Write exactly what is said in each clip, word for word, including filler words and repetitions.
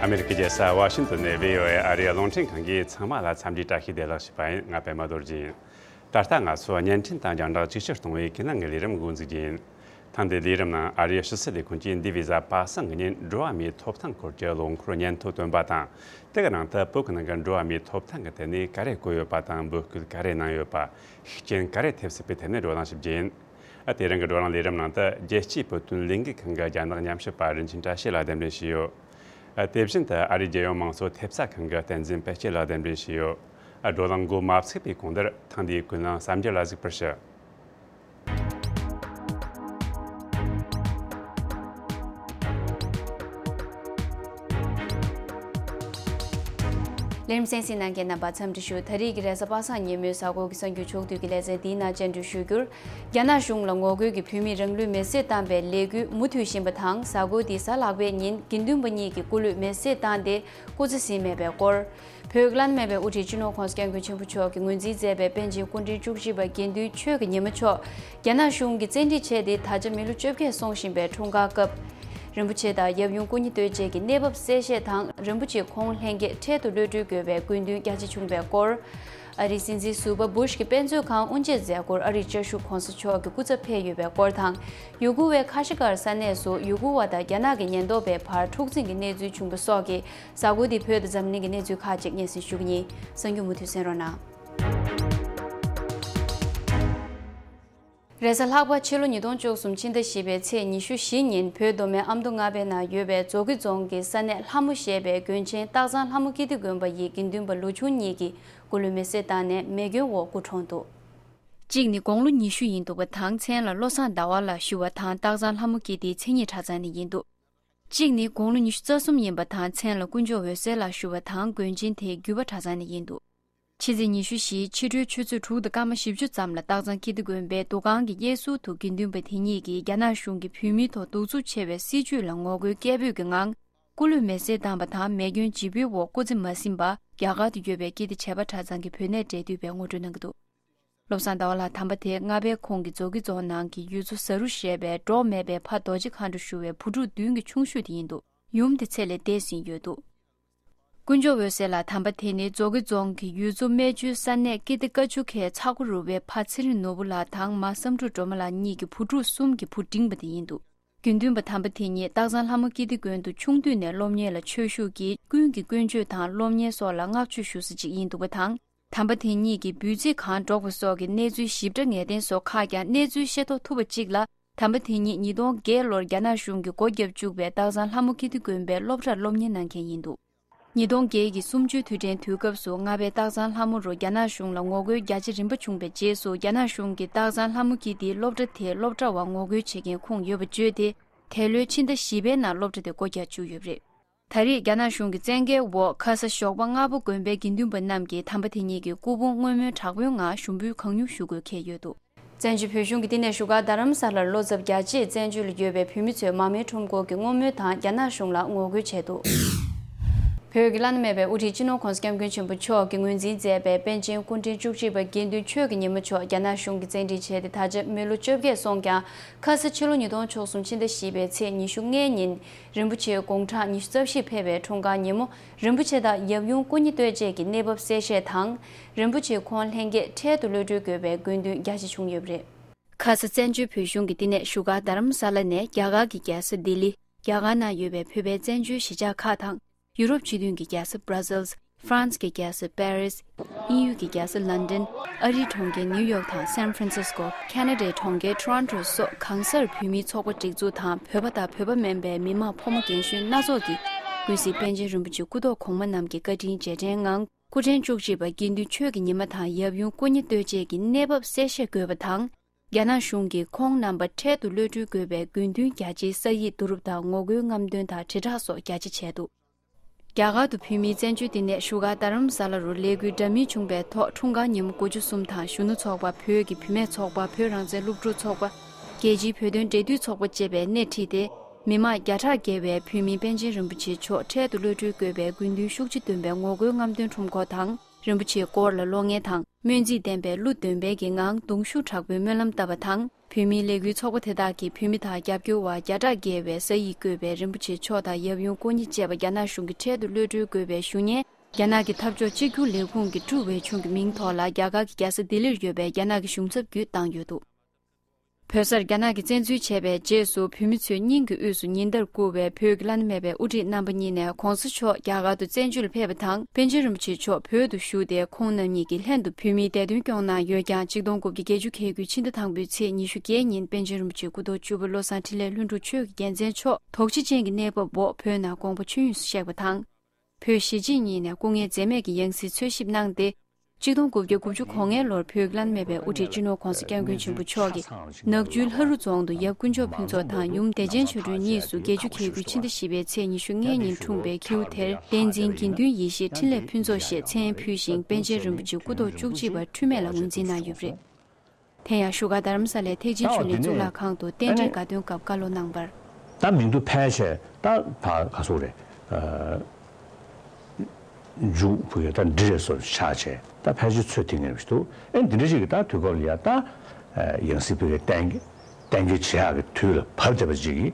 ཨ་མེ་རི་ཀའི་རྒྱལ་ས་ཝ་ཤིང་ཏོན་ནས་བྷི་ཨོ་ཨེ་ཨ་རིའི་རླུང་འཕྲིན་ཁང་གིས་ཚང་མ་ལ་འཚམས་འདྲིའི་བཀྲ་ཤིས་བདེ་ལེགས་ཞུས་པ་ཡིན། ང་པད་མ་རྡོ་རྗེ་ཡིན། ད་ལྟ་ང་ཚོ་བརྙན་འཕྲིན་དང་རྒྱང་བསྒྲགས་ཅིག་ཆར་གཏོང་བའི་ཀི་ནང་གི་ལས་རིམ་འགོ་འཛུགས་རྒྱུ་ཡིན། ཐེངས་འདིའི་ལས་རིམ་ནང་ཨ་རིའི་ཕྱི་སྲིད་ལས་ཁུངས་ཀྱིས་འདས་པའི་གཟའ་པ་སངས་ཀྱི་ཉིན་འགྲོ་བ་མིའི་ཐོབ་ཐང་སྐོར་གྱི་ལོ་འཁོར་སྙན་ཐོ་བཏོན་པ་དང་། དེ་གི་ནང་དུ་བོད་ཀྱི་ནང་གི་འགྲོ་བ་མིའི་ཐོབ་ཐང་གི་ཐད་ནས་ག་རེ་བཀོད་ཡོད་པ་དང་འབོད་སྐུལ་ག་རེ་གནང་ཡོད་པ། ཤུགས་རྐྱེན་ག་རེ་ཐེབས་སྲིད་པའི་ཐད་ནས་བགྲོ་གླེང་ཞིབ་རྒྱུ་ཡིན། ཨ། དེ་རིང་གི་བགྲོ་གླེང་ལས་རིམ་ནང་དུ་རྒྱལ་སྤྱིའི་བོད་དོན་ལས་འགུལ་ཁང་གི་རྒྱ་ནག་ཉམས་ཞིབ་པ་རིན་ཆེན་བཀྲ་ཤིས་ལགས་གདན་འདྲེན་ཞུས་ཡོད། ཨ། དེ་བཞིན་དུ་ཨ་རིའི་རྒྱལ་ཡོངས་མང་གཙོ་ཐེབས་རྩ་ཁང་གི་བསྟན་འཛིན་དཔལ་སྐྱེད་ལགས་གདན་འདྲེན་ཞུས་ཡོད། ཨ། བགྲོ་གླེང་འགོ་མ་ཚུགས་པའི་གོང་དུ་ཐེངས་འདིའི་ཀུན་གླེང་གསར་འགྱུར་ལ་གཟིགས་པར་ཞུ། ལས་རིམ་གསན་གཟིགས་གནང་མཁན་རྣམ་པ་འཚམས་འདྲི་ཞུ། ད་རེས་ཀྱི་རེས་གཟའ་པ་སངས་ཉིན་མོའི་གཟའ་འཁོར་གྱི་གསར་འགྱུར་ཕྱོགས་བསྡུས་ཀྱི་ལེ་ཚན་འདིའི་ནང་སྤྱན་འབུལ་ཞུ་རྒྱུར། རྒྱ་ནག་གཞུང་ལ་ངོ་རྒོལ་གྱི་བོད་མིས་རང་ལུས་མེར་སྲེག་བཏང་བའི་ལས་འགུལ་མུ་མཐུད་བཞིན་པ་དང་། གཟའ་འཁོར་འདིའི་གཟའ་ལྷག་པའི་ཉིན་དགེ་འདུན་པ་གཉིས་ཀྱི་སྐུ་ལུས་མེར་སྲེག་བཏང་སྟེ་སྐུ་ཚེ་ཟིན་མེད་པའི་སྐོར། བོད་ཀྱི་བླ་ན་མེད་པའི་དབུ་ཁྲིད་སྤྱི་ནོར་༸གོང་ས་༸སྐྱབས་མགོན་ཆེན་པོ་མཆོག་གིས་ངོས་འཛིན་མཛད་པའི་པཎ་ཆེན་སྐུ་ཕྲེང་བཅུ་གཅིག་པ་དགེ་འདུན་ཆོས་ཀྱི་ཉི་མ་མཆོག་རྒྱ་ནག་གཞུང་གིས་བཙན་ཁྲིད་བྱས་ཏེ་ད་ཆ་མི་ལོ་བཅོ་བརྒྱད་སོང་བཞིན་པའི་འཁྲུངས་སྐར་སྐབས། རིན་པོ་ཆེ་དང་ཡབ་ཡུམ་སྐུ་ཉིད་བསྟོད་བྱེད་ཀྱི་གནས་བབ་གསལ་བཤད་དང་། རིན་པོ་ཆེའི་ཁོང་ལྷན་རྒྱས་འཕྲལ་དུ་གློད་གྲོལ་དགོས་པའི་དགོས་འདུན་རྒྱ་ཆེ་བྱུང་བའི་སྐོར། ཨ་རིའི་སྲིད་འཛིན་ཟུར་པ་བུ་ཤི་གི་དཔེ་མཛོད་ཁང་དབུ་འབྱེད་མཛད་སྒོར་ཨ་རིའི་བཅའ་བཞུགས་གོང་ས་མཆོག་གི་སྐུ་ཚབ་ཕེབས་ཡོད་པའི་སྐོར་དང་། ཡུ་གུར་བའི་ཁ་ཤི་ཀར་ས་གནས་སུ་ཡུ་གུར་བ་དང་རྒྱ་ནག་གི་ཉེན་རྟོག་པའི་བར་འཁྲུག་འཛིང་གི་གནས་ཚུལ་བྱུང་བ་སོགས་ཀྱི་གཟའ་འཁོར་འདིའི་བོད་དང་འཛམ་གླིང་གི་གནས་ཚུལ་ཁག་ཅིག་སྙན་སེང་ཞུ་གི་ཡིན། གསར་འགྱུར་མུ་མཐུད་གསན་རོགས་གནང་། རེས་གཟའ་ལྷག་པ་ཕྱི་ལོ་ཉིས་སྟོང་བཅུ་གསུམ་ཕྱི་ཟླ་བཞི་པའི་ཚེས་ཉི་ཤུ་བཞི་ཉིན་བོད་མདོ་སྨད་ཨ་མདོ་རྔ་པའི་ནང་ཡོད་པའི་མཛོ་དགེ་རྫོང་གི་ས་གནས་ལྷ་མོ་ཞེས་པའི་དགོན་ཆེན་སྟག་ཚང་ལྷ་མོ་ཀིརྟི་དགོན་པ་ཡི་དགེ་འདུན་པ་ལོ་ཆུང་གཉིས་ཀྱིས་སྐུ་ལུས་མེར་སྲེག་བཏང་ནས་མེ་སྐྱོན་འོག་སྐུ་གྲོངས་འདུག་གཅིག་ནི་དགུང་ལོ་ཉི་ཤུ་ཡིན་འདུག་པ་དང་། མཚན་ལ་བློ་བཟང་ཟླ་བ་ལགས་ཞུ་བ་དང་། སྟག་ཚང་ལྷ་མོ་ཀིརྟིའི་མཚན་ཉིད་གྲྭ་ཚང་ནས་ཡིན་འདུག་གཅིག་ནི་དགུང་ལོ་ཉི་ཤུ་རྩ་གསུམ་ཡིན་པ་དང་། མཚན་ལ་དཀོན་མཆོག་འོད་ཟེར་ལགས་ཞུ་བ་དང་། དགོན་ཆེན་དེ་བརྒྱུད་པ་གྲྭ་ཚང་ནས་ཡིན་འདུག་ཕྱི་ཚེས་ཉི་ཤུ་བཞི་ཕྱི་དྲོའི་ཆུ་ཚོད་དྲུག་དང་སྐར་མ་བཞི་བཅུ་ཙམ་ལ་སྟག་ཚང་ཀིརྟི་དགོན་པའི་འདུ་ཁང་གི་གཡས་ཟུར་དུ་དགེ་འདུན་པ་དེ་གཉིས་ཀྱིས་རྒྱ་ནག་གཞུང་གིས་བོད་མིའི་ཐོག་གདུག་རྩུབ་ཆེ་བའི་སྲིད་བྱུས་ལ་ངོ་རྒོལ་སྐད་འབོད་ཀྱི་ངང་། སྐུ་ལུས་མེར་སྲེག་བཏང་བ་དང་། མེ་སྐྱོན་ལྗིད་པོའི་འོག་སྐུ་ཚེ་མ་ཟིན་པར། རྒྱ་གར་དུ་ཡོད་པའི་ཀིརྟི་བྱེས་པ་གྲྭ་ཚང་གི་བོད་གནས་འབྲེལ་མཐུད་པས་ངོ་སྤྲོད་གནང་གི་འདུག་བློ་བཟང་ཟླ་བ་ལགས་དམ་པ་དེ་རྔ་པའི་ཁོངས་ཀྱི་མཛོ་དགེ་རྫོང་ནང་གི་ཡུལ་ཚོ་ཟ་རུ་ཞེས་པའི་འགྲོགས་མེད་པའི་ཕ་རྡོ་རྗེ་མཁའ་འགྲོ་ཞུ་བའི་བུ་ཕྲུག་བདུན་གྱི་ཆུང་ཤོས་དེ་ཡིན་འདུག་ཡུམ་དེ་ཚེ་ལས་འདས་ཟིན་ཡོད་འདུག་དཀོན་མཆོག་འོད་ཟེར་ལགས་དམ་པ་དེ་ནི་མཛོ་དགེ་རྫོང་གི་ཡུལ་ཚོ་སྨད་ཆུའི་ས་གནས་ཀིརྟི་ཀ་ཆུ་ཁའི་ཚ་ཁོ་རུ་པའི་ཕ་ཚེ་རིང་ནོར་བུ་ལགས་དང་མ་བསམ་འགྲུབ་སྒྲོལ་མ་ལགས་གཉིས་ཀྱི་བུ་ཕྲུག་གསུམ་གྱི་བུ་འབྲིང་པ་དེ་ཡིན་འདུག་དགེ་འདུན་པ་དམ་པ་དེ་ཉིད་སྟག་ཚང་ལྷ་མོ་ཀིརྟི་དགོན་དུ་ཆུང་དུས་ནས་སློབ་གཉེར་ལ་ཆོས་ཞུགས་ཀྱིས་ཀུན་གྱིས་དཀོན་མཆོག་དང་སློབ་གཉེར་སོགས་ལ་བསྔགས་བརྗོད་ཞུ་ས་ཅིག་ཡིན་འདུག་པ་དང་། དམ་པ་དེ་ཉིད་ཀྱི་འབུལ་ཚིག་གང་སྒྲོག་པ་སོགས་ཀྱི་གནས་ཚུལ་ཞིབ་ཕྲ་ངེས་གཏན་སོགས་ཁག་ཀྱང་གནས་ཚུལ་ཤེས་རྟོགས་ཐུབ་པ་གཅིག་ལ། དམ་པ་དེ་ཉིད་ཉིས་སྟོང་བརྒྱད་ལོར་རྒྱ་ནག་གཞུང་གིས་སྒོ་བརྒྱབ་བཅུག་པའི་སྟག་ཚང་ལྷ་མོ་ཀིརྟི་དགོན་པའི་སློབ་གྲྭར་སློབ་གཉེར་གནང་མཁན་ཡིན་འདུག་ཉིས་སྟོང་བརྒྱད་ཀྱི་གསུམ་བཅུའི་དུས་དྲན་དུས་སྐབས་སུ་རྔ་པའི་སྟག་ཚང་ལྷ་མོ་རུ་རྒྱ་ནག་གཞུང་ལ་ངོ་རྒོལ་རྒྱ་ཆེ་རིམ་པ་བྱུང་བའི་རྗེས་སུ། རྒྱ་ནག་གཞུང་གིས་སྟག་ཚང་ལྷ་མོ་ཀིརྟིའི་སློབ་གྲྭ་དེའི་སློབ་གྲྭ་བ་ངོ་རྒོལ་བྱེད་མཁན་ཁུངས་ཡོད་པ་བརྗོད་དེ། དེ་ལོའི་ཕྱི་ཟླ་བཞི་པའི་ནང་སློབ་གྲྭ་དེ་སྒོ་རྒྱག་བཅུག་ཡོད་པ་རེད། ད་རེས་རྒྱ་ནག་གཞུང་གི་བཙན་རྒྱལ་འོག་ཁ་ས་ཞོགས་པ་སྔ་པོ་དགོན་པའི་དགེ་འདུན་པ་རྣམས་ཀྱིས་དམ་པ་དེ་ཉིད་ཀྱི་སྐུ་ཕུང་བསྔོ་སྨོན་དྲག་པོའི་ངང་ཞུགས་འབུལ་གང་མྱུར་ཞུ་དགོས་འཁེལ་ཡོད་འདུག་བཙན་བྱོལ་བོད་གཞུང་གི་བསྟི་གནས་བཞུགས་སྒར་རྡ་རམ་ས་ལར་ལོ་ཙཱ་བརྒྱ་ཆ་བཙན་བྱོལ་ལ་ཡོད་པའི་བོད་མི་ཚོས་མར་མེའི་ཁྲོམ་སྐོར་གྱི་བསྔོ་སྨོན་དང་རྒྱ་ནག་གཞུང་ལ་ངོ་རྒོལ་བྱས་འདུག་བོད་ཀྱི་བླ་ན་མེད་པའི་དབུ་ཁྲིད་སྤྱི་ནོར་༸གོང་ས་༸སྐྱབས་མགོན་ཆེན་པོ་མཆོག་གིས་ངོས་འཛིན་མཛད་པའི་པཎ་ཆེན་སྐུ་ཕྲེང་བཅུ་གཅིག་པ་དགེ་འདུན་ཆོས་ཀྱི་ཉི་མ་མཆོག་རྒྱ་ནག་གཞུང་གིས་བཙན་ཁྲིད་བྱས་ཏེ་ད་ཆ་མི་ལོ་བཅོ་བརྒྱད་སོང་ཀྱང་། ཁ་ས་ཕྱི་ལོ་ཉིས་སྟོང་བཅུ་གསུམ་ཕྱི་ཟླ་བཞི་པའི་ཚེས་ཉི་ཤུ་ལྔའི་ཉིན། རིན་པོ་ཆེའི་དགུང་གྲངས་ཉི་ཤུ་རྩ་བཞི་ཕེབས་པའི་འཁྲུངས་སྐར་ཉིན་མོ། རིན་པོ་ཆེ་དང་ཡབ་ཡུམ་སྐུ་ཉིད་བསྟོད་བཅས་ཀྱི་གནས་བབ་གསལ་བཤད་དང་། རིན་པོ་ཆེ་ཁོང་ལྷན་རྒྱས་འཕྲལ་དུ་གློད་གྲོལ་དགོས་པའི་དགོས་འདུན་རྒྱ་ཆེ་བྱུང་ཡོད་པ་རེད། ཁ་ས་བཙན་བྱོལ་བོད་གཞུང་གི་བསྟི་གནས་བཞུགས་སྒར་རྡ་རམ་ས་ལ་ནས་རྒྱ་གར་གྱི་རྒྱལ་ས་ལྡི་ལི། རྒྱ་གར་ནང་ཡོད་པའི་བོད་པའི་བཙན་བྱོལ་གཞིས་ཆགས་ཁག་དང་། ཡུ་རོབ་སྤྱི་མཐུན་གྱི་རྒྱལ་ས་Brussels། ཧྥ་རན་སི་གི་རྒྱལ་ས་Paris། དབྱིན་ཡུལ་གྱི་རྒྱལ་ས་London། ཨ་རིའི་གྲོང་ཁྱེར་ནིའུ་ཡོག་དང་San Francisco། ཁ་ན་ཌའི་གྲོང་ཁྱེར་Toronto་སོགས་གང་སར་བོད་མིའི་ཚོགས་པ་སྒྲིག་འཛུགས་དང་། བོད་པ་དང་བོད་པ་མིན་པའི་མི་མང་ཕོ་མོ་རྒན་གཞོན་སྣ་ཚོགས་ཀྱིས་ཀུན་གཟིགས་པཎ་ཆེན་རིན་པོ་ཆེ་སྐུ་ཐོག་གོང་མ་རྣམས་ཀྱི་བཀའ་དྲིན་རྗེས་དྲན་ངང་། སྐུ་ཕྲེང་བཅུ་གཅིག་པ་དགེ་འདུན་ཆོས་ཀྱི་ཉི་མ་དང་ཡབ་ཡུམ་སྐུ་ཉིད་བསྟོད་བཅས་ཀྱི་གནས་བབ་གསལ་བཤད་དགོས་པ་དང་། རྒྱ་ནག་གཞུང་གིས་ཁོང་རྣམ་པ་འཕྲལ་དུ་གློད་གྲོལ་དགོས་པའི་དགོས་འདུན་རྒྱ་ཆེའི་ས་ཡིག་བསྡུ་རུབ་དང་ངོ་རྒོལ་རྔམ་སྟོན་དང་དྲིལ་བསྒྲགས་སོགས་རྒྱ་ཆེ་བྱས་འདུག་རྒྱ་གར་དུ་བོད་མིའི་བཙན་བྱོལ་བསྟི་གནས་བཞུགས་སྒར་རྡ་རམ་ས་ལ་རུ་ལས་འགུལ་འདྲ་མིན་བྱུང་བའི་ཐོག་འཁྲུངས་སྐར་ཉིན་མོ་དགུ་བཅུ་གསུམ་དང་གཞོན་ནུ་ཚོགས་པ། བོད་ཀྱི་བུད་མེད་ཚོགས་པ། བོད་རང་བཙན་སློབ་ཕྲུག་ཚོགས་པ། རྒྱལ་སྤྱིའི་བོད་དོན་འབྲེལ་མཐུད་ཚོགས་པ་བཅས་པས་སྣེ་ཁྲིད་དེ། མི་མང་བརྒྱ་ཕྲག་བརྒལ་བས་བོད་མིའི་པཎ་ཆེན་རིན་པོ་ཆེ་མཆོག་འཕྲལ་དུ་གློད་གྲོལ་དགོས་པའི་དགོས་འདུན་ཤུགས་ཆེ་འདོན་པའི་ངོ་རྒོལ་རྔམ་སྟོན་ཁྲོམ་སྐོར་དང་། རིན་པོ་ཆེའི་སྐོར་ལ་གློག་བརྙན་དང་ སྨོན་ཚིག་ལྡན་པའི་གླུ་འདོན་པའི་གི་ངང་གདུང་ཤུགས་དྲག་པོའི་སྨོན་ལམ་བཏབ་པ་དང་། བོད་མིའི་ལས་འགུལ་ཚོགས་པ་དེ་དག་གིས་བོད་མི་དང་རྒྱབ་སྐྱོར་བ་བརྒྱ་ཕྲག་བརྒལ་བའི་ས་ཡིག་བཀོད་པའི་རིན་པོ་ཆེ་མཆོག་དང་ཡབ་ཡུམ་སྐུ་ཉིད་བཅས་པ་རྒྱ་ནག་གཞུང་གི་འཕྲལ་དུ་གློད་གྲོལ་དགོས་པའི་ཞུ་སྙན་རྒྱ་ནག་གི་འཐབ་ཕྱོགས་གཅིག་གྱུར་ལས་ཁུངས་ཀྱི་ཀྲུའུ་ཝེ་ཆུང་གི་མིང་ཐོག་ལ་རྒྱ་གར་གྱི་རྒྱལ་ས་ལྡི་ལིར་ཡོད་པའི་རྒྱ་ནག་གི་གཞུང་ཚབ་བརྒྱུད་བཏང་ཡོད་འདུག་བོད་སར་རྒྱ་ནག་གིས་བཙན་འཛུལ་བྱས་པའི་རྗེས་སུ་བོད་མི་ཚོའི་སྙིང་གི་དབུས་སུ་ཉིན་ལྟར་བསྐུར་བའི་བོད་ཀྱི་བླ་ན་མེད་པའི་དབུ་ཁྲིད་རྣམ་པ་གཉིས་ནས་གོང་ས་མཆོག་རྒྱ་གར་དུ་བཙན་བྱོལ་ཕེབས་པ་དང་། པཎ་ཆེན་རིན་པོ་ཆེ་མཆོག་བོད་དུ་བཞུགས་ཏེ། ཁོང་རྣམ་གཉིས་ཀྱིས་ལྷན་དུ་བོད་མིའི་བདེ་དོན་སྐྱོང་གནང་ཡོད་ཀྱང་། ཆིག་སྟོང་དགུ་བརྒྱ་བརྒྱད་ཅུ་གྱ་དགུ་ཕྱི་ཟླ་དང་པོའི་ཚེས་ཉི་ཤུ་བརྒྱད་ཉིན་པཎ་ཆེན་རིན་པོ་ཆེ་སྐུ་ཐོག་བཅུ་པ་བློ་བཟང་འཕྲིན་ལས་ལྷུན་གྲུབ་ཆོས་ཀྱི་རྒྱལ་མཚན་མཆོག་དོགས་གཞི་ཅན་གྱི་གནས་བབ་འོག་བོད་ནང་དགོངས་པ་ཆོས་དབྱིངས་སུ་གཤེགས་པ་དང་། བོད་གཞིས་བྱེས་གཉིས་ནས་སྐུ་ངལ་འཛེམས་མེད་ཀྱི་ཡང་སྲིད་འཚོལ་ཞིབ་གནང་སྟེ། ཆིག་སྟོང་དགུ་བརྒྱ་དགུ་བཅུ་གོ་ལྔའི་ལོར་བོད་ཀྱི་བླ་ན་མེད་པའི་དབུ་ཁྲིད་སྤྱི་ནོར་༧གོང་ས་༧སྐྱབས་མགོན་ཆེན་པོ་མཆོག་གིས་ནག་ཆུའི་ལྷ་རུ་རྫོང་དུ་ཡབ་དཀོན་མཆོག་ཕུན་ཚོགས་དང་ཡུམ་བདེ་ཆེན་ཆོས་སྒྲོན་གཉིས་སུ་བརྒྱད་ཅུ་གྱ་དགུ་ཕྱི་ཟླ་བཞི་པའི་ཚེས་ཉི་ཤུ་ལྔའི་ཉིན་འཁྲུངས་པའི་ཁྱེའུ་དེར་བསྟན་འཛིན་དགེ་འདུན་ཡེ་ཤེས་འཕྲིན་ལས་ཕུན་ཚོགས་ཞེས་མཚན་ཕུལ་ཞིང་། པཎ་ཆེན་རིན་པོ་ཆེ་སྐུ་ཐོག་བཅུ་གཅིག་པ་འཁྲུལ་མེད་ལ་ངོས་འཛིན་གནང་ཡོད་པ་རེད། དེ་ཡང་བཞུགས་སྒར་རྡ་རམ་ས་ལའི་ཐེག་ཆེན་ཆོས་གླིང་གཙུག་ལག་ཁང་དུ་རྟེན་འབྲེལ་དགའ་སྟོན་སྐབས་བཀའ་སློབ་གནང་བར། ད་མིང་ཐོ་ཕལ་ཆེར་ད་ཕར་ག་སོག་རེད། འཇུག་བུ་གའི་ད་འབྲི་རེད་སོགས་ཆགས་བྱས་ད་ཕལ་ཆེར་ཚོད་ཐིག་ངེས་པ་ཞིག་འདུག་ཨེ་འདི་འདྲ་ཞིག་གི་ད་དུས་སྐབས་ལ་ཡ་ད་ཡང་སྲིད་བུ་གའི་གཏན་གཏན་འཁེལ་བྱེད་ཡག་གི་དུས་ལ་བབ་བསྡད་པ་ཅིག་གི་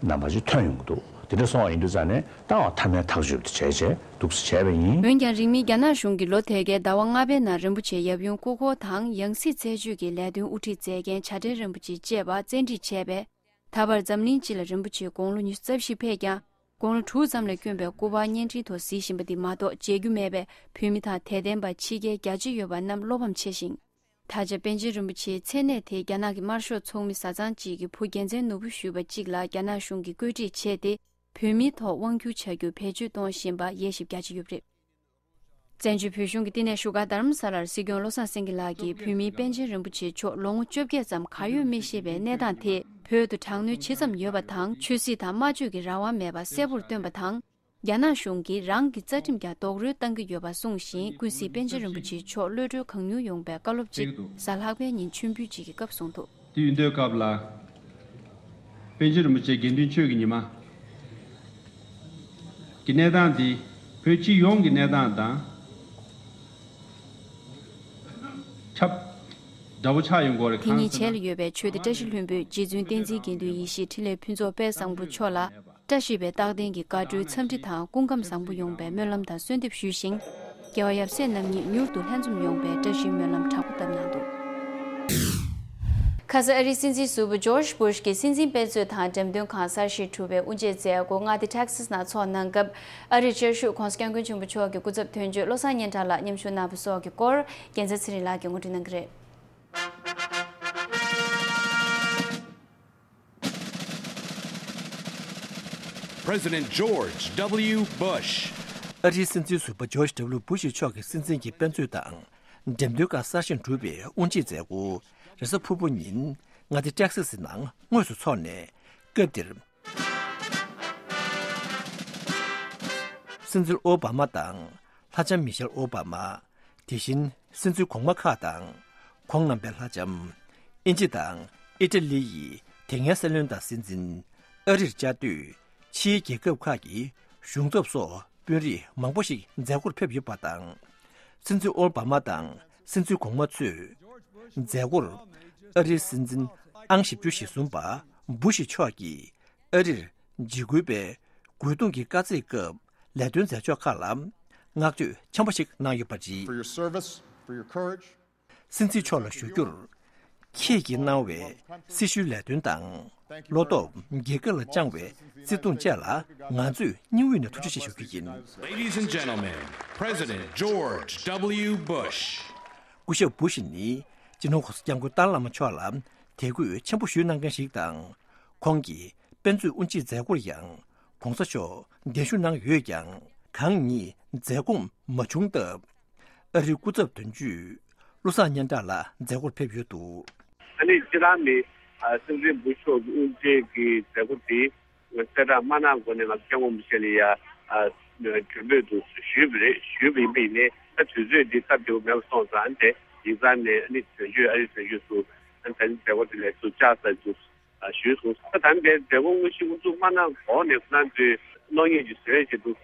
རྣམ་པ་ཅིག་ཐོན་ཡོང་གི་འདུག་དེ་འདྲ་སོང་བ་ཡིན་དུས་ཙང་ནས་ད་འོ་མཐའ་མའི་ཐག་གཅོད་དེ་བྱས་བྱས་འདུག་སེ་བྱས་པ་ཡིན། འོན་ཀྱང་རིང་མིན་རྒྱ་ནག་གཞུང་གིས་ལོ་དེ་གའི་ཟླ་བ་ལྔ་པའི་ནང་རིན་པོ་ཆེ་ཡབ་ཡུམ་སྐུ་འཁོར་དང་ཡང་སྲིད་རྩད་གཅོད་ཀྱི་ལས་དོན་དབུ་ཁྲིད་མཛད་མཁན་བྱ་བྲལ་རིན་པོ་ཆེ་བཅས་པ་བཙན་ཁྲིད་བྱས་པས། ད་བར་འཛམ་གླིང་སྤྱི་ལ་རིན་པོ་ཆེ་དགུང་ལོ་ཉི་ཤུ་རྩ་བཞི་ཕེབས་ཀྱང་། དགུང་ལོ་དྲུག་ཙམ་ལ་བསྐྱོན་པའི་སྐུ་པར་བརྙན་འཕྲིན་ཐོག་གཟིགས་བཞིན་པ་འདི་མ་གཏོགས་མཇལ་རྒྱུ་མེད་པས། བོད་མི་དང་དད་ལྡན་པ་ཕྱི་རྒྱལ་རྒྱ་ཆེ་ཡོད་པ་རྣམས་བློ་ཕམ་ཆེ་ཞིང་། ད་ཆ་པཎ་ཆེན་རིན་པོ་ཆེའི་མཚན་གནས་དེ་རྒྱ་ནག་གི་དམར་ཤོག་ཚོགས་མི་བཟའ་ཚང་གཅིག་གི་བུ་རྒྱལ་མཚན་ནོར་བུ་ཞུས་པ་གཅིག་ལ་རྒྱ་ནག་གཞུང་གིས་བཀོད་སྒྲིག་བྱས་ཏེ། བོད་མིའི་ཐོག་དབང་བསྒྱུར་བྱ་རྒྱུར་བེད་སྤྱོད་གཏོང་བཞིན་པ་དབྱེ་ཞིབ་རྒྱ་ཆེ་ཡོད་པ་རེད། བཙན་བྱོལ་བོད་གཞུང་གི་བསྟི་གནས་བཞུགས་སྒར་རྡ་རམ་ས་ལར་སྲིད་སྐྱོང་བློ་བཟང་སེང་གེ་ལགས་ཀྱིས་བོད་མིའི་པཎ་ཆེན་རིན་པོ་ཆེ་མཆོག་ལོ་ངོ་བཅོ་བརྒྱད་ཙམ་གར་ཡོད་མི་ཤེས་པའི་གནས་སྟངས་དེས་བོད་དུ་དྲག་གནོན་ཇི་ཙམ་ཡོད་པ་དང་། ཆོས་སྲིད་དང་སྨྲ་བརྗོད་ཀྱི་རང་དབང་མེད་པ་གསལ་པོར་སྟོན་པ་དང་། རྒྱ་ནག་གཞུང་གིས་རང་གི་རྩ་ཁྲིམས་ཀྱང་རྡོག་རོལ་བཏང་གི་ཡོད་པ་གསུངས་ཤིང་། ཀུན་གཟིགས་པཎ་ཆེན་རིན་པོ་ཆེ་མཆོག་གློད་གྲོལ་གང་མྱུར་ཡོང་བའི་བཀའ་སློབ་ཅིག་གཟའ་ལྷག་པའི་ཉིན་མཆོད་འབུལ་ཅིག་གི་སྐབས་གསུངས་འདུག་དེ་ཡིན་དུས་སྐབས་ལ། པཎ་ཆེན་རིན་པོ་ཆེ་དགེ་འདུན་ཆོས་ཀྱི་ཉི་མ་གི་གནས་སྟངས་འདི་བོད་སྤྱི་ཡོངས་ཀྱི་གནས་སྟངས་དང་ཁྱབ་འདྲ་བོ་ཆགས་ཡོང་གི་རེད། དེ་གང་ཉིད་ཟེར་བྱས་ན། ལ་ཡོད་པའི་ཆོས་སྡེ་བཀྲ་ཤིས་ལྷུན་པོས་རྗེ་བཙུན་བསྟན་འཛིན་དགེ་འདུན་ཡེ་ཤེས་འཕྲིན་ལས་ཕུན་ཚོགས་དཔལ་བཟང་པོ་མཆོག་ལ། བཀྲ་ཤིས་པའི་རྟག་བརྟན་གྱི་དགའ་སྤྲོའི་འཚམས་འདྲི་དང་སྐུ་ཁམས་བཟང་པོ་ཡོང་བའི་སྨོན་ལམ་དང་གསོལ་འདེབས་ཞུས་ཤིང་། རྒྱལ་བ་ཡབ་སྲས་རྣམ་གཉིས་མྱུར་དུ་ལྷན་འཛོམས་ཡོང་བའི་བཀྲ་ཤིས་སྨོན་ལམ་དྲག་པོ་བཏབ་གནང་འདུག་ཁ་ས་ཨ་རིའི་སྲིད་འཛིན་ཟུར་པ་ཇོརྗ་བྷུཤ་གྱི་སྲིད་འཛིན་དཔེ་མཛོད་དང་འགྲེམས་སྟོན་ཁང་གསར་བཞེངས་གྲུབ་པའི་དབུ་འབྱེད་མཛད་སྒོ་མངའ་སྡེ་ཊེག་སཱས་ནང་ཚོགས་གནང་སྐབས། ཨ་རིར་བཅའ་བཞུགས་༧གོང་ས་༧སྐྱབས་མགོན་ཆེན་པོ་མཆོག་གི་སྐུ་ཚབ་དོན་གཅོད་བློ་བཟང་སྙན་གྲགས་ལགས་མཉམ་ཞུགས་གནང་བ་སོགས་ཀྱི་སྐོར་རྒྱལ་མཚན་ཚེ་རིང་ལགས་ཀྱིས་ངོ་སྤྲོད་གནང་གི་རེད། President George W. Bush. ཨ་རིའི་སྲིད་འཛིན་ཟུར་པ་ཇོརྗ་ཌབ་ལིའུ་བྷུ་ཤི་མཆོག་གི་སྲིད་འཛིན་གྱི་དཔེ་མཛོད་དང་འགྲེམས་སྟོན་ཁང་གསར་བཞེངས་གྲུབ་པའི་དབུ་འབྱེད་མཛད་སྒོ་རེས་གཟའ་ཕུར་བུ་ཉིན་མངའ་སྡེ་ཊེག་སཱ་སི་ནང་དངོས་སུ་འཚོགས་ནས། སྐབས་དེར་སྲིད་འཛིན་ཨོ་བྷ་མ་དང་ལྷ་ལྕམ་མི་ཤེལ་ཨོ་བྷ་མ། དེ་བཞིན་སྲིད་འཛིན་གོང་མ་ཁག་དང་། ཁོང་རྣམ་པའི་ལྷ་ལྕམ། དབྱིན་ཇི་དང་ཨི་ཊ་ལི་ཡི་དེ་སྔའི་སྲིད་བློན་དང་སྲིད་འཛིན། ཨ་རིར་བཅའ་སྡོད་ཕྱིའི་རྒྱལ་ཁབ་ཁག་གི་གཞུང་ཚབ་སོགས་དཔོན་རིགས་མང་པོ་ཞིག་མཛད་སྒོར་ཕེབས་ཡོད་པ་དང་། སྲིད་འཛིན་ཨོ་བྷ་མ་དང་སྲིད་འཛིན་གོང་མ་ཚོས་མཛད་སྒོར་ཨ་རིའི་སྲིད་འཛིན་ཨང་བཞི་བཅུ་ཞེ་གསུམ་པ་བུ་ཤི་མཆོག་གིས། ཨ་རིར་འཇིགས་སྐུལ་པའི་རྒོལ་རྡུང་གི་དཀའ་ཚེགས་སྐབས་ལས་དོན་མཛད་ཕྱོགས་ཁག་ལ་བསྔགས་བརྗོད་ཆེན་པོ་ཞིག་གནང་ཡོད་པ་རེད། For your service, for your courage. སྲིད་འཛིན་མཆོག་ལ་ཞུ་རྒྱུར། ཁྱེད་ཀྱིས་གནང་བའི་སྲི་ཞུའི་ལས་དོན་དང་བློ་སྟོབས། རྒྱལ་ཁབ་ལ་བཅངས་པའི་བརྩེ་གདུང་བཅས་ལ་ང་ཚོས་སྙིང་དབུས་ནས་ཐུགས་རྗེ་ཆེ་ཞུ་རྒྱུ་ཡིན། Ladies and gentlemen, President George W. Bush. སྐུ་ཞབས་བུ་ཤི་ནི་སྤྱི་ནོར་༧གོང་ས་༧སྐྱབས་མགོན་ཏཱ་ལའི་བླ་མ་མཆོག་ལ་དད་གུས་ཆེན་པོ་ཞུས་གནང་མཁན་ཞིག་དང་། ཁོང་གིས་དཔེ་མཛོད་དབུ་འབྱེད་མཛད་སྒོར་ཡང་༧གོང་ས་མཆོག་གདན་ཞུ་གནང་ཡོད་ཀྱང་། གང་ཉིད་མཛད་དགོངས་མ་བྱུང་སྟབས། ཨ་རིའི་སྐུ་ཚབ་དོན་གཅོད་བློ་བཟང་སྙན་གྲགས་ལགས་མཛད་སྒོར་ཕེབས་ཡོད་འདུག་ཨ་ནི་སྤྱིར་བཏང་ནི་སྲིད་འཛིན་བུ་ཤི་མཆོག་གི་དབུ་འབྱེད་ཀྱི་མཛད་སྒོ་དེ་གསལ་བསྒྲགས་མ་གནང་གོང་ནས་ང་ཚོ་སྐྱབས་མགོན་རིན་པོ་ཆེ་ལ་ཡ་གྲོས་མོལ་དུ་ཞུས་པ་རེད། ཞུས་པ་ཡིན་པ་ཡིན་ནའི་ད་དུས་ཚོད་འདི་སྟབས་བདེ་པོ་མེད་པ་སོང་ཙང་དེ་ཡིག་ཚང་ནས་ཨ་ནི་དོན་གཅོད་ཨ་རིའི་དོན་གཅོད་ཚོ་ཨ་ནི་ད་ནི་མཛད་སྒོ་དེ་ལས་ཚུར་བཅར་ཚར་འདུག་ཞུས་སོང་། ད་ད་ནི་མཛད་སྒོ་དངོས་གཞི་དབུ་འཛུགས་མ་གནང་གོང་ནས་ཁོ་རང་ཚོའི་གནང་སྙིང་རྗེ་བཟོས་བྱས་འདུག་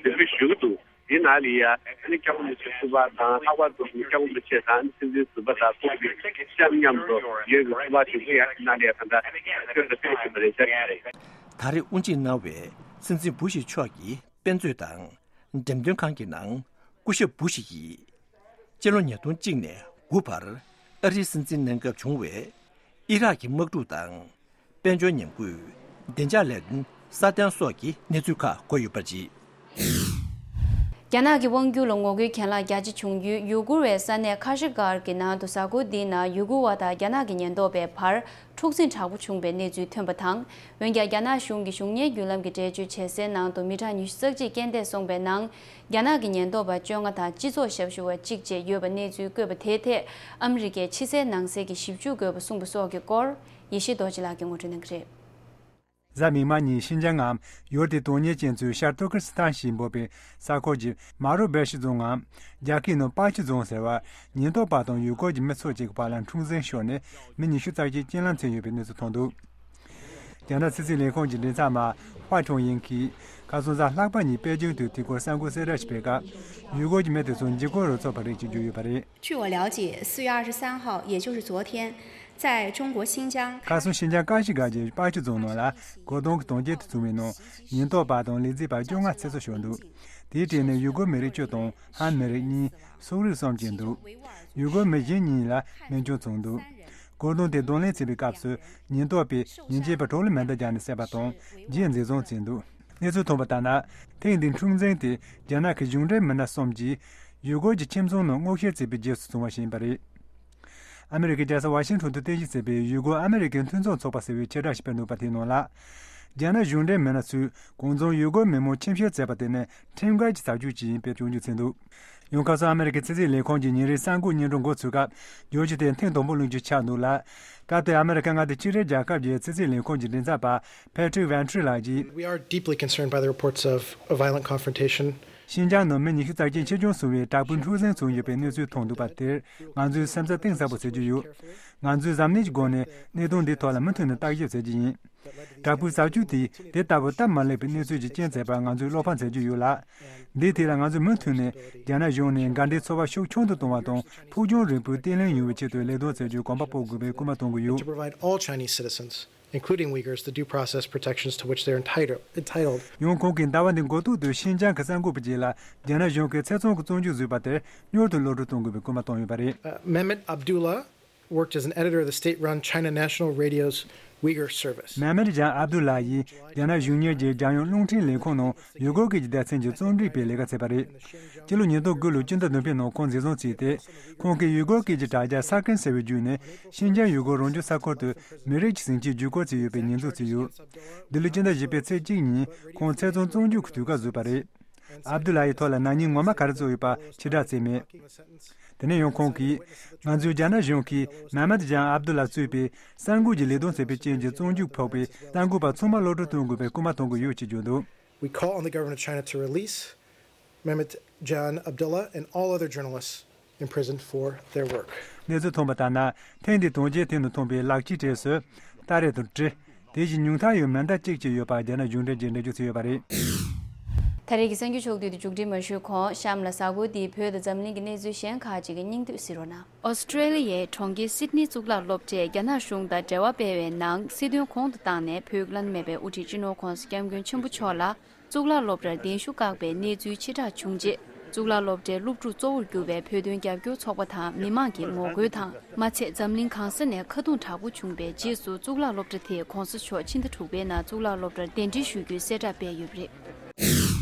ཟེར་བའི་ཞུ་གི་འདུག་འདི་ནང་ལ་ཡ་ཨ་ནི་སྐྱབས་མགོན་རིན་པོ་ཆེ་སྐུ་པར་དང་། ལྷག་པར་དུ་སྐྱབས་མགོན་རིན་པོ་ཆེ་དང་སྲིད་འཛིན་ཟུར་པ་དང་ཁོང་གི་སྐྱབས་མཉམ་དུ་ཡོད་པའི་སྐུ་པར་དེ་ཚོ་ཡ་ནང་ལ་ཡ་ད་ལྟ་སྐྱོན་དང་སྐྱོན་བཞིན་པ་རེད་ཤག་ད་རེས་དབུ་འབྱེད་གནང་བའི་སྲིད་འཛིན་བུ་ཤི་མཆོག་གི་དཔེ་མཛོད་དང་འགྲེམས་སྟོན་ཁང་གི་ནང་སྐུ་ཞབས་བུ་ཤི་ཡིས། སྤྱི་ལོ་ཉིས་སྟོང་གཅིག་ནས་དགུ་བར་ཨ་རིའི་སྲིད་འཛིན་གནང་སྐབས་བྱུང་བའི་ཨི་རག་གི་དམག་འཁྲུག་དང་། དཔལ་འབྱོར་ཉམས་རྒུད། བདེ་འཇགས་ལས་དོན་སྲ་བརྟན་སོགས་ཀྱི་གནས་ཚུལ་ཁག་བཀོད་ཡོད་པ་རེད། རྒྱ་ནག་གི་དབང་སྒྱུར་ལ་ངོ་རྒོལ་གྱེན་ལངས་རྒྱ་ཆེ་བྱུང་ཡུལ་ཡུ་གུར་བའི་ས་གནས་ཁ་ཤི་གྷར་གྱི་ནང་དུ་གཟའ་འཁོར་འདིའི་ནང་ཡུ་གུར་བ་དང་རྒྱ་ནག་གི་ཉེན་རྟོག་པའི་བར་འཁྲུག་འཛིང་དྲག་པོ་བྱུང་བའི་གནས་ཚུལ་ཐོན་པ་དང་། འོན་ཀྱང་རྒྱ་ནག་གཞུང་གིས་གཞུང་གཉེར་བརྒྱུད་ལམ་གྱི་འགྲེལ་བརྗོད་བྱེད་སའི་ནང་དུ་མི་གྲངས་ཉི་ཤུ་རྩ་གཅིག་རྐྱེན་འདས་སོང་བའི་ནང་། རྒྱ་ནག་གི་ཉེན་རྟོག་པ་བཅོ་ལྔ་དང་སྤྱི་ཚོགས་ཞབས་ཞུ་བ་གཅིག་བཅས་ཡོད་པ་གནས་ཚུལ་བཀོད་པ་དེའི་ཐད། ཨ་མི་རི་ཀའི་ཕྱི་གསལ་ནང་གསལ་གྱི་ཞིབ་འཇུག་དགོས་པ་གསུངས་པ་སོགས་ཀྱི་སྐོར། ཡེ་ཤེས་རྡོ་རྗེ་ལགས་ཀྱིས་ངོ་སྤྲོད་གནང་གི་རེད། གཟའ་མིག་དམར་ཉིན་ཤིན་ཅང་ངམ་ཡུལ་དེའི་དོན་གཉེར་ཅན་ཚོས་ཤར་ཏུར་ཀི་སི་ཐན་ཞེས་འབོད་པའི་ས་ཁུལ་གྱི་མ་རུ་བེ་ཤི་རྫོང་ངམ་རྒྱ་སྐད་ནང་པ་ཆི་རྫོང་ཟེར་བར་ཉེན་རྟོག་པ་དང་ཡུལ་སྐོར་གྱི་མི་ཚོགས་གཅིག་གི་བར་ལ་འཁྲུག་འཛིང་ཤོར་ནས་མི་ཉི་ཤུ་རྩ་གཅིག་རྐྱེན་ལམ་ཚུད་ཡོད་པའི་གནས་ཚུལ་ཐོན་འདུག་རྒྱ་ནག་ཕྱི་སྲིད་ལས་ཁུངས་ཀྱི་མགྲིན་ཚབ་པ་ཧྭ་ཁྲུང་ཡིང་གིས་ཁ་སང་གཟའ་ལྷག་པ་ཉིན་པེ་ཅིང་དུ་དེ་སྐོར་གསར་འགོད་གསལ་བསྒྲགས་ཤིག་སྤེལ་སྐབས། ཡུལ་སྐོར་གྱི་མི་དེ་ཚོ་འཇིགས་སྐུལ་རུ་ཚོགས་པ་རེད་ཅེས་བརྗོད་ཡོད་པ་རེད། 据我了解，四月二十三号，也就是昨天，在中国新疆。 ཁ་སང་ཤིན་ཅང་ཀ་ཤི་གྷར་གྱི་པ་ཆི་རྫོང་ནང་ལ་རྒོལ་རྡུང་གི་དོན་རྐྱེན་དེ་བྱུང་བའི་ནང་ཉེན་རྟོག་པ་དང་ལས་བྱེད་པ་བཅོ་ལྔ་ཚེ་སྲོག་ཤོར་འདུག་དེའི་གྲས་ནས་ཡུ་གུར་མི་རིགས་བཅུ་དང་ཧན་མི་རིགས་གཉིས། སོག་རིགས་གསུམ་བཅས་འདུག་ཡུ་གུར་མི་གཞན་གཉིས་ལ་རྨས་སྐྱོན་བྱུང་འདུག་རྒོལ་རྡུང་དེ་གདོང་ལེན་བྱེད་པའི་སྐབས་སུ་ཉེན་རྟོག་པས་ཉེན་ཆེན་པ་གྲོགས་ལ་མེ་མདའ་བརྒྱབ་ནས་བསད་པ་དང་རྗེས་འཛིན་བཟུང་བྱས་འདུག་གནས་ཚུལ་ཐོན་པ་ལྟར་ན། ཐེངས་འདིའི་འཁྲུག་འཛིང་དེ་རྒྱ་ནག་གི་གཞུང་འབྲེལ་མི་སྣ་གསུམ་གྱིས་ཡུ་གུར་གྱི་ཁྱིམ་ཚང་ནང་སྔོག་བཤེར་བྱས་པའི་རྗེས་སུ་བྱུང་བ་ཞིག་ཡིན་པ་རེད། ཨ་མི་རི་ཀའི་རྒྱལ་ས་ཝ་ཤིང་ཊོན་དུ་རྟེན་གཞི་བྱས་པའི་ཡུ་གུར་ཨ་མི་རི་ཀའི་མཐུན་ཚོགས་ཚོགས་པ་ཟེར་བའི་ཁྱབ་བསྒྲགས་ཤིག་སྤེལ་འདུག་པ་དེའི་ནང་ལ། རྒྱ་ནག་གཞུང་འབྲེལ་མི་སྣ་ཚོས་གོང་རྫོང་ཡུ་གུར་མི་མང་ཁྱིམ་བཤེར་བྱས་པ་དེ་ནི་ཁྲིམས་འགལ་གྱི་བྱ་སྤྱོད་ཅིག་ཡིན་པའི་སྐྱོན་བརྗོད་བྱས་འདུག་ཡང་ཁ་སང་ཨ་མི་རི་ཀའི་ཕྱི་སྲིད་ལས་ཁུངས་ཀྱི་ཉིན་རེའི་གསར་འགོད་སྙན་སྒྲོན་འགོ་ཚུགས་སྐབས། བརྗོད་གཞི་དེ་ཐེངས་དང་པོ་གླེང་རྒྱུ་ཆགས་འདུག་ལ། སྐབས་དེར་ཨ་མི་རི་ཀ་མངའ་སྡེ་ཕྱི་འབྲེལ་རྒྱལ་ཁབ་ཀྱི་ཕྱི་སྲིད་ལས་ཁུངས་ཀྱི་མགྲིན་ཚབ་པ་Patrick Vaitre ལགས་ཀྱིས། We are deeply concerned by the reports of a violent confrontation. ཤིན་ཅང་ནང་མི་ཉི་ཤུ་རྩ་གཅིག་འཆི་སྐྱོན་སོང་བའི་དྲག་པོའི་འཁྲུག་འཛིང་བྱུང་ཡོད་པའི་གནས་ཚུལ་ཐོན་འདུག་པ་དེར་ང་ཚོས་སེམས་འཚབ་གཏིང་ཟབ་པོ་བྱེད་ཀྱི་ཡོད། ང་ཚོས་གཟབ་ནན་གྱི་སྒོ་ནས་གནད་དོན་འདིའི་ཐོག་ལ་མུ་མཐུད་ནས་བརྟག་ཞིབ་བྱེད་ཀྱི་ཡིན། དྲག་པོའི་བྱ་སྤྱོད་དེས་དེ་ལྟ་བུ་སྟབས་མ་ལེགས་པའི་གནས་ཚུལ་ཞིག་རྐྱེན་བྱས་པར་ང་ཚོས་བློ་ཕམ་བྱེད་ཀྱི་ཡོད་ལ། འདིའི་ཐད་ལ་ང་ཚོས་མུ་མཐུད་ནས་རྒྱ་ནག་གཞུང་ནས་འགལ་ཟླའི་ཚོར་བ་ཤུགས་ཆུང་དུ་གཏོང་བ་དང་ཕུགས་རྒྱང་རིང་པོའི་བརྟན་ལྷིང་ཡོང་བའི་ཆེད་དུ་ལས་དོན་བྱ་རྒྱུའི་གོམ་པ་སྤོ་དགོས་པའི་སྐུལ་མ་གཏོང་གི་ཡོད། To provide all Chinese citizens, including Uyghurs, the due process protections to which they are entitled. entitled. ཡང་ཁོང་གིས་ཟླ་བ་འདིའི་འགོ་ཐོག་ཏུ་ཤིན་ཅང་གི་གསར་འགོད་པ་ཅིག་ལ་རྒྱ་ནག་གཞུང་གིས་ཚེ་ཚང་གི་བཙོན་འཇུག་བཟོས་པ་དེར་མྱུར་དུ་གློད་གྲོལ་གཏོང་དགོས་པའི་སྐུལ་མ་བཏང་ཡོད་པ་རེད། Uh, Mehmet Abdullah worked as an editor of the state-run China National Radio's Uyghur Service. མེ་མེད་ཇཱན་ཨབ་དུ་ལ་ཡིས་རྒྱ་ནག་གཞུང་གཉེར་གྱི་རྒྱལ་ཡོངས་རླུང་འཕྲིན་ལས་ཁུངས་ནང་ཡུ་གུར་སྐད་ཀྱི་སྡེ་ཚན་གྱི་རྩོམ་སྒྲིག་པའི་ལས་ཀ་བྱས་པ་རེད། སྤྱི་ལོ་ཉིས་སྟོང་དགུ་ལོའི་སྤྱི་ཟླ་བདུན་པའི་ནང་ཁོང་འཛིན་བཟུང་བྱས་ཏེ། ཁོང་གིས་ཡུ་གུར་སྐད་ཀྱི་དྲ་རྒྱ་ས་ཀན་ཟེར་བའི་བརྒྱུད་ནས་ཤིན་ཅང་ཡུ་གུར་རང་སྐྱོང་ས་ཁུལ་དུ་མི་རིགས་ཀྱི་ཟིང་ཆའི་བརྒྱུད་སྐུར་བྱས་ཡོད་པའི་ཉེས་འཛུགས་བྱས་ཡོད། འདི་ལོའི་སྤྱི་ཟླ་བཞི་པའི་ཚེས་གཅིག་ཉིན་ཁོང་ཚེ་བཙོན་བཙོན་འཇུག་གི་དུས་བཀག་བཟོས་པ་རེད། ཨབ་དུ་ལ་ཡི་ཐོག་ལ་ནག་ཉེས་ངོ་མ་ག་རེ་བཙུགས་ཡོད་པ་ཕྱིར་བསྒྲགས་བྱས་མེད། དེ་ནས་ཡང་ཁོང་གིས། ང་ཚོས་རྒྱ་ནག་གཞུང་གིས་མེ་མེད་ཇཱན་ཨབ་དུ་ལ་གཙོས་པའི་གསར་འགོད་ཀྱི་ལས་དོན་བྱེད་པའི་རྐྱེན་གྱིས་བཙོན་འཇུག་ཕོག་པའི་གསར་འགོད་པ་ཚང་མ་གློད་གྲོལ་གཏོང་དགོས་པའི་སྐུལ་མ་གཏོང་གི་ཡོད་ཅེས་བརྗོད་འདུག We call on the government of China to release Mehmet Jan Abdullah and all other journalists imprisoned for their work. གནས་ཚུལ་ཐོན་པ་ལྟར་ན། ཐེངས་འདིའི་དོན་རྐྱེན་དེ་ནས་ཐོན་པའི་ལག་ཁྱེར་གྲས་སུ་སྟ་རེ་དང་གྲི། དེ་བཞིན་ཉུང་མཐའ་ཡོད་མེ་མདའ་གཅིག་བཅས་ཡོད་པ་རྒྱ་ནག་གཞུང་འབྲེལ་གྱིས་འགྲེལ་བརྗོད་བྱས་ཡོད་པ་རེད། ད་རེས་ཀྱི་གསར་འགྱུར་ཕྱོགས་བསྡུས་དེ་མཇུག་སྒྲིལ་མ་ཞུས་གོང་གཤམ་ལ་གཟའ་འཁོར་འདིའི་བོད་དང་འཛམ་གླིང་གི་གནས་ཚུལ་གཞན་ཁག་ཅིག་གི་སྙིང་བསྡུས་གཟིགས་རོགས་གནང་། ཨོ་སི་ཀྲེ་ལི་ཡའི་གྲོང་ཁྱེར་སིད་ནི་གཙུག་ལག་སློབ་གྲྭས་རྒྱ་ནག་གཞུང་དང་འབྲེལ་བ་སྤེལ་བའི་ནང་སྲིད་དོན་གོང་དུ་བཏང་ནས་བོད་ཀྱི་བླ་ན་མེད་པའི་དབུ་ཁྲིད་སྤྱི་ནོར་༧གོང་ས་༧སྐྱབས་མགོན་ཆེན་པོ་མཆོག་ལ། གཙུག་ལག་སློབ་གྲྭར་གདན་ཞུ་བཀག་པའི་གནས་ཚུལ་ཕྱིར་བསྒྲགས་བྱུང་རྗེས། གཙུག་ལག་སློབ་གྲྭའི་སློབ་ཕྲུག་གཙོ་བོར་གྱུར་པའི་བོད་དོན་རྒྱབ་སྐྱོར་ཚོགས་པ་དང་མི་མང་གིས་ངོ་རྒོལ་དང་། མ་ཚད་འཛམ་གླིང་གང་ས་ནས་ཁ་རྡུང་དྲག་པོ་བྱུང་བའི་རྗེས་སུ་གཙུག་ལག་སློབ་གྲྭ་དེས་༧གོང་ས་མཆོག་ཕྱི་ཟླ་དྲུག་པའི་ནང་གཙུག་ལག་སློབ་གྲྭར་གདན་འདྲེན་ཞུ་རྒྱུའི་གསལ་བསྒྲགས་སྤེལ་ཡོད་པ་རེད།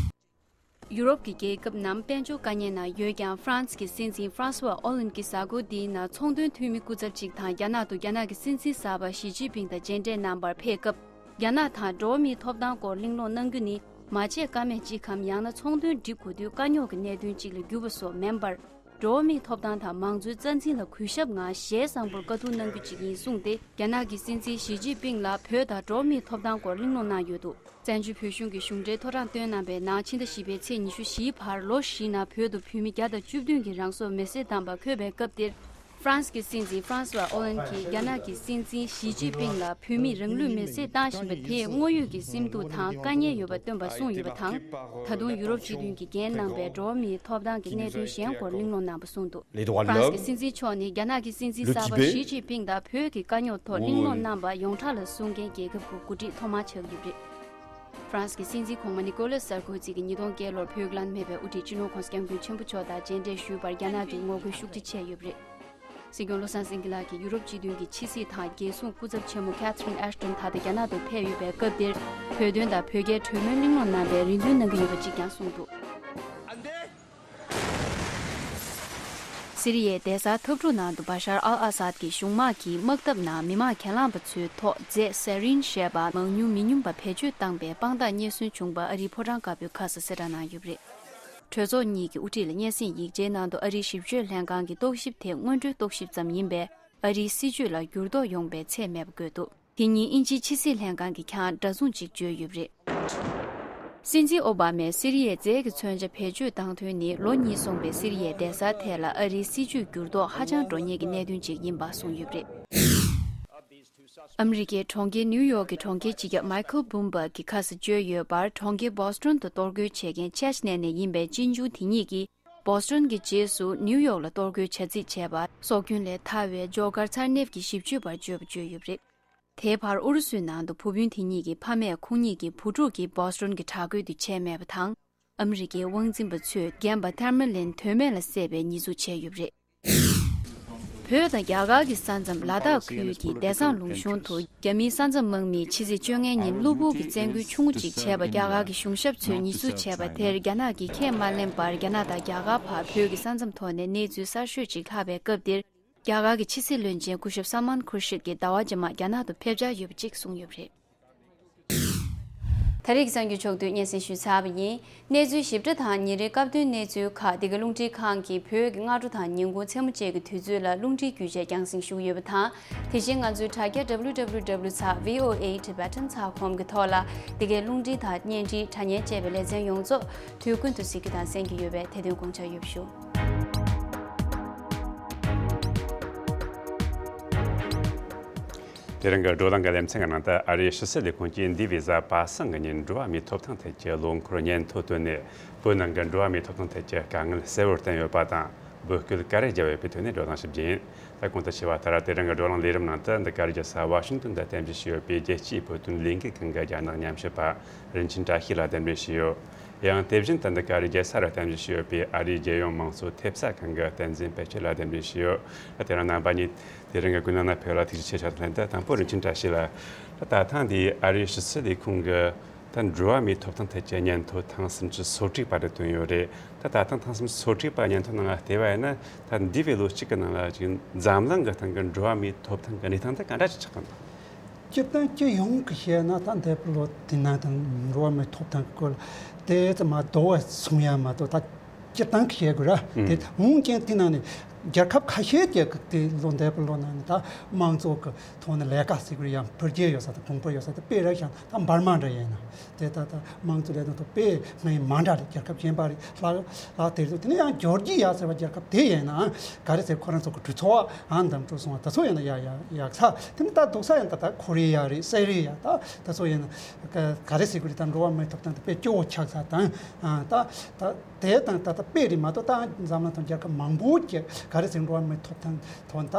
ཡུ་རོབ་ཀྱི་རྒྱལ་ཁབ་རྣམས་དཔལ་འབྱོར་དཀའ་ངལ་ནང་ཡོད་ཀྱང་། ཧྥ་རན་སི་གི་སྲིད་འཛིན་ཧྥ་རན་སི་ཝ་ཨོ་ལན་གྱིས་གཟའ་འཁོར་འདིའི་ནང་ཚོང་དོན་འཐུས་མི་སྐུ་ཚབ་ཅིག་དང་རྒྱ་ནག་ཏུ་རྒྱ་ནག་གི་སྲིད་འཛིན་གསར་པ་ཞི་ཅིན་ཕིང་དང་མཇལ་འཕྲད་གནང་བར་ཕེབས་སྐབས། རྒྱ་ནག་དང་འགྲོ་བ་མིའི་ཐོབ་ཐང་སྐོར་གླེང་སློང་གནང་རྒྱུ་ནི་མ་བྱས་ཀ་མེད་ཅིག་གམ། ཡང་ན་ཚོང་དོན་སྒྲིག་དགོས་དུས་དཀའ་རྙོག་གི་གནད་དོན་ཅིག་ལ་གྱུར་པ་སོགས་མིན་པར། འགྲོ་བ་མིའི་ཐོབ་ཐང་དང་མང་གཙོའི་རྩ་འཛིན་ལ་གུས་ཞབས་ངང་ཞལ་བཟང་པོར་བཀའ་བསྡུར་གནང་རྒྱུ་ཅིག་ཡིན་གསུངས་ཏེ། རྒྱ་ནག་གི་སྲིད་འཛིན་ཞི་ཅིན་ཕིང་ལ་བོད་དང་འགྲོ་བ་མིའི་ཐོབ་ཐང་སྐོར་གླེང་སློང་གནང་ཡོད་འདུག་བཙན་བྱོལ་བོད་གཞུང་གི་གཞུང་འབྲེལ་ཐོ་རངས་བཏོན་གནང་བའི་ནང་ཕྱི་ཟླ་བཞི་པའི་ཚེས་ཉི་ཤུ་བཞིའི་བར་ལོ་བཞིའི་ནང་བོད་དུ་བོད་མི་བརྒྱ་དང་བཅུ་བདུན་གྱིས་རང་སྲོག་མེར་སྲེག་བཏང་པ་འཁོད་པའི་སྐབས་དེར། ཧྥ་རན་སི་གི་སྲིད་འཛིན་ཧྥ་རན་སི་ཝ་ཨོ་ལན་གྱིས་རྒྱ་ནག་གི་སྲིད་འཛིན་ཞི་ཅིན་ཕིང་ལ་བོད་མིས་རང་ལུས་མེར་སྲེག་བཏང་བཞིན་པ་དེས་དངོས་ཡོད་ཀྱི་སེམས་སྡུག་དང་དཀའ་ངལ་ཡོད་པ་སྟོན་པ་གསུངས་ཡོད་པ་དང་། ད་དུང་ཡུ་རོབ་སྤྱི་མཐུན་གྱིས་འགན་གནང་པའི་འགྲོ་བ་མིའི་ཐོབ་ཐང་གི་གནད་དོན་གཞན་སྐོར་གླེང་སློང་གནང་པ་གསུངས་འདུག་ཧྥ་རན་སི་གི་སྲིད་འཛིན་མཆོག་ནི་རྒྱ་ནག་གི་སྲིད་འཛིན་གསར་པ་ཞི་ཅིན་ཕིང་དང་བོད་ཀྱི་དཀའ་རྙོག་ཐོག་གླེང་སློང་གནང་པ་ཡོངས་གྲགས་ལ་བཟུང་མཁན་རྒྱལ་ཁབ་ཀྱི་འགོ་ཁྲིད་ཐོག་མ་ཆགས་ཡོད་པ་རེད། ཧྥ་རན་སི་གི་སྲིད་འཛིན་གོང་མ་ནི་ཀོ་ལེ་སར་ཀོ་ཛི་གིས་ཉིས་སྟོང་བརྒྱད་ལོར་བོད་ཀྱི་བླ་ན་མེད་པའི་དབུ་ཁྲིད་སྤྱི་ནོར་ྋགོང་ས་ྋསྐྱབས་མགོན་ཆེན་པོ་མཆོག་དང་མཇལ་འཕྲད་ཞུས་པར་རྒྱ་ནག་གིས་ངོ་རྒོལ་ཤུགས་ཆེ་བྱས་ཡོད་པ་རེད། སྲིད་སྐྱོང་བློ་བཟང་སེང་གེ་ལགས་ཀྱིས་ཡུ་རོབ་སྤྱི་མཐུན་གྱི་ཕྱི་སྲིད་དང་རྒྱལ་སྲུང་སྐུ་ཚབ་ཆེན་མོ་ཁེ་ཐི་རིན་ཨེ་ཤི་ཊོན་ད་ལྟ་རྒྱ་ནག་ཏུ་ཕེབས་ཡོད་པའི་སྐབས་འདིར་བོད་དོན་དང་བོད་རྒྱའི་གྲོས་མོལ་གླེང་སློང་གནང་པའི་རེ་འདུན་གནང་གི་ཡོད་པ་གཅིག་ཀྱང་གསུངས་འདུག། སི་རི་ཡའི་གདན་སར་འཐབ་འཁྲུག་ནང་དུ་བ་ཤར་ཨལ་ཨ་སཱད་ཀྱི་གཞུང་དམག་གིས་དམག་འཐབ་ནང་མི་མང་གྱེན་ལངས་པ་ཚོའི་ཐོག་རྫས་སེ་རིན་ཞེས་པ་མང་ཉུང་མི་སྙོམས་པ་བེད་སྤྱོད་བཏང་པའི་དཔང་རྟགས་རྙེད་སོན་བྱུང་བ་ཨ་རིའི་ཕོ་བྲང་དཀར་པོས་ཁ་སང་གསལ་བསྒྲགས་གནང་ཡོད་པ་རེད། གྲོས་ཚོགས་གཉིས་ཀྱི་དབུ་ཁྲིད་ལ་སྙན་སེང་ཡིག་ཆའི་ནང་དུ་ཨ་རིའི་ཞིབ་དཔྱོད་ལྷན་ཁང་གི་རྟོག་ཞིབ་དེ་སྔོན་འགྲོའི་རྟོག་ཞིབ་ཙམ་ཡིན་པས། ཨ་རིའི་སྲིད་བྱུས་ལ་འགྱུར་ལྡོག་ཡོང་པའི་ཚད་མེད་པ་བཀོད་འདུག། དེ་ཉིན་དབྱིན་ཇིའི་ཕྱི་སྲིད་ལྷན་ཁང་གིས་ཀྱང་འདྲ་མཚུངས་ཅིག་བརྗོད་ཡོད་པ་རེད། སྲིད་འཛིན་ཨོ་བྷ་མས་སི་རི་ཡའི་རྫས་ཀྱི་མཚོན་ཆ་བེད་སྤྱོད་བཏང་དོན་ནི་ལོ་གཉིས་སོང་པའི་སི་རི་ཡའི་གདན་སར་ཐད་ལ་ཨ་རིའི་སྲིད་བྱུས་འགྱུར་ལྡོག་ཧ་ཅང་འགྲོ་ཉེན་གྱི་གནད་དོན་ཅིག་ཡིན་པ་གསུངས་ཡོད་པ་རེད། ཨ་མི་རི་ཀའི་གྲོང་ཁྱེར་ནིའུ་ཡོག་གི་གྲོང་ཁྱེར་སྤྱི་ཁྱབ་མའི་ཁལ་བྷུམ་བྷག་གིས་ཁ་སང་བརྗོད་ཡོད་པར། གྲོང་ཁྱེར་བྷོ་སི་ཊོན་དུ་གཏོར་རྒོལ་བྱེད་མཁན་ཅེ་ཆི་ནན་ནས་ཡིན་པའི་གཅེན་གཅུང་དེ་ཉིད་ཀྱིས་བྷོ་སི་ཊོན་གྱི་རྗེས་སུ་ནིའུ་ཡོག་ལ་གཏོར་རྒོལ་བྱ་རྩིས་བྱས་པར། སྲོག་རྒྱུན་ལས་ཐར་བའི་ཇོ་གར་ཚར་ནེབ་ཀྱིས་ཞིབ་དཔྱོད་པར་བརྗོད་པ་བརྗོད་ཡོད་པ་རེད། དེའི་བར་ཨུ་རུ་སུའི་ནང་དུ་བུ་སྤུན་དེ་གཉིས་ཀྱི་ཕ་མས་ཁོང་གཉིས་ཀྱི་བུ་ཕྲུག་གིས་བྷོ་སི་ཊོན་གྱི་བྲག་བརྐོས་དེ་བྱས་མེད་པ་དང་། ཨ་མི་རི་ཀའི་དབང་འཛིན་པ་ཚོས་རྒན་པ་ཐེར་མ་ལིན་དོན་མེད་ལ་བསད་པའི་ཉེས་འཛུགས་བྱས་ཡོད་པ་རེད། བོད་དང་རྒྱ་གར་གྱི་ས་མཚམས་ལ་དྭགས་ཁུལ་གྱི་བདེ་སྲུང་ལུང་གཤོང་དུ་རྒྱ་མིའི་ས་མཚམས་དམག་མིས་ཕྱི་ཚེས་བཅོ་ལྔ་ཉིན་གློ་བུར་གྱི་བཙན་རྒོལ་ཆུང་ངུ་ཅིག་བྱས་པ་རྒྱ་གར་གྱི་གཞུང་ཞབས་ཚོས་ཉེས་འཛུགས་བྱས་པ་དེར་རྒྱ་ནག་གིས་ཁས་མ་ལེན་པར། རྒྱ་ནག་དང་རྒྱ་གར་བར་བོད་ཀྱི་ས་མཚམས་ཐོག་ནས་གནས་ཚུལ་གསར་ཤོས་ཅིག་ལྷག་པའི་སྐབས་འདིར། རྒྱ་གར་གྱི་ཕྱི་སྲིད་བློན་ཆེན་སྐུ་ཞབས་སལ་མཱན་ཁུར་ཤིད་ཀྱིས་ཟླ་བ་རྗེས་མར་རྒྱ་ནག་ཏུ་ཕེབས་འཆར་ཡོད་པ་གཅིག་གསུངས་ཡོད་པ་རེད། ད་རེས་ཀྱི་གསར་འགྱུར་ཕྱོགས་བསྡུས་སྙན་སེང་ཞུས་ཚར་བ་ཡིན། གནས་ཚུལ་ཞིབ་ཕྲ་དང་ཉིན་རེའི་སྐབས་བསྟུན་གནས་ཚུལ་ཁག་འདི་ག་རླུང་འཕྲིན་ཁང་གི་བོད་ཀྱི་སྔ་དྲོ་དང་ཉིན་གུང་མཚན་མོ་བཅས་ཀྱི་དུས་ཚོད་ལ་རླུང་འཕྲིན་བརྒྱུད་བཅས་རྒྱང་སྲིང་ཞུ་གི་ཡོད་པ་དང་། དེ་བཞིན་ང་ཚོའི་དྲ་རྒྱ་W W W dot V O A Tibetan dot com གི་ཐོག་ལ་འདི་གའི་རླུང་འཕྲིན་དང་བརྙན་འཕྲིན་དྲ་བརྙན་བཅས་པའི་ལེ་ཚན་ཡོངས་རྫོགས་དུས་ཀུན་ཏུ་གཟིགས་རྒྱུ་དང་གསན་རྒྱུ་ཡོད་པས་དེ་དོན་དགོངས་འཇགས་ཡོད་པ་ཞུ། དེ་རིང་གི་བགྲོ་གླེང་གི་ལེ་ཚན་གྱི་ནང་དུ་ཨ་རིའི་ཕྱི་སྲིད་ལས་ཁུངས་ཀྱིས་འདས་པའི་གཟའ་པ་སངས་ཀྱི་ཉིན་འགྲོ་བ་མིའི་ཐོབ་ཐང་ཐད་ཀྱི་ལོ་འཁོར་སྙན་ཐོ་བཏོན་ནས། བོད་ནང་གི་འགྲོ་བ་མིའི་ཐོབ་ཐང་ཐད་ཀྱི་དཀའ་ངལ་གསལ་བོར་བསྟན་ཡོད་པ་དང་། འབོད་སྐུལ་ག་རེ་བརྒྱབ་ཡོད་པའི་ཐོག་ནས་བགྲོ་གླེང་ཞིབ་རྒྱས་ཡིན། ད་གོང་དུ་ཞུས་པ་ལྟར། དེ་རིང་གི་བགྲོ་གླེང་ལས་རིམ་ནང་དུ་འདི་ག་རེ་བརྗོད་ས། ཝ་ཤིང་ཏོན་དུ་རྟེན་གཞི་བྱས་ཡོད་པའི་རྒྱལ་སྤྱིའི་བོད་དོན་ལས་འགུལ་ཁང་གི་རྒྱ་ནག་ཉམས་ཞིབ་པ་རིན་ཆེན་བཀྲ་ཤིས་ལགས་གདན་འདྲེན་ཞུས་ཡོད། ཡང་དེ་བཞིན་དུ་འདི་ག་རེ་རྒྱལ་ས་རུ་གཏམ་བཤད་ཞུས་ཡོད་པའི་ཨ་རིའི་རྒྱལ་ཡོངས་མང་གཙོ་ཐེབས་རྩ་ཁང་གི་བསྟན་འཛིན་དཔལ་སྐྱིད་ལགས་གདན་འདྲེན་ཞུས་ཡོད། དེ་རིང་རྣམ་པ་གཉིས་དེ་རིང་གི་ཀུན་གླེང་ནང་ཕེབས་ལ་ཐུགས་རྗེ་ཆེ་ཞུ་ལན། ད་དང་པོ་རིན་ཆེན་བཀྲ་ཤིས་ལགས། ད་ད་ཐེངས་འདིའི་ཨ་རིའི་ཕྱི་སྲིད་ལས་ཁུངས་ཀྱི་ད་འགྲོ་བ་མིའི་ཐོབ་ཐང་ཐད་ཀྱི་སྙན་ཐོ་ཐེངས་སུམ་ཅུ་སོ་དྲུག་པ་དེ་བཏོན་ཡོད་རེད། ད་ད་ཐེངས་ཐེངས་སུམ་ཅུ་སོ་དྲུག་པ་སྙན་ཐོ་ནང་ལ་བལྟས་པ་ཡིན་ན། ད་འདས་པའི་ལོ་གཅིག་གི་ནང་ལ་ཅིག་འཛམ་གླིང་གི་སྟེང་གི་འགྲོ་བ་མིའི་ཐོབ་ཐང་གི་གནས་སྟངས་དེ་ག་འདྲ་ཅིག་ཆགས་ཀྱི་འདུག་སྤྱིར་བཏང་སྤྱི་ཡོངས་ཀྱི་བཤད་ན། ད་འདས་པའི་ལོ་དེ་ནང་དུ་འགྲོ་བ་མིའི་ཐོབ་ཐང་གི་སྐོར་ལ་དེ་ཙམ་མ་དོ་བ་གསུང་ཡ་མ་གཏོགས། ད་སྤྱིར་བཏང་གི་བཤད་དགོས་ར། ཨང་། དེ་འོན་ཀྱང་དེ་ནང་ནས་རྒྱལ་ཁབ་ཁ་ཤས་ཀྱི་དེ་ལོ་འདས་པའི་ལོ་ནང་ནས་ད་དམངས་གཙོ་གི་ཐོག་ནས་ལས་ཀ་ཟེར་དགོས་ར། ཡང་འཕེལ་རྒྱས་ཡོད་ས་དང་གོང་འཕེལ་ཡོད་ས་དེ་དཔེ་ར་བཞག་ན་ད་འབར་མ་འདྲ་ཡིན་ན། དེ་ད་ད་དམངས་གཙོ་ལས་དོན་ཐོག་དཔེ་སྔ་མ་འདྲ་རེད། རྒྱལ་ཁབ་གཞན་པ་རེད། ལྷག་ལྷག་དེ་རེད། དེ་ནས་ཡང་ཇོར་ཇི་ཡ་ཟེར་བ་རྒྱལ་ཁབ་དེ་ཡིན་ན་ག་རེ་ཟེར། ཁོ་རང་ཚོ་གི་གྲོས་ཚོགས་ཨ་འདམ་འགྲོ་སོང་བ་དེ་ཚོ་ཡིན་ན་ཡག་ཡག་ཡག་ས། དེ་ནས་ད་སྡུག་ས་ཡིན་ན་ད་ད་ཁོ་རེ་ཡ་རེད། སི་རི་ཡ་ད་དེ་ཚོ་ཡིན་ན་ག་ག་རེ་ཟེར་དགོས་རེད། ད་འགྲོ་བ་མིའི་ཐོབ་ཐང་དེ་དཔེ་སྐྱོ་བོ་ཆགས་ས་དང་། ཨ་ད་ད་དེ་དང་ད་ད་དཔེ་རེད་མ་གཏོགས། ད་འཛམ་གླིང་དང་རྒྱལ་ཁབ་མང་པོ་ཅིག་ག་རེ་ཟེར། འགྲོ་བ་མིའི་ཐོབ་ཐང་ཐོག་ད་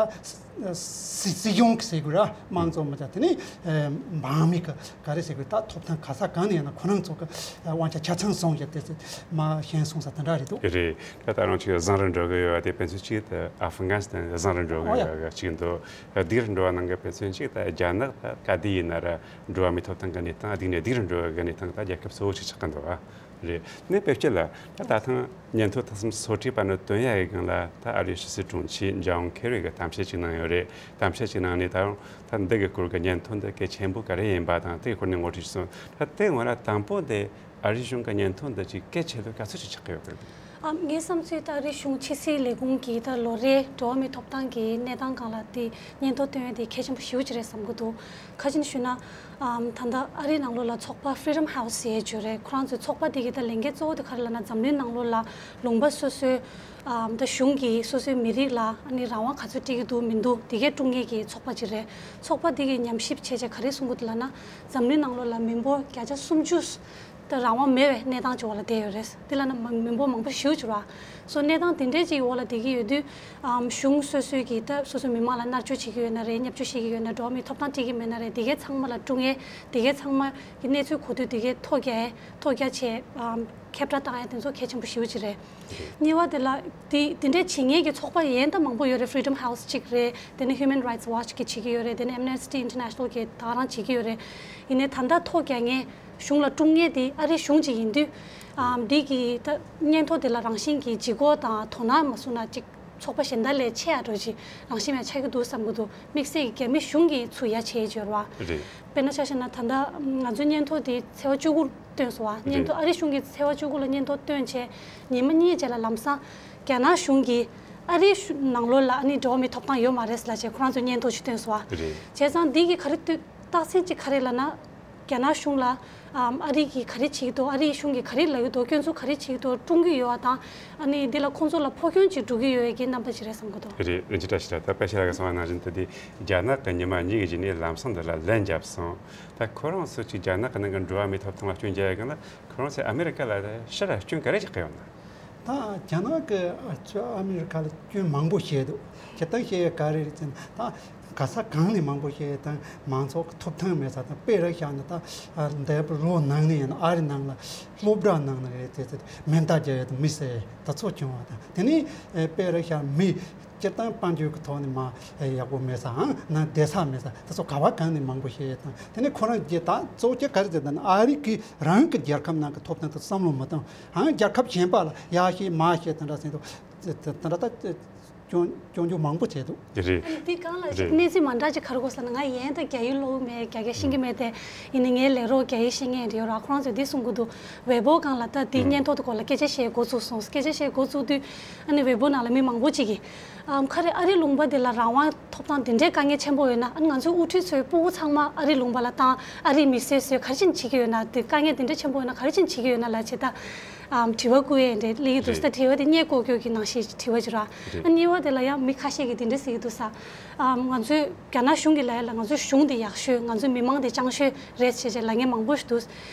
སྲིད་སྲིད་སྲིད་གཞུང་གི་ཟེར་དགོས་ར། དམངས་གཙོ་མ་ཆགས། དེ་ནས་ཨ་འབངས་མི་གི་ག་རེ་ཟེར་དགོས། ད་ཐོབ་ཐང་ག་ས་གང་ནས་ཡིན་ན་ཁོ་རང་ཚོ་གི་དབང་ཆ་ཆ་ཚང་སོང་ཡ་དེ་ཚོ་མ་ཞན་སོང་ས་དེ་འདྲ་རེད་འདུག། རེད། ད་ད་རུང་ཅིག་བཟང་རུ་འགྲོ་གི་ཡོད་པ་དེ་ཕན་ཚུན་གཅིག་ད་ཨ་ཧྥི་གྷ་ནི་སི་ཐན་བཟང་རུ་འགྲོ་གི་ཨོ་ཡ། ཡོད་པ་གཅིག་འདུག། སྡུག་རུ་འགྲོ་བ་ནང་གི་ཕན་ཚུན་གཅིག་ད་རྒྱ་ནག་ད་ག་དུས་ཡིན་ན་ར་འགྲོ་བ་མིའི་ཐོབ་ཐང་གི་གནས་སྟངས་སྡུག་ནས་སྡུག་རུ་འགྲོ་བའི་གནས་སྟངས་ད་རྒྱལ་ཁབ་གཙོ་བོ་ཞིག་ཆགས་ཀྱི་འདུག་ཨ། རེད། ནས་དཔེ་ཆ་ལ་ད་ད་ཐེངས་སྙན་ཐོ་ཐེངས་སུམ་ཅུ་སོ་དྲུག་པ་ནི་བཏོན་ཡ་གི་སྒང་ལ། ད་ཨ་རིའི་ཕྱི་སྲིད་དྲུང་ཆེ་ཇོན་ཁེ་རི་གིས་གཏམ་བཤད་ཅིག་གནང་ཡོད་རེད། གཏམ་བཤད་ཅིག་གནང་ནས་ད་ད་འདི་གི་སྐོར་གྱི་སྙན་ཐོ་འདི་གལ་ཆེན་པོ་ག་རེ་ཡིན་པ་དང་། དེའི་སྐོར་ནས་ངོ་སྤྲོད་ཅིག་གསུངས། ད་དེ་སྔོན་ལ་དང་པོ་འདི་ཨ་རིའི་གཞུང་གི་སྙན་ཐོ་འདི་ཅིག་གལ་ཆེ་ལོས་ག་ཚོད་ཅིག་ཆགས་ཀྱི་ཡོད་གི་རེད། ཨ། ངའི་བསམ་ཚུལ་ལྟར་ཨ་རིའི་གཞུང་ཕྱི་སྲིད་ལས་ཁུངས་ཀྱིས་ད་ལོ་རེའི་འགྲོ་བ་མིའི་ཐོབ་ཐང་གི་གནས་སྟངས་སྒང་ལ་དེ་སྙན་ཐོ་བཏོན་ཡས་དེ་གལ་ཆེན་པོ་ཞེ་པོ་ཅིག་རེད་བསམ་གྱི་འདུག་ག་རེ་ཡིན་ཞུས་ན། ཨམ། ད་ལྟ་ཨ་རིའི་ནང་ལོགས་ལ་ཚོགས་པ་Freedom House ཟེར་ཡས་ཅིག་ཡོད་རེད། ཁོ་རང་ཚོའི་ཚོགས་པ་དེ་གི་ད་ལས་འགན་གཙོ་བོ་དེ་ག་རེ་ལབ་ན། འཛམ་གླིང་ནང་ལོགས་ལ་ལུང་པ་སོ་སོའི། ཨམ། ད་གཞུང་གིས་སོ་སོའི་མི་རིགས་ལ་ཨ་ནི་རང་དབང་ག་ཚོད་སྤྲད་ཀྱི་འདུག་མི་འདུག་དེ་གའི་སྲུང་མཁན་གྱི་ཚོགས་པ་ཅིག་རེད། ཚོགས་པ་དེ་གིས་ཉམས་ཞིབ་བྱས་བྱས་ག་རེ་གསུང་གི་འདུག་ལབ་ན། འཛམ་གླིང་ནང་ལོགས་ལ་མི་འབོར་བརྒྱ་ཆ་སུམ་ཅུ་ད་རང་དབང་མེད་པའི་གནས་སྟངས་ཅིག་འོག་ལ་བསྡད་ཡོད་རེད། དེ་ལབ་ན་མ་མི་འབོར་མང་པོ་ཞེ་པོ་ཅིག་རེད། སོ་གནས་སྟངས་དེ་འདྲའི་ཅིག་འོག་ལ་བསྡད་ཀྱི་ཡོད་དུས། ཨམ། གཞུང་སོ་སོའི་གིས་ད་སོ་སོའི་མི་མང་ལ་མནར་གཅོད་བྱེད་ཀྱི་ཡོད་ན་རེད། བརྙས་བཅོས་བྱེད་ཀྱི་ཡོད་ན། འགྲོ་བ་མིའི་ཐོབ་ཐང་སྤྲད་ཀྱི་མེད་ན་རེད། དེ་གའི་ཚང་མ་ལ་སྲུང་ཡས། དེ་གའི་ཚང་མ་གི་གནས་ཚུལ་གོ་དུས་དེ་གའི་ཐོ་རྒྱག་ཡས། ཐོ་རྒྱ་བྱས། ཨམ། ཁྱབ་བསྒྲགས་བཏང་ཡས་དེ་ཚོ་གལ་ཆེན་པོ་ཞེ་པོ་ཅིག་རེད། གཉིས་པ་དེ་ལ་དེ་དེ་འདྲའི་བྱེད་མཁན་གྱི་ཚོགས་པ་ཡན་ད་མང་པོ་ཡོད་རེད། Freedom House གཅིག་རེད། དེ་ནས་Human Rights Watch གིས་བྱེད་ཀྱི་ཡོད་རེད། དེ་ནས་Amnesty International གིས་ད་ག་རང་བྱེད་ཀྱི་ཡོད་རེད། ཡིན་ནའི་ད་ལྟ་ཐོ་རྒྱག་མཁན། གཞུང་ལ་སྲུང་མཁན་དེ་ཨ་རིའི་གཞུང་གཅིག་ཡིན་དུས། ཨམ། འདི་གི་ད་སྙན་ཐོ་དེ་ལ་རང་བཞིན་གྱི་ལྗིད་ཁོག་དང་དོ་སྣང་མ་བཟུང་ན་ཅིག་ཚོགས་པ་གཞན་དག་ལས་ཆེ་ཡ་འདྲ་ཅིག་རང་བཞིན་མེད་ཆགས་ཀྱི་འདུག་བསམ་གྱི་འདུག་དམིགས་བསལ་གྱི་རྒྱ་མི་གཞུང་གིས་ཚུར་ཡ་བྱེད་ཡས་ཅིག་ཡོད་རེད་པ། རེད། དཔེར་ན་ཆ་བཞག་ན་ད་ལྟ་ང་ཚོའི་སྙན་ཐོ་དེ་ཚེས་པ་བཅུ་དགུ་བཏོན་སོང་བ། སྙན་ཐོ། རེད། ཨ་རིའི་གཞུང་གིས་ཚེས་པ་བཅུ་དགུ་ལ་སྙན་ཐོ་བཏོན་བྱས་ཉི་མ་གཉིས་རྗེས་ལ་ལམ་སང་རྒྱ་ནག་གཞུང་གིས་ཨ་རིའི་གཞུ་ནང་ལོགས་ལ་ཨ་ནི་འགྲོ་བ་མིའི་ཐོབ་ཐང་ཡོད་མ་རེད་ལབ་བྱས་ཁོ་རང་ཚོས་སྙན་ཐོ་ཞིག་བཏོན་སོང་བ། རེད། བྱས་ཙང་འདི་གིས་ག་རེ་ལྟོས། རྟགས་མཚན་གཅིག་ག་རེ་ལབ་ན། རྒྱ་ནག་གཞུང་ལ། ཨམ། ཨ་རི་གིས་ག་རེ་བྱེད་ཀྱི་འདུག་ཨ་རིའི་གཞུང་གིས་ག་རེ་ལབ་ཀྱི་འདུག་སྐྱོན་འཛུགས་ག་རེ་བྱེད་ཀྱི་འདུག་སྲུང་གི་ཡོད་པ་དང་། ཨ་ནི་འདི་ལ་ཁོང་ཚོ་ལ་ཕོག་སྐྱོན་ཅིག་འགྲོ་གི་ཡོད་ཀྱི་རྣམ་པ་ཅིག་རེད་བསམ་གྱི་འདུག་རེད། རིན་ཆེན་བཀྲ་ཤིས་ལགས། ད་དཔེ་ཆ་ལ་གསུངས་པ་ནང་བཞིན་དུ་དེ་རྒྱ་ནག་གི་ཉི་མ་གཉིས་ཀྱི་རྗེས་ནས་ལམ་སང་འདི་ལ་ལན་བརྒྱབ་སོང་། ད་ཁོ་རང་ཚོ་ཅིག་རྒྱ་ནག་གི་ནང་གི་འགྲོ་བ་མིའི་ཐོབ་ཐང་ལ་སྐྱོན་རྒྱག་ཡ་གི་ན། ཁོ་རང་ཚོས་ཨ་མི་རི་ཀ་ལ་ཕྱིར་སྐྱོན་ག་རེ་བྱེད་ཀྱི་ཡོད་ན། ད་རྒྱ་ནག་གི་ཨ་ཚོས་ཨ་མི་རི་ཀ་ལ་སྐྱོན་མང་པོ་བྱས་འདུག་སྤྱིར་བཏང་བཤད་ཡ་ག་རེ་རེད་ཟེར་ན། ད་ག་ས་གང་ནས་མང་པོ་བཤད་ཡ་དང་། མང་ཚོགས་ཀྱི་ཐོབ་ཐང་མེད་ས་དང་། དཔེར་བཞག་ན་ད་ཨ་འདས་པའི་ལོ་ནང་ནས་ཡིན་ན་ཨ་རི་ནང་ལ་སློབ་གྲྭ་ནང་ལ་རེད་དེ་དེ་མེ་མདའ་རྒྱག་ཡ་དང་མི་བསད་ཡ་དེ་ཚོ་བྱུང་བ་དང་། དེ་ནས་ཨེ་དཔེར་བཞག་མི་སྤྱིར་བཏང་དཔལ་འབྱོར་གྱི་ཐོག་ནས་མ་ཨེ་ཡག་པོ་མེད་སའང་ན་བསྡད་ས་མེད་ས་དེ་ཚོ་ག་བ་གང་ནས་མང་པོ་བཤད་ཡ་དང་། དེ་ནས་ཁོ་རང་གིས་ད་གཙོ་བོ་ག་རེ་ཟེར་ན། ཨ་རི་གིས་རང་གི་རྒྱལ་ཁབ་ནང་གི་ཐོབ་ཐང་དེ་བསམ་བློ་མི་བཏང་། ཨང་། རྒྱལ་ཁབ་གཞན་པ་ལ་ཡར་བཤད་མར་བཤད་དེ་འདྲ་ཟེར་འདུག་དེ་དེ་འདྲ་ད་སྐྱོན་སྐྱོན་བརྗོད་མང་པོ་བྱས་འདུག་རེད། ཨ་ནི་འདི་སྒང་ལ་ཅིག་རེད། གནས་ཚུལ་མ་འདྲ་ཅིག་ག་རེ་གོ་ཟེར་ན། ང་ཡན་ད་རྒྱ་ཡིག་ཀློག་གི་མེད། རྒྱ་སྐད་ཤེས་ཀྱི་མེད་དེ། ཡིན་ནའི་ངའི་ལས་རོགས་རྒྱ་ཡིག་ཤེས་མཁན་དེ་ཡོད་ར། ཁོ་རང་ཚོས་འདི་གསུང་གི་འདུག་ཝེ་པོ་སྒང་ལ་ད་འདི་ཨུ། སྙན་ཐོ་དེ་སྐོར་ལ་སྐད་ཆ་བཤད་འགོ་ཚུགས་སོང་། སྐད་ཆ་བཤད་འགོ་ཚུགས་དུས་ཨ་ནི་ཝེ་པོ་ནང་ལ་མི་མང་པོ་ཅིག་གིས། ཨམ། ག་རེ་ཨ་རིའི་ལུང་པ་འདི་ལ་རང་དབང་ཐོབ་ཐང་དེ་འདྲའི་དཀའ་ངལ་ཆེན་པོ་ཡོད་ན། ཨ་ནི་ང་ཚོའི་དབུ་ཁྲིད་ཚོའི་སྤུ་གུ་ཚང་མ་ཨ་རིའི་མི་སེར་ཚོས་ག་རེ་བྱས་ནས་བྱེད་ཀྱི་ཡོད་ན། དེ་དཀའ་ངལ་དེ་འདྲ་ཆེན་པོ་ཡོད་ན་ག་རེ་བྱས་ནས་བྱེད་ཀྱི་ཡོད་ན་ལབ་བྱས་ད། ཨམ། དྲི་བ་བཀོད་ཡས་འདྲ་སླེབས་ཀྱི་འདུག་རེད། ད་དྲི་བ་དེ་སྙད་ལྐོག་གྱོད་ཀྱི་ནང་བཞིན་དྲི་བ་ཅིག་ར། རེད། ཨ་གཉིས་པ་དེ་ལ་ཡང་མི་ཁ་ཤས་ཀྱིས་དེ་འདྲ་ཟེར་གྱི་འདུག་ས། ཨམ། ང་ཚོའི་རྒྱ་ནག་གཞུང་གིས་ལབ་ཡ་ལ་ང་ཚོའི་གཞུང་དེ་ཡག་ཤོས། ང་ཚོའི་མི་མང་དེ་སྤྱང་ཤོས་རེད་ཟེར་བྱས་ལབ་མཁན་མང་པོ་ཞིག་འདུག་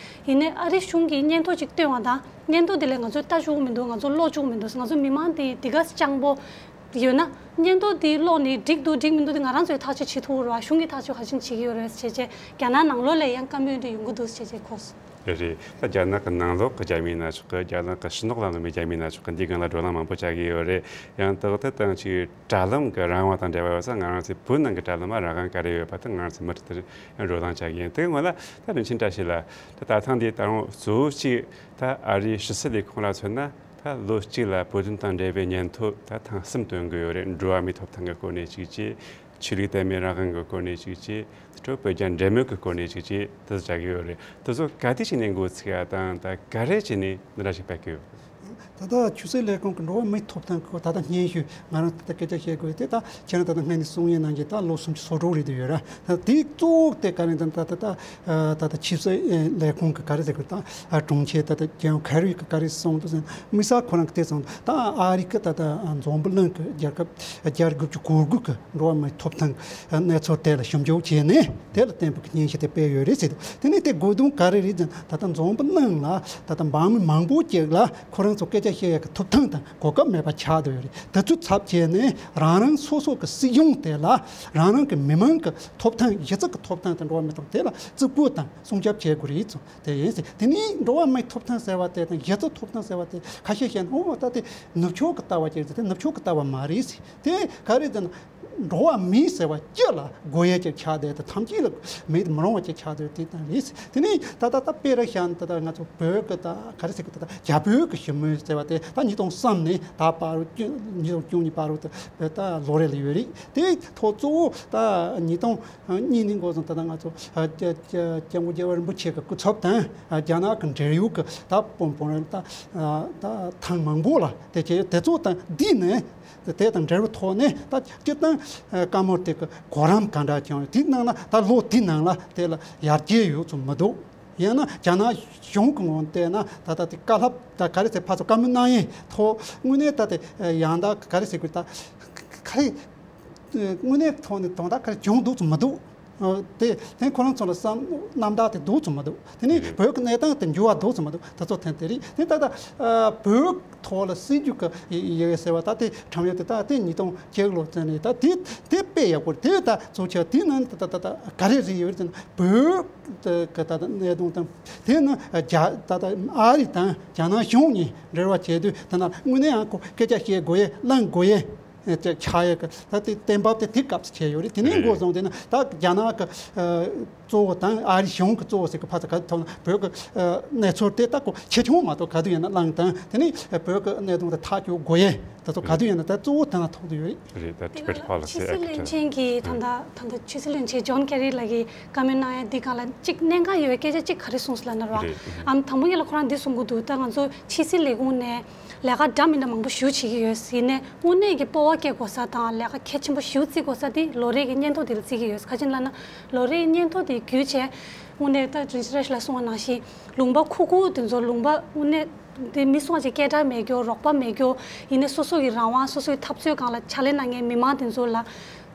ཡིན་ནའི་ཨ་རི་གཞུང་གིས་སྙན་ཐོ་ཅིག་བཏོན་པ་དང་། སྙན་ཐོ་དེ་ལ་ང་ཚོས་ལྟ་བཅུག་གི་མི་འདུག་ང་ཚོ་ཀློག་བཅུག་གི་མི་འདུག་ང་ཚོ་མི་མང་དེ་དེ་ག་སྤྱང་པོ་ཡོད་ན། སྙན་ཐོ་དེ་ཀློག་ནས་འགྲིག་འདུག་འགྲིག་མི་འདུག་དེ་ང་རང་ཚོས་ཐག་གཅོད་བྱེད་ཐུབ་རེད་བ། གཞུང་གིས་ཐག་གཅོད་ག་རེ་བྱེད་ཀྱི་ཡོད་རེད་ཟེར་བྱས། རྒྱ་ནག་ནང་ལོགས་ལ་ཡང་བཀའ་མོལ་འདི་ཡོང་གི་འདུག་ཟེར་བྱས་གོ་སོང་། རེད། ད་རྒྱ་ནག་གི་ནང་ལོགས་ཀྱི་རྒྱ་མི་ཡིན་ན་ཆོག་གི། རྒྱ་ནག་གི་ཕྱི་ནང་ལ་ལུས་པའི་རྒྱ་མི་ཡིན་ན་ཆོག་གི། འདིའི་སྒང་ལ་བགྲོ་གླེང་མང་པོ་བྱ་གི་ཡོད་རེད། ཡང་ད་ལྟ་དང་ཅིག་དྲ་ལམ་གྱི་རང་དབང་དང་འབྲེལ་བ་ཡོད་ས། ང་རང་ཚོའི་བོད་ནང་གི་དྲ་ལམ་ལ་རང་དབང་ག་རེ་ཡོད་པ་དེ་ང་རང་ཚོས་མུ་མཐུད་དུ་ཡང་བགྲོ་གླེང་བྱ་གི་ཡིན། དེ་སྔོན་ལ་ད་རིན་ཆེན་བཀྲ་ཤིས་ལགས། ད་ད་ཐེངས་འདི་ད་རུང་གཙོ་བོ་གཅིག་ད་ཨ་རིའི་ཕྱི་སྲིད་ལས་ཁུངས་ལ་མཚོན་ན། ད་ལོ་གཅིག་ལ་བོད་དོན་དང་འབྲེལ་བའི་སྙན་ཐོ་ད་ཐེངས་གསུམ་བཏོན་གི་ཡོད་རེད། འགྲོ་བ་མིའི་ཐོབ་ཐང་གི་སྐོར་ནས་གཅིག་བྱས། ཆོས་ལུགས་དད་མོས་རང་དབང་གི་སྐོར་ནས་གཅིག་བྱས། དེ་འཕྲོ་བོད་རྒྱ་འབྲེལ་མོལ་གྱི་སྐོར་ནས་གཅིག་བྱས། དེ་ཚོ་བྱ་གི་ཡོད་རེད། དེ་ཚོ་ག་དུས་བྱས་ནས་འགོ་ཚུགས་ཡ་དང་། ད་ག་རེ་བྱས་ནས་འདི་འདྲ་ཞིག་སྤེལ་གི་ཡོད། ད་ལྟ་ཆོས་སྲིད་ལས་ཁུངས་ཀྱི་འགྲོ་བ་མིའི་ཐོབ་ཐང་སྐོར་ད་ལྟ་སྙན་ཞུ་ང་རང་ད་ལྟ་སྐད་ཆ་བཤད་དགོས་དེ། ད་ཁྱེད་རང་ད་ལྟ་སྔོན་ནས་གསུང་ཡས་ནང་བཞིན་ད་ལོ་སུམ་ཅུ་སོ་དྲུག་རེད་དུ་ཡོད་ར། ད་དེ་གཙོ་བོ་དེ་ག་རེ་ད་ད་ད་ད་ད་ད་ཆོས་སྲིད་ལས་ཁུངས་ཀྱི་ག་རེ་ཟེར་དགོས། ད་དྲུང་ཆེ་ད་ད་ཇོན་ཁེ་རི་གི་ག་རེ་གསུངས་འདུག་ཟེར་ན། དམིགས་བསལ་ཁོ་རང་གི་དེ་གསུངས་འདུག་ད་ཨ་རི་གི་ད་ད་འཛམ་བུ་གླིང་གི་རྒྱལ་ཁབ་བརྒྱ་དགུ་བཅུ་གོ་དགུ་གི་འགྲོ་བ་མིའི་ཐོབ་ཐང་གནས་ཚུལ་དེ་ལ་ཞིབ་འཇུག་བྱས་ནས་དེ་ལ་བརྟེན་པའི་སྙན་ཞུ་དེ་སྤེལ་ཡོད་རེད་ཟེར་འདུག་དེ་ནས་དེ་དགོས་དོན་ག་རེ་རེད་ཟེར་ན། ད་ལྟ་འཛམ་བུ་གླིང་ལ་ད་ལྟ་འབངས་མི་མང་པོ་ཅིག་ལ་ཁོ་རང་ཚོ་སྐད་ཆ་བཤད་ཡག་གི་ཐོབ་ཐང་དང་གོ་སྐབས་མེད་པ་ཆགས་བསྡད་ཡོད་རེད། དེ་ཚོའི་ཚབ་བྱས་ནས་རང་རང་སོ་སོ་གི་སྲིད་གཞུང་དེ་ལ་རང་རང་གི་མི་མང་གི་ཐོབ་ཐང་། གཞི་རྩ་གི་ཐོབ་ཐང་དང་འགྲོ་བ་མིའི་ཐོབ་ཐང་དེ་ལ་བརྩི་བཀུར་དང་སྲུང་སྐྱོབ་བྱེད་དགོས་རེད་ཟེར། དེ་ཡིན་ཟེར། དེ་ནས་འགྲོ་བ་མིའི་ཐོབ་ཐང་ཟེར་བ་དེ་དང་གཞི་རྩའི་ཐོབ་ཐང་ཟེར་བ་དེ་ཁ་ཤས་བཤད་ན། ཨོ་ད་དེ་ནུབ་ཕྱོགས་ཀྱི་ལྟ་བ་ཅིག་རེད་ཟེར། དེ་ནུབ་ཕྱོགས་ཀྱི་ལྟ་བ་མ་རེད་ཟེར། དེ་ག་རེ་ཟེར་ན། འགྲོ་བ་མི་ཟེར་བ་སྤྱི་ལ་དགོས་ཡས་ཀྱི་ཆགས་བསྡད་དེ། ཐམས་ཅད་ལ་མེད་དུ་མི་རུང་བ་ཅིག་ཆགས་བསྡད་དེ་དང་རེད། དེ་ནས་ད་ལྟ་ད་དཔེ་ར་བཞག་ན་ད་ལྟ་ང་ཚོ་བོད་ཀྱི་ད་ག་རེ་ཟེར་གི། ད་ལྟ་རྒྱ་བོད་ཀྱི་ཞི་མོལ་ཟེར་བ་དེ་ད་ཉིས་སྟོང་གསུམ་ནས་ད་བར་དུ་ཉིས་སྟོང་བཅུ་གཉིས་བར་དུ་ད་ལོ་རེ་ལ་ཡོད་རེད། དེ་ཐོག་གཙོ་བོ་ད་ཉིས་སྟོང་གཉིས་ནས་འགོ་བཟུང་ད་ལྟ་ང་ཚོ་ཨ་སྐྱབས་སྐྱབས་སྐྱབས་མགོན་རྒྱལ་བ་རིན་པོ་ཆེ་གི་སྐུ་ཚབ་དང་ཨ་རྒྱ་ནག་གི་འབྲེལ་ཡོད་ཀྱི་ད་དཔོན་དཔོན་རིགས་ད་ཨ་ད་ཐེངས་མང་པོ་ལ་དེ་བྱས་དེ་ཚོ་དང་འདི་ནས། དེ་དང་འབྲེལ་བའི་ཐོག་ནས་ད་སྤྱིར་བཏང་བཀའ་མོལ་དེ་གི་གོ་རིམ་ག་འདྲ་བྱུང་ཡོད། དེའི་ནང་ལ་ད་ལོ་དེའི་ནང་ལ་དེ་ལ་ཡར་རྒྱས་ཡོད་ཙམ་མི་འདུག། ཡང་ན་རྒྱ་ནག་གཞུང་གི་ངོས་ནས་བལྟས་ན་ད་ལྟ་དེ་བཀའ་སློབ་ད་ག་རེ་ཟེར། ཕར་ཚུར་བཀའ་མོལ་གནང་ཡས་ཐོག་དངོས་གནས་ད་དེ་ཡང་ད་ག་རེ་ཟེར་དགོས། ད་ག་རེ་དངོས་གནས་ཐོག་ནས་དོན་དག་ག་རེ་བྱུང་འདུག་ཙམ་མི་འདུག། ཨ། དེ་དེ་ཁོ་རང་ཚོ་ལ་བསམ་རྣམ་དག་དེ་འདུག་ཙམ་མི་འདུག། དེ་ནས་རེད། བོད་ཀྱི་གནས་སྟངས་དེ་འགྱུར་བ་འདུག་ཙམ་མི་འདུག། དེ་ཚོ་ཐོན་དེ་རེད། དེ་ད་ལྟ་ཨ་བོད་ཐོག་ལ་སྲིད་ཇུས་ཀྱི་ཡི་ཡི་ཟེར་བ་ད་དེ་ཁྲིམས་ཡིག་དེ་ད་དེ་ཉིས་སྟོང་བཅུ་ལོ་ཙམ་ནས་ད་དེ་དེ་དཔེ་ཡག་པོ་རེད། དེ་ད་གཙོ་ཆེ་བ་དེ་ནང་ད་ད་ད་ད་ག་རེ་རེད་ཡོད་ཟེར་ན། བོད་ཀྱི་ད་ད་གནད་དོན་དང་། དེ་ནི་རྒྱ་ད་ད་ཨ་རི་དང་རྒྱ་ནག་གཞུང་གཉིས་འབྲེལ་བ་བྱེད་དུས་དེ་ན་དངོས་གནས་ཡང་ཁོ་སྐད་ཆ་བཤད་དགོས་ཡས་གླེང་དགོས་ཡས། ཨེ་ཅེ་ཆགས་ཡོད་གི། ད་དེ་གཏན་ཕབ་དེ་དེ་སྐབས་སུ་བྱས་ཡོད་རེད། དེ་ནས་འགོ་བཟུང་དེ་ནི་ད་རྒྱ་ནག་གི་ཨ་གཙོ་བོ་དང་ཨ་རི་གཞུང་གི་གཙོ་བོ་ཟེར་གི་ཕར་ཚུར་ག་ཐོག་ན་བོད་གི་ཨ་གནས་ཚུལ་དེ་ད་ཁོ་ཆེ་ཆུང་མ་གཏོགས་ག་དུས་ཡིན་ན་གླེང་དང་། དེ་ནས་བོད་གི་གནད་དོན་དེ་ཐག་གཅོད་དགོས་ཡས་ད་ཚོ་ག་དུས་ཡིན་ན་ད་གཙོ་བོ་དེ་ན་ཐུག་དུ་ཡོད་རེད། རེད། ད་དེ་ནི་ཕྱི་སྲིད་བློན་ཆེན་གྱིས་ད་ལྟ་ད་ལྟ་ཕྱི་སྲིད་བློན་ཆེན་ཇོན་ཀེ་རི་ལགས་ཀྱིས་བཀའ་མོལ་གནང་ཡ་འདི་སྒང་ལ་གཅིག་གནད་འགག་ཡོད་པའི་སྐད་ཆ་གཅིག་ག་རེ་གསུངས་སོང་ལབ་ན་རེད་བ། རེད། ཨམ་དང་པོ་ཉིད་ལ་ཁོ་རང་འདི་གསུང་གི་འདུག། ད་ང་ཚོ་ཕྱི་སྲིད་ལས་ཁུངས་ནས་ལས་ཀ་འདྲ་མི་འདྲ་མང་པོ་ཞེ་པོ་བྱེད་ཀྱི་ཡོད། ཡིན་ནའི་དངོས་གནས་ཀྱི་སྤོབས་པ་སྐྱེ་དགོས་ས་དང་ལས་ཀ་གལ་ཆེན་པོ་ཞེ་པོ་བརྩི་དགོས་ས་དེ་ལོ་རེ་གི་སྙན་ཐོ་དེ་ལ་བརྩི་གི་ཡོད། ག་ཅི་ལབ་ན་ལོ་རེའི་སྙན་ཐོ་དེ་བརྒྱུད་བྱས་དངོས་གནས་ད་ཅུན་ཤི་རེ་ཤི་ལ་གསུངས་པ་ནང་བཞིན་ལུང་པ་ཁུག་ཁུག་དེ་ཚོ་ལུང་པ་དངོས་གནས་དེ་མི་སོང་ཅིག་སྐད་གྲགས་མེད་རྒྱུ། རོགས་པ་མེད་རྒྱུ། ཡིན་ནའི་སོ་སོ་གི་རང་དབང་སོ་སོའི་འཐབ་རྩོད་སྒང་ལ་ཕྱག་ལས་གནང་མཁན་མི་མང་དེ་ཚོ་ལ་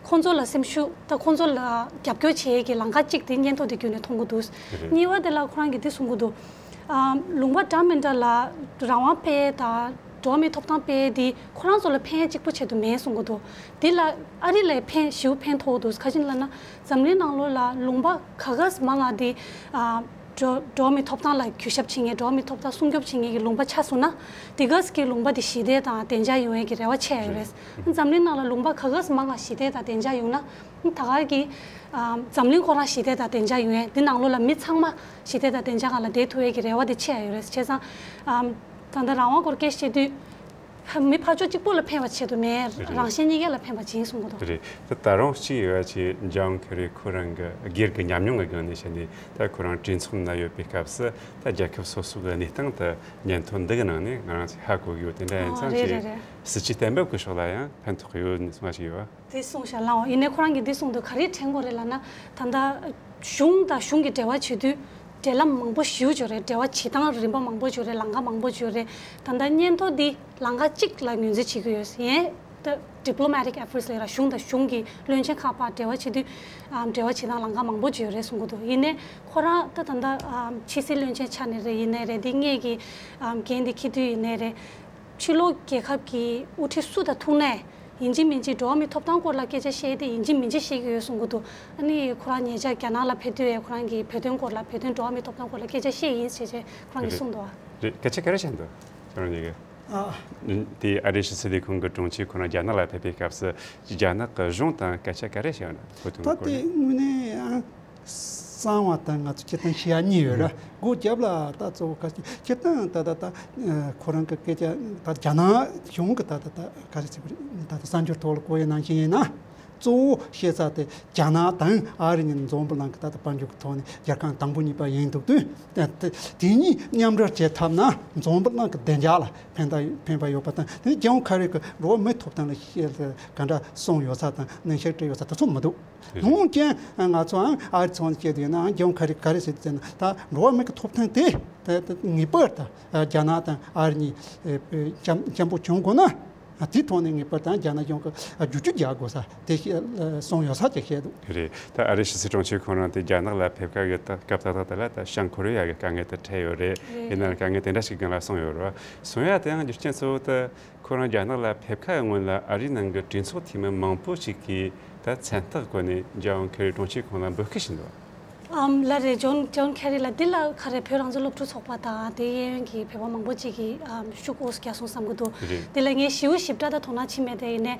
ཁོང་ཚོ་ལ་སེམས་ཤུགས་དང་ཁོང་ཚོ་ལ་རྒྱབ་སྐྱོར་བྱེད་ཡས་ཀྱི་ལམ་ཁ་གཅིག་དེ་སྙན་ཐོ་དེ་བརྒྱུད་ནས་མཐོང་གི་འདུག། རེད། གཉིས་པ་དེ་ལ་ཁོ་རང་གིས་འདི་གསུང་གི་འདུག། ཨམ་ལུང་པ་འདྲ་མི་འདྲ་ལ་རང་དབང་སྤེལ་དང་འགྲོ་བ་མིའི་ཐོབ་ཐང་སྤེལ་དེ་ཁོ་རང་ཚོ་ལ་ཕན་ཡས་གཅིག་པོ་ཆེད་དུ་མེད་གསུང་གི་འདུག། དེ་ལ་ཨ་རི་ལ་ཕན་ཞེ་པོ་ཕན་ཐོགས་འདུག། ག་ཅི་ལབ་ན་འཛམ་གླིང་ནང་ལོགས་ལ་ལུང་པ་ག་ག་ས་མང་ང་དེ་ཨ་འགྲོ་འགྲོ་བ་མིའི་ཐོབ་ཐང་ལ་གུས་ཞབས་བྱེད་མཁན། འགྲོ་བ་མིའི་ཐོབ་ཐང་སྲུང་སྐྱོབ་བྱེད་མཁན་གྱི་ལུང་པ་ཆགས་སོང་ན་དེ་ག་ས་གི་ལུང་པ་དེ་ཞི་བདེ་དང་བདེ་འཇགས་ཡོང་ཡས་ཀྱི་རེ་བ་ཆེ་ཡོད་རེད། འཛམ་གླིང་ནང་ལ་ལུང་པ་ག་ག་ས་མང་ང་ཞི་བདེ་དང་བདེ་འཇགས་ཡོང་ན་ད་ག་གི་ཨམ་འཛམ་གླིང་ཁོ་རང་ཞི་བདེ་དང་བདེ་འཇགས་ཡོང་ཡས། འདི་ནང་ལོགས་ལ་མི་ཚང་མ་ཞི་བདེ་དང་བདེ་འཇགས་སྒང་ལ་བསྡད་ཐུབ་ཡས་ཀྱི་རེ་བ་དེ་ཆེ་ཡོད་རེད། བྱས་ཙང་ཨམ་ད་ལྟ་རང་དབང་སྐོར་སྐད་ཆ་བཤད་དུས་ཕ་མི་ཕར་ཕྱོགས་གཅིག་པོ་ལ་ཕན་པ་ཆེད་དུ་མེད། རེད། རང་གཞན་གཉིས་ཀ་ལ་ཕན་པ་ཅིག་ཡིན་གསུང་གི་འདུག། རེད། ད་ད་རུང་གཅིག་ཡོད་པ་ཅིག་ཇོན་ཁེ་རི་ཁོ་རང་གི་སྒེར་གྱི་ཉམས་མྱོང་གི་སྒང་ནས་བཤད་ནས། ད་ཁོ་རང་གྲོས་ཚོགས་ནང་ཡོད་པའི་སྐབས་སུ་ད་རྒྱལ་ཁབ་སོ་སོ་གི་གནས་སྟངས་དེ་སྙན་ཐོ་འདི་གི་ནང་ནས་ང་རང་ཚོས་ཧ་གོ་གི་ཡོད། དེ་འདྲ་ཡིན་ཨ་ཙང་རེད་ཅིག་རེད་རེད། སྲིད་ཇུས་གཏན་འབེབས་ཀྱི་ཕྱོགས་ལ་ཡང་ཕན་ཐོགས་ཡོད་ནས་གསུངས་པ་ཞིག་ཡོད་པ། དེ་གསུངས་བཞག་ལགས། ཡིན་ནའི་ཁོ་རང་གིས་འདི་གསུངས་འདུག། ག་རེ་དྲན་དགོས་རེད་ལབ་ན་ད་ལྟ་གཞུང་དང་གཞུང་གི་འབྲེལ་བ་བྱེད་དུས་འབྲེལ་ལམ་མང་པོ་ཞེ་པོ་ཅིག་ཡོད་རེད། འབྲེལ་བ་བྱེད་སྟངས་རིམ་པ་མང་པོ་ཅིག་ཡོད་རེད། ལམ་ཁ་མང་པོ་ཅིག་ཡོད་རེད། ད་ལྟ་སྙན་ཐོ་འདི་ལམ་ཁ་གཅིག་ལ་ངོས་འཛིན་བྱེད་ཀྱི་ཡོད། ཡིན་ད་diplomatic efforts ལབ་ར་གཞུང་དང་གཞུང་གི་བློན་ཆེན་ཁག་བར་འབྲེལ་བ་བྱེད་དུས་ཨ་འབྲེལ་བ་བྱེད་སྟངས་ལམ་ཁ་མང་པོ་ཅིག་ཡོད་རེད་གསུང་གི་འདུག། ཡིན་ནའི་ཁོ་རང་ད་ད་ལྟ་ཨ་ཕྱི་སྲིད་བློན་ཆེན་ཆགས་ནས་རེད། ཡིན་ནའི་རེད། འདི་སྔས་ཀྱི་ཨ་འགན་འདི་འཁྱེར་དུས་ཡིན་ནའི་རེད། ཕྱི་ལོགས་རྒྱལ་ཁབ་ཀྱི་དབུ་ཁྲིད་སུ་དང་ཐུག་ནའི་ཡིན་གཅིག་མིན་གཅིག་འགྲོ་བ་མིའི་ཐོབ་ཐང་སྐོར་ལ་སྐད་ཆ་བཤད་དེ་ཡིན་གཅིག་མིན་གཅིག་བཤད་ཀྱི་ཡོད་གསུང་གི་འདུག། ཨ་ནི་ཁོ་རང་ཉེ་ཆར་རྒྱ་ནག་ལ་ཕེབས་དུས་ཁོ་རང་གིས་བོད་དོན་སྐོར་ལ་བོད་དོན་འགྲོ་བ་མིའི་ཐོབ་ཐང་སྐོར་ལ་སྐད་ཆ་བཤད་ཡིན་ཞེས་བྱས་ཁོ་རང་གིས་གསུངས་འདུག་ཨ། རེད། སྐད་ཆ་ག་རེ་བཤད་འདུག་ཁྱོད་རང་གཉིས་ཀྱིས། ཨ། དེ་ཨ་རིའི་ཕྱི་སྲིད་ལས་ཁུངས་ཀྱི་དྲུང་ཆེ་ཁོ་རང་རྒྱ་ནག་ལ་ཕེབས་པའི་སྐབས་སུ་རྒྱ་ནག་གི་གཞུང་དང་སྐད་ཆ་ག་རེ་བཤད་ཡོད་ན་བོད་དོན་ད་སྐོར་དེ་ནས། དངོས་གནས་ཨ། གསང་བ་དང་ང་ཚོ་སྤྱིར་བཏང་བཤད་ཡ་གཉིས་ཡོད་ར། སྒོ་རྒྱབ་ལ་ད་གཙོ་བོ་ག་ཅི་སྤྱིར་བཏང་ད་ད་ད་ཁོ་རང་གི་སྐད་ཆ་ད་རྒྱ་ནག་གཞུང་གི་ད་ད་ད་ག་རེ་ཟེར་བ་རེད། ད་ད་གསར་འགྱུར་ཐོག་ལ་གོ་ཡ་ནང་བཞིན་ཡིན་ན་གཙོ་བོ་བཤད་ས་དེ་རྒྱ་ནག་དང་ཨ་རི་གཉིས་འཛོམས་པོ་ལངས་ཀྱི་ད་ད་དཔལ་འབྱོར་གྱི་ཐོག་ནས་རྒྱལ་ཁང་དང་པོ་གཉིས་པ་ཡིན་འདུག་དུས་ད་ད་དེ་གཉིས་མཉམ་འབྲེལ་བྱེད་ཐུབ་ན་འཛོམས་པོ་ལངས་ཀྱི་བདེ་འཇགས་ལ་ཕན་ཐོགས་ཕན་པ་ཡོད་པ་དང་། དེ་ནས་རྒྱལ་ཡོངས་ཁ་རི་གི་འགྲོ་བ་མིའི་ཐོབ་ཐང་ལ་བཤད་ག་འདྲ་གསུངས་ཡོད་ས་དང་ནན་བཤད་བྲིས་ཡོད་ས་དེ་ཚོ་མི་འདུག། རེད། འོན་ཀྱང་ང་ཚོའང་ཨ་རི་ཚོང་བྱེད་དུས་ན་རྒྱལ་ཡོངས་ཁ་རི་ག་རེ་ཟེར་ཟེར་ན་ད་འགྲོ་བ་མི་གི་ཐོབ་ཐང་དེ་ད་ད་ངེས་པར་དུ་རྒྱ་ནག་དང་ཨ་རི་གཉིས་ཨེ་ཨེ་འཆམ་འཆམ་པོ་བྱུང་དགོས་ན་དེའི་ཐོག་ནས་ངེས་པར་དུ་རྒྱ་ནག་གཞུང་གི་བསྒྱུར་བཅོས་རྒྱག་དགོས་ས་དེ་བཤད་གསུངས་ཡོད་ས་ཅིག་བཤད་འདུག། རེད། ད་ཨ་རིའི་ཕྱི་སྲིད་དྲུང་ཆེ་ཁོང་རང་དེ་རྒྱ་ནག་ལ་ཕེབས་ཁ་གི་ད་སྐབས་ད་ལྟ་དེ་ལ་ད་བྱང་ཀོ་རི་ཡ་གི་དཀའ་ངལ་དེ་འཕྲད་ཡོད་རེད། རེད། ཡིན་ནའང་དཀའ་ངལ་དེ་འདྲ་ཞིག་སྒང་ལ་གསུངས་ཡོད་རེད། གསུང་ཡ་དེའང་རྒྱུ་རྐྱེན་གཙོ་བོ་དེ། ཁོ་རང་རྒྱ་ནག་ལ་ཕེབས་ཁ་སྔོན་ལ་ཨ་རིའི་ནང་གི་གྲོས་ཚོགས་འཐུས་མི་མང་པོ་ཞིག་གིས་ད་མཚན་རྟགས་བཀོད་ནས་རྒྱལ་ཡོངས་ཁེ་རི་དྲུང་ཆེ་ཁོང་ལ་འབོད་སྐུལ་ཞུས་འདུག། ཨམ་ལ་རེད། ཇོན་ཇོན་ཁེ་རི་ལ་འདི་ལ་ག་རེ་བོད་རང་བཙན་སློབ་ཕྲུག་ཚོགས་པ་དང་དེ་གཡས་གཡོན་གྱི་བོད་པ་མང་པོ་ཅིག་གིས་ཨམ་ཤུགས་དབུགས་རྒྱག་སོང་བསམ་གྱི་འདུག་རེད། འདི་ལ་ངས་ཞེ་པོ་ཞིབ་ཕྲ་ད་དོ་སྣང་བྱེད་མེད་དེ་ཡིན་ནའི་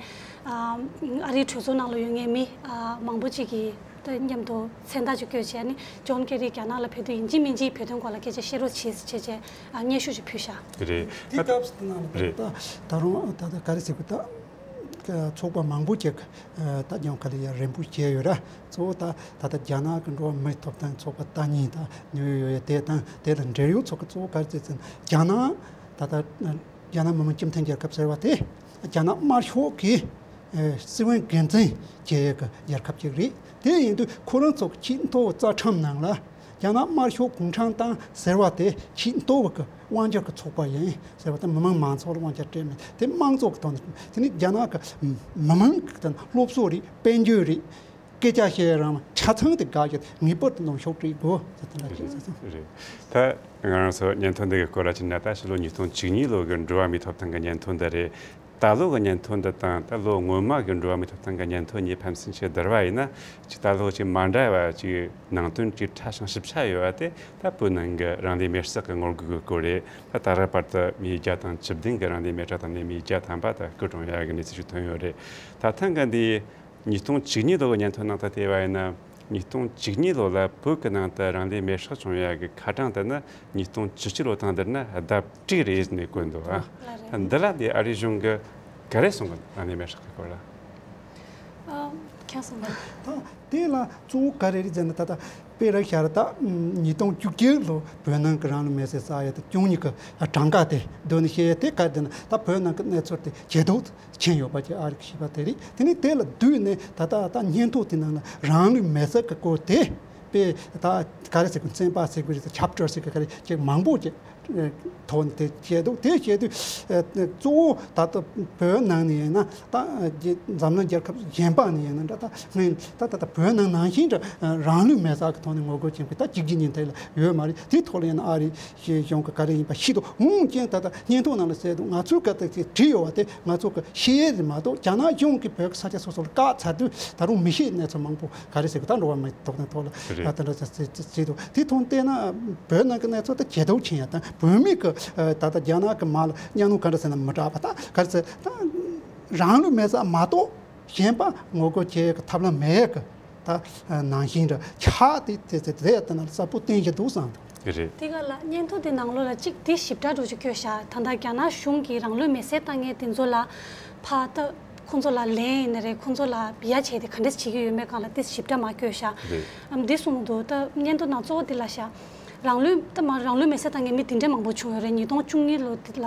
ཨམ་ཨ་རིའི་གྲོས་ཚོགས་ནང་ལ་ཡོད་མཁན་མི་ཨ་མང་པོ་ཅིག་གིས་ད་མཉམ་དུ་མཚན་རྟགས་ཅིག་བཀོད་བྱས་ནི་ཇོན་ཁེ་རི་རྒྱ་ནག་ལ་ཕེབས་དུས་ཡིན་གཅིག་མིན་གཅིག་བོད་དོན་སྐོར་ལ་སྐད་ཆ་བཤད་རོགས་བྱེད་ཟེར་བྱས་བྱས་ཨ་སྙན་ཞུ་ཅིག་ཕུལ་ཤག་རེད། དེ་སྐབས་སུ་ནང་ལ་རེད། ད་ད་རུང་ད་ལྟ་ག་རེ་ཟེར་དགོས་ད། ཚོགས་པ་མང་པོ་ཅིག་ད་ཉོ་ག་ལ་ཡ་རིམ་སྤོ་བྱས་ཡོད་ར། གཙོ་བོ་ད་ད་ལྟ་རྒྱ་ནག་གི་འགྲོ་བ་མིའི་ཐོབ་ཐང་ཚོགས་པ་ལྟ་ཉིན་ད་ཉོ་ཡོད་ཡོད་དེ་དང་དེ་ལ་འབྲེལ་ཡོད་ཚོགས་པ་གཙོ་བོ་ག་རེ་ཟེར་ཙང་རྒྱ་ནག་ད་ལྟ་རྒྱ་ནག་མི་དམངས་སྤྱི་མཐུན་རྒྱལ་ཁབ་ཟེར་བ་དེ་རྒྱ་ནག་དམར་ཤོག་གི་སྲིད་དབང་སྒེར་འཛིན་བྱེད་ཡས་ཀྱི་རྒྱལ་ཁབ་ཅིག་རེད། དེ་ཡིན་དུས་ཁོ་རང་ཚོ་གི་ཆེས་མཐོ་བའི་རྩ་ཁྲིམས་ནང་ལ། རྒྱ་ནག་དམར་ཤོག་གུང་ཁྲན་ཏང་ཟེར་བ་དེ་ཆེས་མཐོ་བ་གི་དབང་སྒྱུར་གི་ཚོགས་པ་ཡིན་ཟེར་བ་དང་། མི་དམངས་མང་ཚོགས་ལ་དབང་སྒྱུར་སྤྲད་མེད། དེ་དམངས་གཙོ་གི་ཐོག་ནས། དེ་ནི་རྒྱ་ནག་གི་མི་དམངས་ཀྱི་དང་སློབ་གསོ་རེད། དཔལ་འབྱོར་རེད། སྐད་ཆ་བཤད་རང་ཆ་ཚང་དེ་དགག་རྒྱུ་ངེས་པར་དུ་ནང་ཕྱོགས་སྤྲད་དགོས་ཟེར་དེ་འདྲ་བྱས་ཟེར་སོང་། རེད། ད་ང་རང་ཚོ་སྙན་ཐོ་འདི་གི་སྐོར་ལ་ཕྱིན་ན་ད་ཕྱི་ལོ་ཉིས་སྟོང་བཅུ་གཉིས་ལོ་གི་འགྲོ་བ་མིའི་ཐོབ་ཐང་གི་སྙན་ཐོ་འདི་རེད། ད་ལོ་གི་སྙན་ཐོ་འདི་དང་ད་ལོ་སྔོན་མ་གི་འགྲོ་བ་མིའི་ཐོབ་ཐང་གི་སྙན་ཐོ་གཉིས་ཕན་ཚུན་ཆད་བསྡུར་བ་ཡིན་ན། ཅིག་ད་ལོ་ཅིག་མ་འདྲ་བ་ཅིག་ནང་དོན་ཅིག་ཕྲ་ཞིང་ཞིབ་ཆ་ཡོད་པ་དེ་ད་བོད་ནང་གི་རང་ལུས་མེར་བསྲེགས་ཀྱི་ངོ་རྒོལ་གྱི་སྐོར་རེད། ད་ད་རེས་བར་དུ་མི་བརྒྱ་དང་བཅུ་བདུན་གྱིས་རང་ལུས་མེ་སྲེག་བཏང་ནས་མི་བརྒྱ་ཐམ་པ་ད་སྐུ་གྲོངས་ཡག་གི་གནས་ཚུལ་ཞིག་ཐོན་ཡོད་རེད། ད་ཐེངས་འདི་ཉིས་སྟོང་བཅུ་གཉིས་ལོ་གི་སྙན་ཐོ་ནང་ད་བལྟས་པ་ཡིན་ན། ཉིས་སྟོང་བཅུ་གཉིས་ལོ་ལ་བོད་ཀྱི་ནང་དུ་རང་ལུས་མེར་སྲེག་བྱུང་ཡག་གི་ཁ་གྲངས་དེ་ནི་ཉིས་སྟོང་བཅུ་གཅིག་ལོ་དང་བསྡུར་ན་ལྡབ་དྲུག་རེད་ཟེར་ནས་བཀོད་འདུག་ཨ། ལ་རེད། ད་འདི་ལ་འདི་ཨ་རིའི་གཞུང་གིས་ག་རེ་གསུང་གི་འདུག་རང་ལུས་མེར་སྲེག་གི་སྐོར་ལ། ཨ། ཁྱེད་གསུང་གི། ད་དེ་ལ་གཙོ་བོ་ག་རེ་རེད་ཟེར་ན། ད་ལྟ་དཔེ་ར་ཤར་ད་ཉིས་སྟོང་བཅུ་གཅིག་ལོ་བོད་ནང་གི་རང་ལུས་མེར་སྲེག་བསགས་ཡ་དེ་བཅུ་གཉིས་ཀྱི་གྲངས་ཀ་དེ་སྡོད་ནས་བཤད་ཡ་དེ་ག་རེ་ཟེར་ན། ད་བོད་ནང་གི་གནས་ཚུལ་དེ་ཇེ་སྡུག་ཕྱིན་ཡོད་པ་ཅིག་ཨ་རིག་ཤེས་པ་དེ་རེད། དེ་ནས་དེ་ལ་བསྡུས་ནས་ད་ལྟ་ད་སྙན་ཐོ་དེ་ནང་ལ་རང་ལུས་མེར་སྲེག་གི་སྐོར་དེ་དཔེ་ད་ག་རེ་ཟེར་དགོས། ཚན་པ་ཟེར་དགོས་རེད། ཆེབ་ཊར་ཟེར་དགོས། ག་རེ་ཅིག་མང་པོ་ཅིག་ཐོག་ནས་དེ་བཤད་འདུག་དེ་བཤད་དུས་གཙོ་བོ་ད་ལྟ་བོད་ནང་ནས་ཡིན་ན་ད་འཛམ་གླིང་རྒྱལ་ཁབ་གཞན་པ་ནས་ཡིན་ན་འདྲ། ད་སྔོན་ད་ད་ལྟ་བོད་ནང་ནང་བཞིན་འདྲ་རང་ལུས་མེར་སྲེག་གི་ཐོག་ནས་ངོ་རྒོལ་བྱེད་མཁན་ད་གཅིག་རྗེས་གཉིས་མཐུད་ལ་ཡོད་མ་རེད། དེ་ཐོག་ལ་ཡིན་ན་ཨ་རི་གཞུང་གི་ག་རེ་ཡིན་པ་ཤེས་འདུག་འོན་ཀྱང་ད་ལྟ་སྙན་ཐོ་ནང་ལ་གསལ་འདུག་ང་ཚོའི་སྐད་དེ་བྲིས་ཡོད་པ་དེ་ང་ཚོ་གི་ཤེས་ཡས་རེད་མ་གཏོགས། རྒྱ་ནག་གཞུང་གིས་བོད་ཀྱི་ས་ཆ་སོ་སོ་ལ་བཀག་ཚར་དུས་ད་རུང་མི་ཤེས་གནས་ཚུལ་མང་པོ་ག་རེ་ཟེར་གི། ད་འགྲོ་བ་མིའི་ཐོབ་ཐང་ཐོག་ལ་རེད། ད་འདྲ་ཟེར་ཟེར་འདུག་དེ་ཐོག་བལྟས་ན་བོད་ནང་གི་གནས་ཚུལ་ད་ཇེ་སྡུག་ཕྱིན་ཡ་དང་། བོད་མི་གི་ད་ལྟ་རྒྱ་ནག་གི་མ་ལ་གཉའ་གནོན་ག་འདྲ་ཟེར་ན་མི་དྲག་པ། ད་ག་རེ་ཟེར། ད་རང་ལུས་མེར་སྲེག་མ་གཏོགས་གཞན་པ་ངོ་རྒོལ་བྱེད་ཀྱི་ཐབས་ལམ་མེད་གི། ད་ནང་བཞིན་འདྲ་ཆགས་དེ་དེ་དེ་དེ་ཡ་དེ་ན་གསལ་པོ་བསྟན་གྱི་འདུག་བསམ་འདུག་རེད། དེ་ག་ལ་སྙན་ཐོ་དེ་ནང་ལོགས་ལ་གཅིག་དེ་ཞིབ་ཕྲ་འགྲོ་ཅིག་བཀོད་ཤག་ད་ལྟ་རྒྱ་ནག་གཞུང་གིས་རང་ལུས་མེར་སྲེག་བཏང་མཁན་དེ་ཚོ་ལ་ཕ་ད་ཁོང་ཚོ་ལ་ལན་ཡིན་ན་རེད། ཁོང་ཚོ་ལ་ཡ་བྱས་ཏེ་ག་འདྲས་བྱེད་ཀྱི་ཡོད་མེད་སྒང་ལ་དེ་ཞིབ་ཕྲ་མ་བཀོད་ཤག་རེད། ཨམ་འདི་གསུངས་འདུག་ད་སྙན་ཐོ་ནང་གཙོ་བོ་དེ་ལ་ཤག་རང་ལུས་ད་མ་རང་ལུས་མེར་སྲེག་བཏང་མཁན་མི་དེ་འདྲས་མང་པོ་བྱུང་ཡོད་རེད། ཉིས་སྟོང་བཅུ་གཉིས་ལོ་དེ་ལ་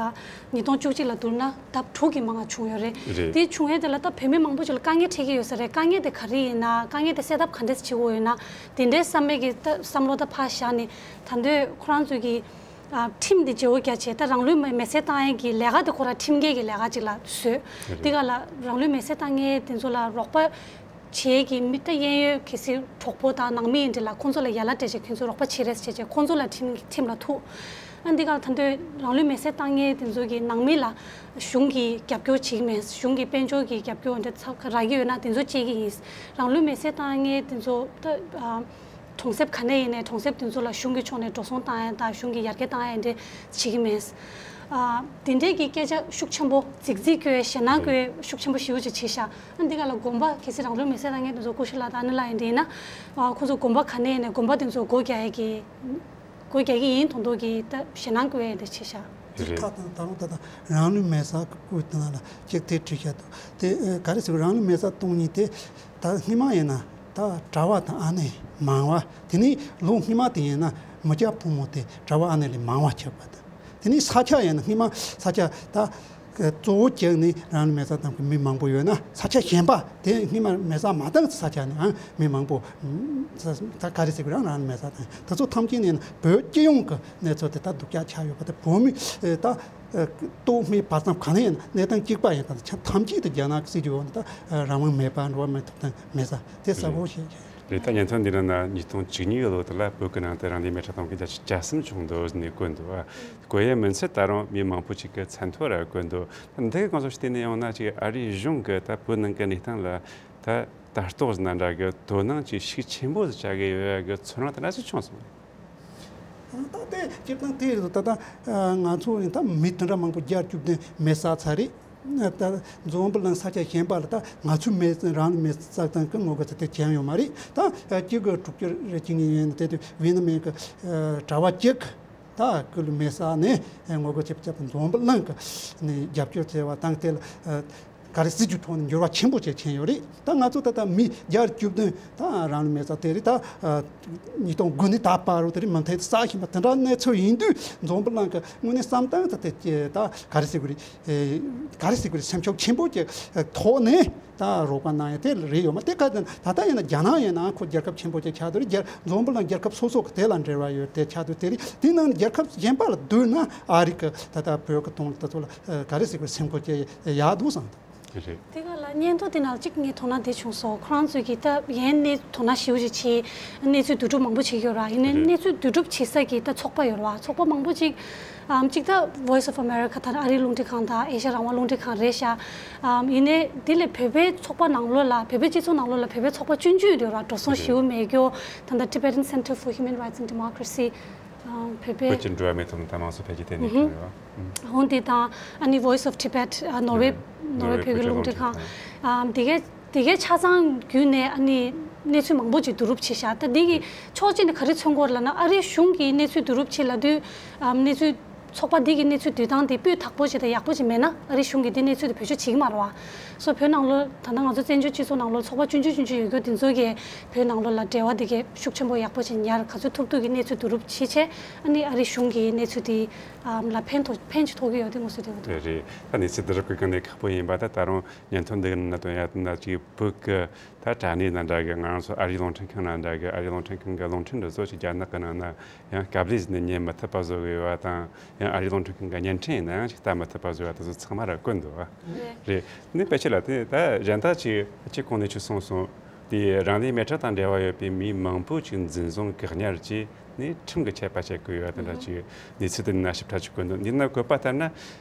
ཉིས་སྟོང་བཅུ་གཅིག་ལ་བསྡུར་ན་ལྡབ་དྲུག་གི་མང་བ་བྱུང་ཡོད་རེད། རེད། དེ་བྱུང་ཡས་དེ་ལ་ད་བོད་མི་མང་པོ་ཅིག་ལ་དཀའ་ངལ་འཕྲད་ཀྱི་ཡོད་ས་རེད། དཀའ་ངལ་དེ་ག་རེ་ཡིན་ན། དཀའ་ངལ་དེ་སེལ་ཐབས་ག་འདྲས་བྱེད་དགོས་ཡོད་ན། དེ་འདྲའི་བསམ་མེད་ཀྱི་ད་བསམ་བློ་ད་ཕར་བཞག་ནས་ད་འདོད་ཁོ་རང་ཚོས་ཀྱི་ཨ་ཁྲིམས་དེ་བརྗེ་བོ་རྒྱག་བྱས། ད་རང་ལུས་མེ་མེ་སྲེག་བཏང་ཡས་ཀྱི་ལས་ཀ་དེ་ཁོ་རང་ཁྲིམས་འགལ་གྱི་ལས་ཀ་ཅིག་ལ་བཟོས། རེད། དེ་ག་ལ་རང་ལུས་མེ་སྲེག་བཏང་མཁན་དེ་ཚོ་ལ་རོགས་པ་བྱེད་ཀྱི་མི་ད་གཡས་གཡོན་གལ་སྲིད་གྲོགས་པོ་དང་ནང་མི་ཡིན་དེ་ལ་ཁོང་ཚོ་ལ་ཡ་ལ་སྤྲད་བྱས་ཁོང་ཚོ་རོགས་པ་བྱེད་རེས་བྱས་བྱས་ཁོང་ཚོ་ལ་ཁྲིམས་ཁྲིམས་ལ་ཐུག་ཨ་འདི་ག་ལ་ད་འདོད་རང་ལུས་མེ་སྲེག་བཏང་མཁན་དེ་ཚོ་གི་ནང་མི་ལ་གཞུང་གིས་རྒྱབ་སྐྱོར་བྱེད་ཀྱི་མེད། གཞུང་གིས་དཔལ་འབྱོར་གྱི་རྒྱབ་སྐྱོར་འདི་ཚ་རག་གི་ཡོད་ན་དེ་ཚོ་བྱེད་ཀྱི་ཡིན། རང་ལུས་མེ་སྲེག་བཏང་མཁན་དེ་ཚོ་ད་ཨ་གྲོང་གསེབ་ག་ནས་ཡིན་ནའི་གྲོང་གསེབ་དེ་ཚོ་ལ་གཞུང་གི་ཕྱོགས་ནས་འགྲོ་སོང་བཏང་ཡ་དང་གཞུང་གིས་ཡར་རྒྱས་བཏང་ཡ་འདྲ་བྱེད་ཀྱི་མེད། ཨ་དེ་འདྲའི་གི་སྐད་ཆ་ཤུགས་ཆེན་པོ་རྫིག་རྫིག་སྐྱོན། ཞེད་སྣང་སྐྱོན་ཤུགས་ཆེན་པོ་ཞེ་པོ་ཅིག་བྱས་ཤག་ཨ་འདི་ག་ལ་དགོན་པ་གལ་སྲིད་རང་ལུས་མེ་སྲེག་བཏང་མཁན་དེ་ཚོ་སྐུ་ཞབས་ལགས་དང་ཨ་ནེ་ལགས་ཡིན་འདྲ་ཡིན་ན། ཨ་ཁོང་ཚོ་དགོན་པ་ག་ནས་ཡིན་ནའི་དགོན་པ་དེ་ཚོ་སྒོ་རྒྱག་ཡ་གི་སྒོ་རྒྱག་གི་ཡིན་མདོག་མདོག་གི་ད་ཞེད་སྣང་སྐྱོན་ཡ་དེ་བྱས་ཤག་དེ་རེད། ཁ་དང་ད་རུང་ད་ལྟ་རང་ལུས་མེ་སྲེག་གི་སྐོར་དེ་ནང་ལ་གཅིག་དེ་བྲིས་བཞག་འདུག་དེ་ཨ་ག་རེ་ཟེར། རང་ལུས་མེ་སྲེག་གཏོང་མཁན་དེ་ད་སྔོན་མ་ཡིན་ན་ད་གྲྭ་པ་དང་ཨ་ནེ་མང་བ། དེ་ནས་ལོ་སྔོན་མ་དེ་ཡིན་ན་མི་སྐྱ་ཕོ་མོ་དེ་གྲྭ་པ་ཨ་ནེ་ལས་མང་བ་ཆགས་པ་དང་། དེ་ནས་ས་ཆ་ཡིན་ན་སྔོན་མ་ས་ཆ་ད་གཙོ་བོ་བྱས་ནས་རང་ལུས་མེ་སྲེག་བཏང་གི་མི་མང་པོ་ཡོད་ན། ས་ཆ་གཞན་པ་དེ་སྔོན་མ་མེ་སྲེག་མ་བཏང་ས་ཆ་ནས་ཨང་མི་མང་པོ་ད་ག་རེ་ཟེར་དགོས། རང་རང་ལུས་མེ་སྲེག་བཏང་དེ་ཚོ་ཐམས་ཅད་ནས་བོད་སྤྱི་ཡོངས་ཀྱི་གནས་ཚུལ་དེ་ད་སྡུག་ཅག་ཆགས་ཡོད་པ་དེ། བོད་མི་ད། ཨ་ཏོག་དབྱིབས་བར་མཚམས་གང་ནས་ཡིན་ན་གནས་སྟངས་གཅིག་པ་ཡིན་ད། ཆ་ཐམས་ཅད་དུ་རྒྱ་ནག་གི་སྲིད་ཇུས་འོག་ནས་ད་རང་དབང་མེད་པ། འགྲོ་བ་མིའི་ཐོབ་ཐང་མེད་ས་དེ་གསལ་པོ་ཞིག་རེད། ད་སྙན་ཐོ་འདི་ནང་ན་ཉིས་སྟོང་བཅུ་གཉིས་ལོ་དེ་ལ་བོད་ཀྱི་ནང་དུ་རང་ལུས་མེ་སྲེག་གཏོང་མཁན་བརྒྱ་ཆ་གྱ་གསུམ་བྱུང་འདུག་ཟེར་ནས་བཀོད་འདུག་ཨ། བཀོད་ཡའི་མིང་ཚིག་ད་རུང་མི་མང་པོ་ཅིག་གི་མཚན་ཐོ་ར་བཀོད་འདུག་ད་འདི་གི་གང་ཟག་ཞིག་བལྟས་ནས་ཡོང་ན་ཅིག་ཨ་རིའི་གཞུང་གི་ད་བོད་ནང་གི་གནས་སྟངས་ལ་ད། ལྟ་རྟོག་ཟེར་ན་འདྲ་གི་དོ་སྣང་ཅིག་ཤུགས་ཆེན་པོ་ཟིག་བྱ་གི་ཡོད་ཡ་གི་ཚོར་སྣང་དེ་འདྲ་ཟིག་བྱུང་སོང་། ད་ལྟའི་སྤྱིར་བཏང་དེ་རེད། ད་ལྟ་ང་ཚོ་ཡིན་ད་མི་དེ་འདྲ་མང་པོ་བརྒྱ་བཅུ་བདུན་མེ་བསད་ཚར་རེད། ད་འཛམ་བུ་གླིང་ས་ཆ་གཞན་པ་ལ་ད་ང་ཚོའི་མེ་རང་ལ་མེ་བསད་སྟངས་ཀྱི་ངོ་རྒོལ་ཚོ་དེ་བྱས་ཡོད་མ་རེད། ད་གཅིག་གི་དྲུག་ཅུ་རེ་གཅིག་ནས་ཡིན་དེ་དུས་ཝི་ཡེད་ནམ་གི་གྲྭ་པ་གཅིག་ད་སྐུ་ལུས་མེ་བསད་ནས་ངོ་རྒོལ་བྱེད་པ་བྱས་པ་འཛམ་བུ་གླིང་གི་ནས་རྒྱབ་སྐྱོར་བྱས་པ་དང་དེ་ལ་ག་རེ་སྲིད་ཇུས་ཐོག་ནས་འགྱུར་བ་ཆེན་པོ་བྱས་ཕྱིན་ཡོད་རེད། ད་ང་ཚོ་ད་ལྟ་མི་བརྒྱ་བཅུ་བདུན་ད་རང་ལུས་མེ་བསད་དེ་རེད། ད་ཉིས་སྟོང་དགུ་ནས་ད་བར་དུ་དེ་རིང་མུ་མཐུད་དུ་བསད་བཞིན་པ་དེ་འདྲ་གནས་ཚུལ་ཡིན་དུས་འཛམ་བུ་གླིང་གི་དངོས་གནས་བསམ་སྟངས་ད་དེ་ད་ག་རེ་ཟེར་དགོས་རེད། ག་རེ་ཟེར་དགོས་རེད། སེམས་ཤུགས་ཆེན་པོ་ཅིག་ཐོག་ནས་ད་རོགས་པ་གནང་ཡ་དེ་རེད་ཡོད་མ་དེ་ག་ད་ད་ལྟ་ཡིན་ན་རྒྱ་ནག་ཡིན་ན་ཁོ་རྒྱལ་ཁབ་ཆེན་པོ་ཅིག་ཆགས་འདུག་རེད། རྒྱལ་འཛམ་བུ་གླིང་རྒྱལ་ཁབ་སོ་སོ་གི་དེ་ལ་འབྲེལ་བ་ཡོད་དེ་ཆགས་འདུག་དེ་རེད། དེ་ནང་རྒྱལ་ཁབ་གཞན་པ་ལ་བསྡུར་ན་ཨ་རི་གི་ད་ལྟ་བོད་གི་དོན་ལ་ད་ཚོ་ལ་ག་རེ་ཟེར་དགོས་རེད། སེམས་ཁུར་ཅིག་ཡག་འདུག་བསམ་འདུག་རེད། དེ་ག་ལ་སྙན་ཐོ་དེ་ནང་གཅིག་ངས་དོ་སྣང་དེ་བྱུང་སོང་། ཁོ་རང་ཚོས་ཀྱིས་ད་ཡན་ནས་དོ་སྣང་ཞེ་པོ་ཅིག་བྱས་གནས་ཚུལ་བསྡུ་སྒྲུབ་མང་པོ་བྱེད་ཀྱི་ཡོད་ར། ཡིན་ནའི་རེད། གནས་ཚུལ་བསྡུ་སྒྲུབ་བྱེད་ས་ཀྱི་ད་ཚོགས་པ་ཡོད་ར། ཚོགས་པ་མང་པོ་ཅིག་ཨམ་གཅིག་ད་Voice of America ད་ཨ་རིའི་རླུང་འཕྲིན་ཁང་དང་ཨེ་ཤ་ཡ་རང་དབང་རླུང་འཕྲིན་ཁང་རེད་ཤག་ཨམ་ཡིན་ནའི་དེ་ལས་བོད་པའི་ཚོགས་པ་ནང་ལོགས་ལ་བོད་པའི་སྤྱི་ཚོགས་ནང་ལོགས་ལ་བོད་པའི་ཚོགས་པ་ཆུང་ཆུང་ཡོད་ར། འགྲོ་སོང་ཞེ་པོ་མེད་རྒྱུ་ད་ད་Tibetan Center for Human Rights and Democracy བོད་པའི་བོད་ཀྱི་འགྲོ་བ་མིའི་ཐོབ་ཐང་དང་དམངས་གཙོ་འཕེལ་རྒྱས་ལྟེ་གནས་ཁང་རེད་བ། འོན་ཏེ་དང་ཨ་ནི་Voice of Tibet ནོར་ཝེ་ནོར་ནོར་ཝེ་བོད་ཀྱི་རླུང་འཕྲིན་ཁང་། དེ་གའི་དེ་གའི་ཆ་ཚང་བརྒྱུད་ནས་ཨ་ནི་གནས་ཚུལ་མང་པོ་ཅིག་བསྡུ་རུབ་བྱས་ཤག་ད་འདི་གི་ཕྱོགས་གཅིག་ནས་ག་རེ་མཚོན་གྱི་ཡོད་ལབ་ན་ཨ་རིའི་གཞུང་གིས་གནས་ཚུལ་བསྡུ་རུབ་བྱས་ལབ་དུས་གནས་ཚུལ་ཚོགས་པ་འདི་གི་གནས་ཚུལ་བསྡུ་སྟངས་དེ་སྤུས་དག་པོ་ཞིག་དང་ཡག་པོ་ཞིག་མེད་ན་ཨ་རིའི་གཞུང་གིས་འདི་གནས་ཚུལ་དེ་བེད་སྤྱོད་བྱེད་ཀྱི་མ་རེད་བ། སོ་བོད་ནང་ལོགས་ད་ལྟ་ང་ཚོ་བཙན་བྱོལ་སྤྱི་ཚོགས་ནང་ལོགས་ཚོགས་པ་ཆུང་ཆུང་ཆུང་ཆུང་ཡོད་རྒྱུ་དེ་ཚོ་གིས་བོད་ནང་ལོགས་ལ་འབྲེལ་བ་དེ་གའི་ཤུགས་ཆེན་པོ་ཡག་པོ་ཅིག་ཉར་ག་ཚོད་ཐུབ་ཐུབ་ཀྱི་གནས་ཚུལ་བསྡུ་རུབ་བྱེད་བྱས་ཨ་ནི་ཨ་རིའི་གཞུང་གི་གནས་ཚུལ་དེ་ལ་ཕན་ཐོགས་ཕན་ཅིག་ཐོགས་ཀྱི་ཡོད་དེ་ངོ་སོ་དེ་འདུག་རེད་རེད། ད་གནས་ཚུལ་བསྡུ་རུབ་ཀྱི་སྒང་ནས་ཁག་པོ་ཡིན་པ་ད་ད་རུང་སྙན་ཐོ་འདི་གི་ནང་དོན་ཡ་ད་ཅིག་བོད་ཀྱི་ད་དྲ་གནས་ནང་འདྲ་གི་ང་རང་ཚོ་ཨ་རིའི་རླུང་འཕྲིན་ཁང་ནང་འདྲ་གི་ཨ་རིའི་རླུང་འཕྲིན་ཁང་གི་རླུང་འཕྲིན་འདི་ཚོ་ཅིག་རྒྱ་ནག་གི་ནང་ན་ཡང་སྐབས་རེ་ཟིན་ནས་ཉན་མི་ཐུབ་པ་བཟོ་གི་ཡོད་པ་དང་ཡང་ཨ་རིའི་རླུང་འཕྲིན་ཁང་གི་བརྙན་འཕྲིན་ཡིན་ན་ཡང་ཅིག་ལྟ་མི་ཐུབ་པ་བཟོ་བ་དེ་ཚོ་ཚང་མ་ར་བཀོད་འདུག་བ། རེད། ནི་དཔེ་ཆ་ལ་དེ་ད་གཞན་དག་ཅིག་ཁྱེད་གོང་ནས་ཁྱོད་གསུངས་སོང་། དེ་རང་ལུས་མེ་སྲེག་དང་འབྲེལ་བ་ཡོད་པའི་མི་མང་པོ་ཅིག་འཛིན་བཟུང་བཀག་ཉར་བྱས་ནས་ཁྲིམས་ཀྱི་ཆད་པ་བཅད་དགོས་ཡོད་དེ་འདྲ་ཅིག་གནས་ཚུལ་དེ་ནི་ཞིབ་ཕྲ་ཅིག་བཀོད་འདུག་འདི་ན་བཀོད་པ་ལྟར་ན།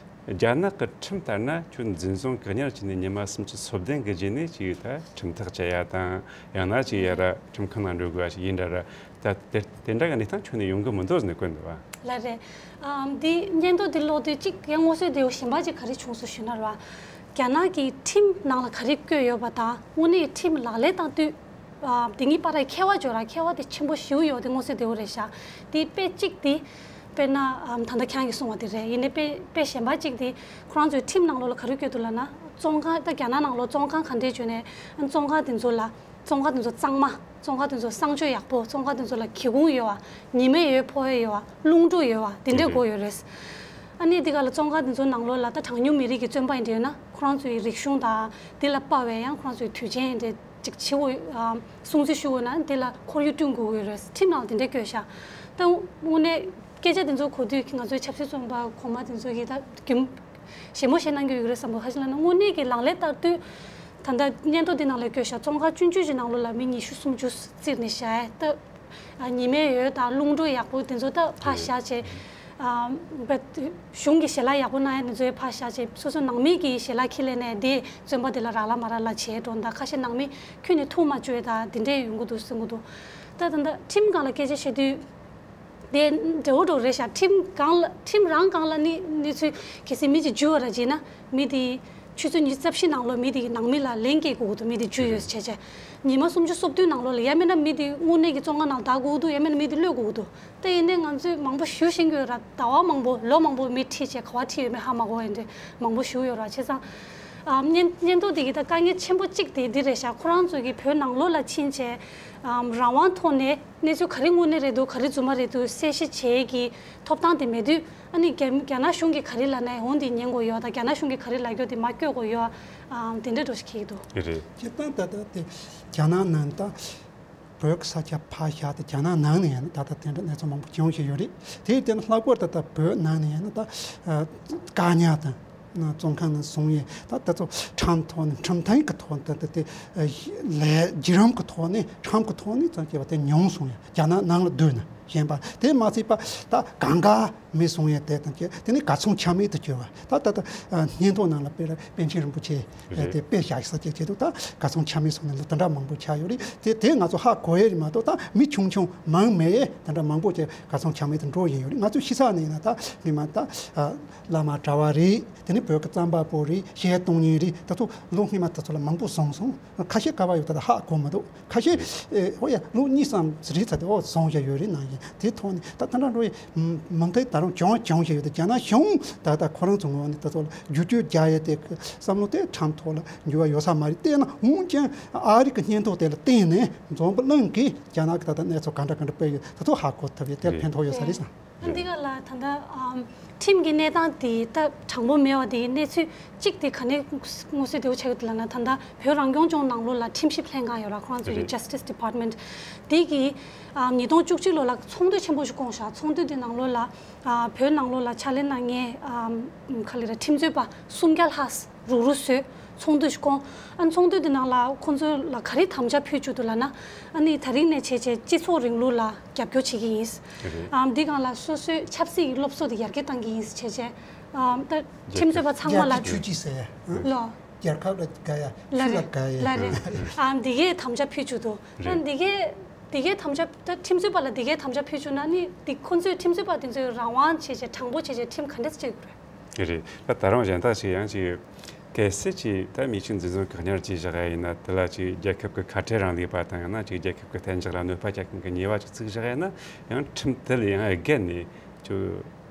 རྒྱ་ནག་གི་ཁྲིམས་ལྟར་ན་ཁྱོད་འཛིན་བཟུང་བཀག་ཉར་བྱས་ནས་ཉི་མ་སུམ་ཅུ་སོ་བདུན་གི་རྗེས་ནས་ཅིག་ད་ཁྲིམས་ཐག་བཅད་ཡ་དང་ཡང་ན་ཅིག་ཡ་ར་ཁྲིམས་ཁང་ནང་འགྲོ་དགོས་ཡ་ཞིག་ཡིན་འདྲ་ར། ད་དེ་དེ་འདྲ་གི་གནས་སྟངས་ཁྱོན་ནས་ཡོང་གི་མི་འདུག་ཟེར་ནས་བཀོད་འདུག་བ། ལགས་རེད། ཨམ་འདི་སྙན་ཐོ་འདི་ཀློག་དུས་གཅིག་ཡང་མངོན་གསལ་དོད་པོ་གཞན་པ་ཅིག་ག་རེ་བྱུང་སོང་ཞུས་ན་ར། རྒྱ་ནག་གི་ཁྲིམས་ནང་ལ་ག་རེ་བཀོད་ཡོད་པ་དང་དངོས་གནས་ཁྲིམས་ལག་ལེན་བསྟར་དུས་ཨ་དེ་གཉིས་བར་ལ་ཁྱད་པར་འཇོག་ར་ཁྱད་པར་དེ་ཆེན་པོ་ཞེ་པོ་ཡོད་དེ་མངོན་གསལ་དོད་པོ་རེད་ཤག་དེ་དཔེ་གཅིག་དེ་དཔེར་ན་ཨམ་ད་ལྟ་ཁྱེད་རང་གིས་གསུངས་པ་དེ་རེད། ཡིན་ནའི་དཔེ་དཔེ་གཞན་པ་གཅིག་དེ་ཁོ་རང་ཚོའི་ཁྲིམས་ནང་ལོགས་ལ་ག་རེ་བཀོད་འདུག་ལབ་ན་བཙོན་ཁང་ད་རྒྱ་ནག་ནང་ལོགས་བཙོན་ཁང་ག་འདྲས་བྱུང་ནས་བཙོན་ཁང་དེ་ཚོ་ལ། བཙོན་ཁང་དེ་ཚོ་གཙང་མ། བཙོན་ཁང་དེ་ཚོ་གསང་སྤྱོད་ཡག་པོ། བཙོན་ཁང་དེ་ཚོ་ལ་སྒེའུ་ཁུང་ཡོད་པ། ཉི་མའི་འོད་ཕོག་ཡས་ཡོད་པ། རླུང་འཕྲུལ་ཡོད་པ། དེ་འདྲས་དགོས་ཡོད་རེད། ཨ་ནི་འདི་ག་ལ་བཙོན་ཁང་དེ་ཚོ་ནང་ལོགས་ལ་ད་གྲངས་ཉུང་མི་རིགས་ཀྱི་བཙོན་པ་ཡིན་འདྲ་ཡོད་ན་ཁོ་རང་ཚོའི་རིག་གཞུང་དང་དེ་ལ་དཔག་པའི་ཡང་ཁོ་རང་ཚོའི་དུས་ཆེན་ཡིན་འདྲ་ཅིག་བྱེད་དགོས་ཨ་སྲུང་བརྩི་ཞུ་དགོས་ན་དེ་ལ་ཁོར་ཡུག་བསྐྲུན་དགོས་ཀྱི་ཡོད་རེད། ཁྲིམས་ནང་ལ་དེ་འདྲས་བཀོད་ཤག་ད་དངོས་གནས་སྐད་ཆ་དེ་ཚོ་གོ་དུས་ང་ཚོའི་ཆབ་སྲིད་བཙོན་པ་གོང་མ་དེ་ཚོ་གིས་ད་རྒྱུན་ཞེ་མོ་ཞེ་གནང་གི་ཡོད་རེད་བསམ་པ་ཧ་ཅང་ལ་ན་དངོས་གནས་ཀྱི་ལག་ལེན་བསྟར་དུས་ད་ལྟ་སྙན་ཐོ་འདི་ནང་ལ་བཀོད་ཤག་བཙོན་ཁང་ཆུང་ཆུང་ཞིག་ནང་ལོགས་ལ་མི་ཉི་ཤུ་སུམ་ཅུ་བཙིར་ནས་བཞག་ཡ་ད་ཉི་མའི་འོད་དང་རླུང་འཕྲུལ་ཡག་པོ་དེ་ཚོ་ད་ཕར་བཞག་བྱས་གཞུང་གི་ཞལ་ལག་ཡག་པོ་གནང་ཡ་དེ་ཚོ་ཕར་བཞག་བྱས་སོ་སོ་ནང་མི་གི་ཞལ་ལག་ཁྱེར་ལེན་ནས་དེ་བཙོན་པ་དེ་ལ་རག་ལ་མ་རག་ལ་བྱས་འགྲོ་ད་ཁ་ཤས་ནང་མི་ཁྱོན་ནས་ཐུགས་མ་ལྕོགས་ཡ་ད་དེ་འདྲས་ཡོང་གི་འདུག་གསུང་གི་འདུག་ད་ད་ལྟ་ཁྲིམས་སྒང་ལ་སྐད་ཆ་བཤད་དུས། དེ་འདྲ་བོ་འདྲ་བོ་རེད་ཤག་ཁྲིམས་སྒང་ལ་ཁྲིམས་རང་སྒང་ལ་ནི་གནས་ཚུལ་གལ་སྲིད་མི་གཅིག་འཇུ་བ་ར་བྱས་ན་མི་དེ་ཆུ་ཚོད་ཉི་ཤུ་རྩ་བཞི་ནང་ལོགས་མི་དེ་ནང་མི་ལ་ལན་སྐྱེལ་དགོས་ཀྱི་འདུག་མི་དེ་འཇུ་ཡོད་བྱས་བྱས་ཉི་མ་སུམ་ཅུ་སོ་བདུན་ནང་ལོགས་ལ་ཡང་མིན་ན་མི་དེ་དངོས་གནས་ཀྱི་བཙོན་ཁང་ནང་བསྡད་དགོས་ཀྱི་འདུག་ཡང་མིན་ན་མི་དེ་གློད་དགོས་ཀྱི་འདུག་ད་ཡིན་ནའི་ང་ཚོས་མང་པོ་ཞུ་ཤེས་ཀྱི་ཡོད་ར་ཟླ་བ་མང་པོ་ལོ་མང་པོ་མི་ཁྲིད་བྱས་ག་བ་ཁྲིད་ཡོད་མེད་ཧ་མ་གོ་བ་ཡིན་དུས་མང་པོ་ཞུ་ཡོད་ར་བྱས་ཙང་། ཨ་སྙན་སྙན་ཐོ་དེ་གི་ད་དཀའ་ངལ་ཆེན་པོ་གཅིག་དེ་འདི་རེད་ཤག་ཁོ་རང་ཚོ་གི་བོད་ནང་ལོགས་ལ་ཕྱིན་བྱས་ཨམ་རང་དབང་ཐོག་ནས་གནས་ཚུལ་ག་རེ་དངོས་གནས་རེད་འདུག་ག་རེ་རྫུན་མ་རེད་འདུག་གསལ་བཤད་བྱེད་ཀྱི་ཐོབ་ཐང་དེ་མེད་དུས་ཨ་ནི་རྒྱ་རྒྱ་ནག་གཞུང་གིས་ག་རེ་ལབ་ནའི་འོ་འདི་ཉན་དགོས་ཡོད་ད་རྒྱ་ནག་གཞུང་གིས་ག་རེ་ལབ་རྒྱུ་དེ་མ་བསྐྱོད་དགོས་ཡོད་ཨམ་དེ་འདྲ་འདྲ་ཞིག་གིས་འདུག་རེད། སྤྱིར་བཏང་ད་ལྟ་དེ་རྒྱ་ནག་ནང་ད་བོད་ཀྱི་ས་ཆ་ཕར་བཞག་སྟེ་རྒྱ་ནག་ནང་ནས་ཡིན་ན་ད་ལྟ་དེ་འདྲ་གནས་ཚུལ་མང་པོ་བྱུང་བཞིན་ཡོད་རེད། དེའི་སྟེང་ལྷག་པར་ད་ལྟ་བོད་ནང་ནས་ཡིན་ན་ད་བཀག་ཉར་དང་བཙོན་ཁང་ནང་བཟུང་ཡས་ད་ད་ཚོ་ཁྲིམས་ཐོག་ནས་ཁྲིམས་མཐུན་གྱི་ཐོག་ནས་ད་ལྟ་དེ་ལས་བརྒྱུད་རིམ་གྱི་ཐོག་ནས་ཁྲིམས་ཀྱི་ཐོག་ནས་ཙམ་བྱས་པ་དེ་ཉུང་སོང་ཡ་རྒྱ་ནག་ནང་ལ་བསྡུས་ན། ཞེན་པ་དེ་མ་ཚད་པ་ད་གང་ག་མི་སོང་ཡས་དེ་དང་བཅས་དེ་ནི་གར་སོང་ཆ་མེད་དུ་གྱུར་བ་ད་ད་ད་སྙན་ཐོ་ནང་ལ་དཔེར་པཎ་ཆེན་རིན་པོ་ཆེ་རེད། དེ་དཔེ་བཞག་ས་ཅིག་བྱེད་དུ་ད་གར་སོང་ཆ་མེད་སོང་ནས་ལ་དེ་འདྲ་མང་པོ་ཆགས་ཡོད་རེད། དེ་དེ་ང་ཚོ་ཧ་གོ་ཡས་རེད་མ་གཏོགས་ད་མི་ཆུང་ཆུང་མང་མེད་དེ་འདྲ་མང་པོ་ཅིག་གར་སོང་ཆ་མེད་དུ་འགྲོ་ཡིན་ཡོད་རེད། ང་ཚོ་ཤི་ས་ནས་ཡིན་ན་ད་སྔོན་མ་ད་བླ་མ་གྲྭ་བ་རེད། དེ་ནི་བོད་ཀྱི་རྩོམ་པ་པོ་རེད། གཞས་གཏོང་མཁན་རེད། ད་ཚོ་ལོ་སྔོན་མ་ད་ཚོ་ལ་མང་པོ་སོང་སོང་། ཁ་ཤས་ག་བ་ཡོད་ད་ད་ཧ་གོ་མི་འདུག་ཁ་ཤས་ཨེ་ཧོ་ཡ་ལོ་གཉིས་ཙམ་རེད་ཚར་ཏེ་ཨོ་སོང་བཞག་ཡོད་རེད་ནང་བཞིན་དེ་ཐོག་ནས་ད་ད་ད་འགྲོ་ཡི་མང་ཐལ་ད་རུང་གྱོང་གྱོང་བཞག་ཡོད་དེ་རྒྱ་ནག་གཞུང་ད་ད་ཁོ་རང་ཚོ་ངོས་ནས་ད་ཚོ་ལ་བསྒྱུར་བཅོས་རྒྱག་ཡས་དེ་བསམ་བློ་དེ་ཁྲམ་ཐོག་ལ་འགྱུར་བ་ཡོད་ས་མ་རེད། དེས་ན་འོན་ཀྱང་ཨ་རི་གི་སྙན་ཐོ་དེ་ལ་བརྟེན་ནས་འཛམ་བུ་གླིང་གིས་རྒྱ་ནག་གི་ད་ད་གནས་ཚུལ་ག་འདྲ་ག་འདྲ་སྤེལ་ཡོད་ད་ཚོ་ཧ་གོ་ཐུབ་ཡས་དེ་ལ་ཕན་ཐོགས་ཡོད་ས་རེད་བསམ། ཨ་འདི་ག་ལ་ད་ལྟ་ཨམ་ཁྲིམས་ཀྱི་གནས་སྟངས་དེ་ད་དྲང་པོ་མེད་པ་དེ་གནས་ཚུལ་གཅིག་དེ་ག་ནས་མངོན་གསལ་དོད་པོ་ཆགས་ཡོད་ལབ་ན། ད་ལྟ་བོད་རང་སྐྱོང་ལྗོངས་ནང་ལོགས་ལ་ཁྲིམས་ཞིབ་ལྷན་ཁང་ཡོད་ར། ཁོ་རང་ཚོའི་རེད། Justice Department དེ་གིས་ཨམ་ཉིས་སྟོང་བཅུ་གཅིག་ལོ་ལ་ཚོགས་འདུ་ཆེན་པོ་ཞིག་བསྐོངས་ཤག་ཚོགས་འདུ་དེ་ནང་ལོགས་ལ་ཨ་བོད་ནང་ལོགས་ལ་ཕྱག་ལས་གནང་མཁན་ཨམ་ག་ལེ་ར་ཁྲིམས་རྩོད་པ་སུམ་བརྒྱ་ལྷག་རུག་རུག་བཟོས། ཚོགས་འདུ་ཞིག་བསྐོངས། ཨ་ནི་ཚོགས་འདུ་དེ་ནང་ལ་ཁོང་ཚོ་ལ་ག་རེ་དམ་བཅའ་ཕུལ་བཅུག་འདུག་ལབ་ན། ཨ་ནི་ད་རིང་ནས་བྱས་བྱས་སྤྱི་ཚོགས་རིང་ལུགས་ལ་རྒྱབ་སྐྱོར་བྱེད་ཀྱི་ཡིན། རེད། ཨམ་འདི་སྒང་ལ་སོ་སོའི་ཆབ་སྲིད་ཀྱི་སློབ་གསོ་དེ་ཡར་རྒྱས་གཏང་གི་ཡིན་བྱས་བྱས། ཨམ་ད་ཁྲིམས་རྩོད་པ་ཚང་མ་ལ་རྒྱལ་སྤྱིའི་ཆོས་སྲིད་ཟེར་ཡ། ལོ། རྒྱལ་ཁབ་ལ་དགའ་ཡ། ལ་ཆོས་ལ་རེད། དགའ་ཡ། ལ་རེད། ཨམ་འདི་གའི་དམ་བཅའ་ཕུལ་བཅུག་འདུག་ཨ་རེད། འདི་གའི་འདི་གའི་དམ་བཅའ་ད་ཁྲིམས་རྩོད་པ་ལ་འདི་གའི་དམ་བཅའ་ཕུལ་བཅུག་ན་ནི་འདི་ཁོང་ཚོས་ཁྲིམས་རྩོད་པ་དེ་ཚོས་རང་དབང་བྱས་བྱས་དྲང་པོ་བྱས་བྱས་ཁྲིམས་ག་འདྲས་བཅད་དགོས་རེད། དེ་རེད། ད་ད་རུང་གཞན་དག་ཅིག་ཡང་ཅིག་གལ་སྲིད་ཅིག་ད་མི་ཆོས་འཛིན་བཟུང་བཀག་ཉར་བྱས་བཞག་ཡ་ཡིན་ན། དེ་ལ་ཅིག་རྒྱལ་ཁབ་ཀྱི་ཁ་བྲལ་རིང་ལུགས་པ་དང་ཡང་ན་ཅིག་རྒྱལ་ཁབ་ཀྱི་གཏན་འཇགས་ལ་གནོད་པ་བསྐྱལ་མཁན་གྱི་ཉེས་པ་ཅིག་བཙུགས་བཞག་ཡ་ན། ཡང་ཁྲིམས་དེ་ལ་ཡང་བརྒལ་ནས་ཅིག་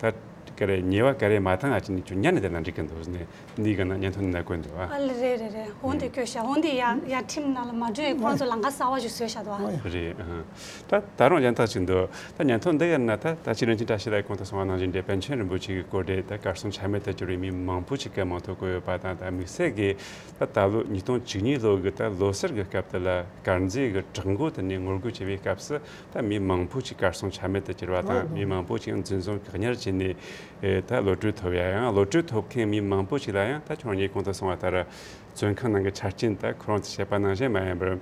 ད་ག་རེ་ཉེས་པ་ག་རེ་མ་བཏང་ང་ཅིག་ནས་ཅིག་ཉར་ནས་བསྡད་ན་འགྲིག་གི་འདུག་ཟེར་ནས་འདི་ག་ན་སྙན་ཐོ་ནས་བཀོད་འདུག་ཨ། ཨ་ལེ་རེད་རེད་རེད། འོན་ཏེ་བཀོད་ཤག་འོན་ཏེ་ཡ་ཡ་ཁྲིམས་ནང་ལ་མ་འགྲོ་ཡ་ཁོང་ཚོ་ལམ་ཁ་གསར་པ་ཞིག་བཟོས་བཞག་འདུག་ཨ། རེད་ཨ། ད་ད་རུང་གཞན་དག་ཅིག་འདུག་ད་སྙན་ཐོ་འདི་ཡིན་ན་ད་ད་ཕྱི་རིན་ཆེན་བཀྲ་ཤིས་ལགས་གོང་དུ་གསུངས་པ་ནང་བཞིན་དེ་པཎ་ཆེན་རིན་པོ་ཆེ་གི་སྐོར་དེ་ད་གར་སོང་ཆ་མེད་དུ་གྱུར་བའི་མི་མང་པོ་ཞིག་གིས་མིང་ཐོ་བཀོད་ཡོད་པ་དང་། ད་དམིགས་བསལ་གྱིས་ད་ད་ལོ་ཉིས་སྟོང་བཅུ་གཉིས་ལོ་གི་ད་ལོ་གསར་གྱི་སྐབས་དེ་ལ་དཀར་མཛེས་ཀྱི་བྲག་འགོ་དེ་ནས་ངོ་རྒོལ་བྱེད་པའི་སྐབས་སུ་ད་མི་མང་པོ་ཞིག་གར་སོང་ཆ་མེད་དུ་གྱུར་བ་དང་། མི་མང་པོ་ཞིག་འཛིན་བཟུང་བཀག་ཉར་བྱས་ནས་ད་གློད་གྲོལ་ཐོབ་ཡ། ཡང་གློད་གྲོལ་ཐོབ་མཁན་མི་མང་པོ་ཞིག་ལ་ཡང་ད་ཁྱོད་རང་གིས་གོང་དུ་གསུངས་པ་ལྟར་བཙོན་ཁང་ནང་གི་ཆ་རྐྱེན་ད་ཁོ་རང་ཚོས་བཤད་པ་ནང་བཞིན་མ་ཡིན་པར།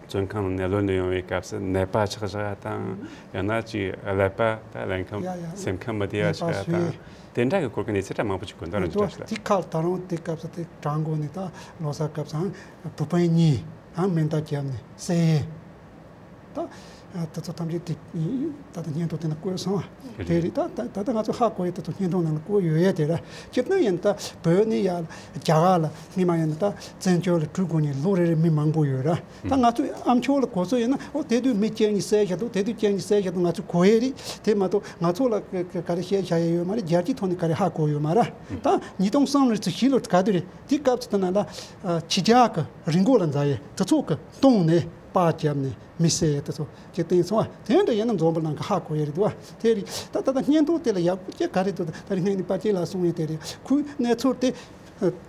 བཙོན་ཁང་ནང་ནས་གློད་ནས་ཡོང་བའི་སྐབས་སུ་ནད་པ་ཆགས་བཞག་དང་། ཡང་ན་ཅིག་ཀླད་པ་ད་ཀླད་ཁམས་ཡ་ཡ་སེམས་ཁམས་མི་བདེ་བ་ནད་པ་ཆགས་བཟོས། དང་། དེ་འདྲ་གི་སྐོར་གྱི་གནས་ཚུལ་ད་མང་པོ་ཞིག་གོ་འདུག་རེད་འདུག་ཅག་ལ། དེ་ཁ་ད་རུང་དེ་སྐབས་སུ་དེ་བྲག་འགོ་ནས་ད་ལོ་གསར་སྐབས་སུའང་བུ་སྤུན་གཉིས་ཨང་མེ་མདའ་བརྒྱབ་ནས་བསད་ཡས། ད་དེ་ཚོ་ཐམས་ཅད་དེ་ད་ལྟ་སྙན་ཐོ་དེ་ན་བཀོད་སོང་བ། དེ་རེད། ད་ད་ད་ལྟ་ང་ཚོ་ཧ་གོ་ཡས་དེ་ཚོ་སྙན་ཐོ་ནང་ལ་བཀོད་ཡོད་ཡས་དེ་ར། སྤྱིར་བཏང་ཡིན་ད་བོད་ནས་ཡར་རྒྱ་གར་ལ་སྔོན་མ་ཡིན་ད་བཙན་བྱོལ་ལ་བྲོས་དགོས་ནས་ལོ་རེ་རེ་མི་མང་པོ་ཡོད་ར། ད་ང་ཚོ་ཨ་མཆོག་ལ་གོ་ཚོད་ཡིན་ན་ཨོ་དེ་དུས་མི་བཅུ་གཉིས་བསད་བཞག་འདུག་དེ་དུས་བཅུ་གཉིས་བསད་བཞག་འདུག་ང་ཚོ་གོ་ཡས་རེད། དེ་མ་གཏོགས་ང་ཚོ་ལ་ག་ག་རེ་བཤད་བཞག་ཡས་ཡོད་མ་རེད། རྒྱལ་སྤྱིའི་ཐོག་ནས་ག་རེ་ཧ་གོ་ཡོད་མ་ར། ད་ཉིས་སྟོང་གསུམ་ལོ་ཚོ་བཞི་ལོ་ག་དུས་རེད། དེ་སྐབས་སུ་ད་ན་ལ་ཕྱི་རྒྱལ་གི་རི་མགོ་ལ་འཛེགས་ཡས་དེ་ཚོ་གི་སྟོང་ནས་པར་བརྒྱབ་ནས་མི་བསད་ཡས་དེ་ཚོ་ཅིག་བསྟན་སོང་བ། དེ་འདྲ་ཡིན་ན་འཛམ་བུ་གླིང་གི་ཧ་གོ་ཡས་རེད་འདུག་བ། དེ་རེད། ད་ད་ད་སྙན་ཐོ་དེ་ལ་ཡག་པོ་ཅིག་ག་རེ་འདུག་ད་རེས་སྔོན་ནས་པ་ཅིག་ལ་གསུངས་ཡས་དེ་རེད། ཁོའི་གནས་ཚུལ་དེ་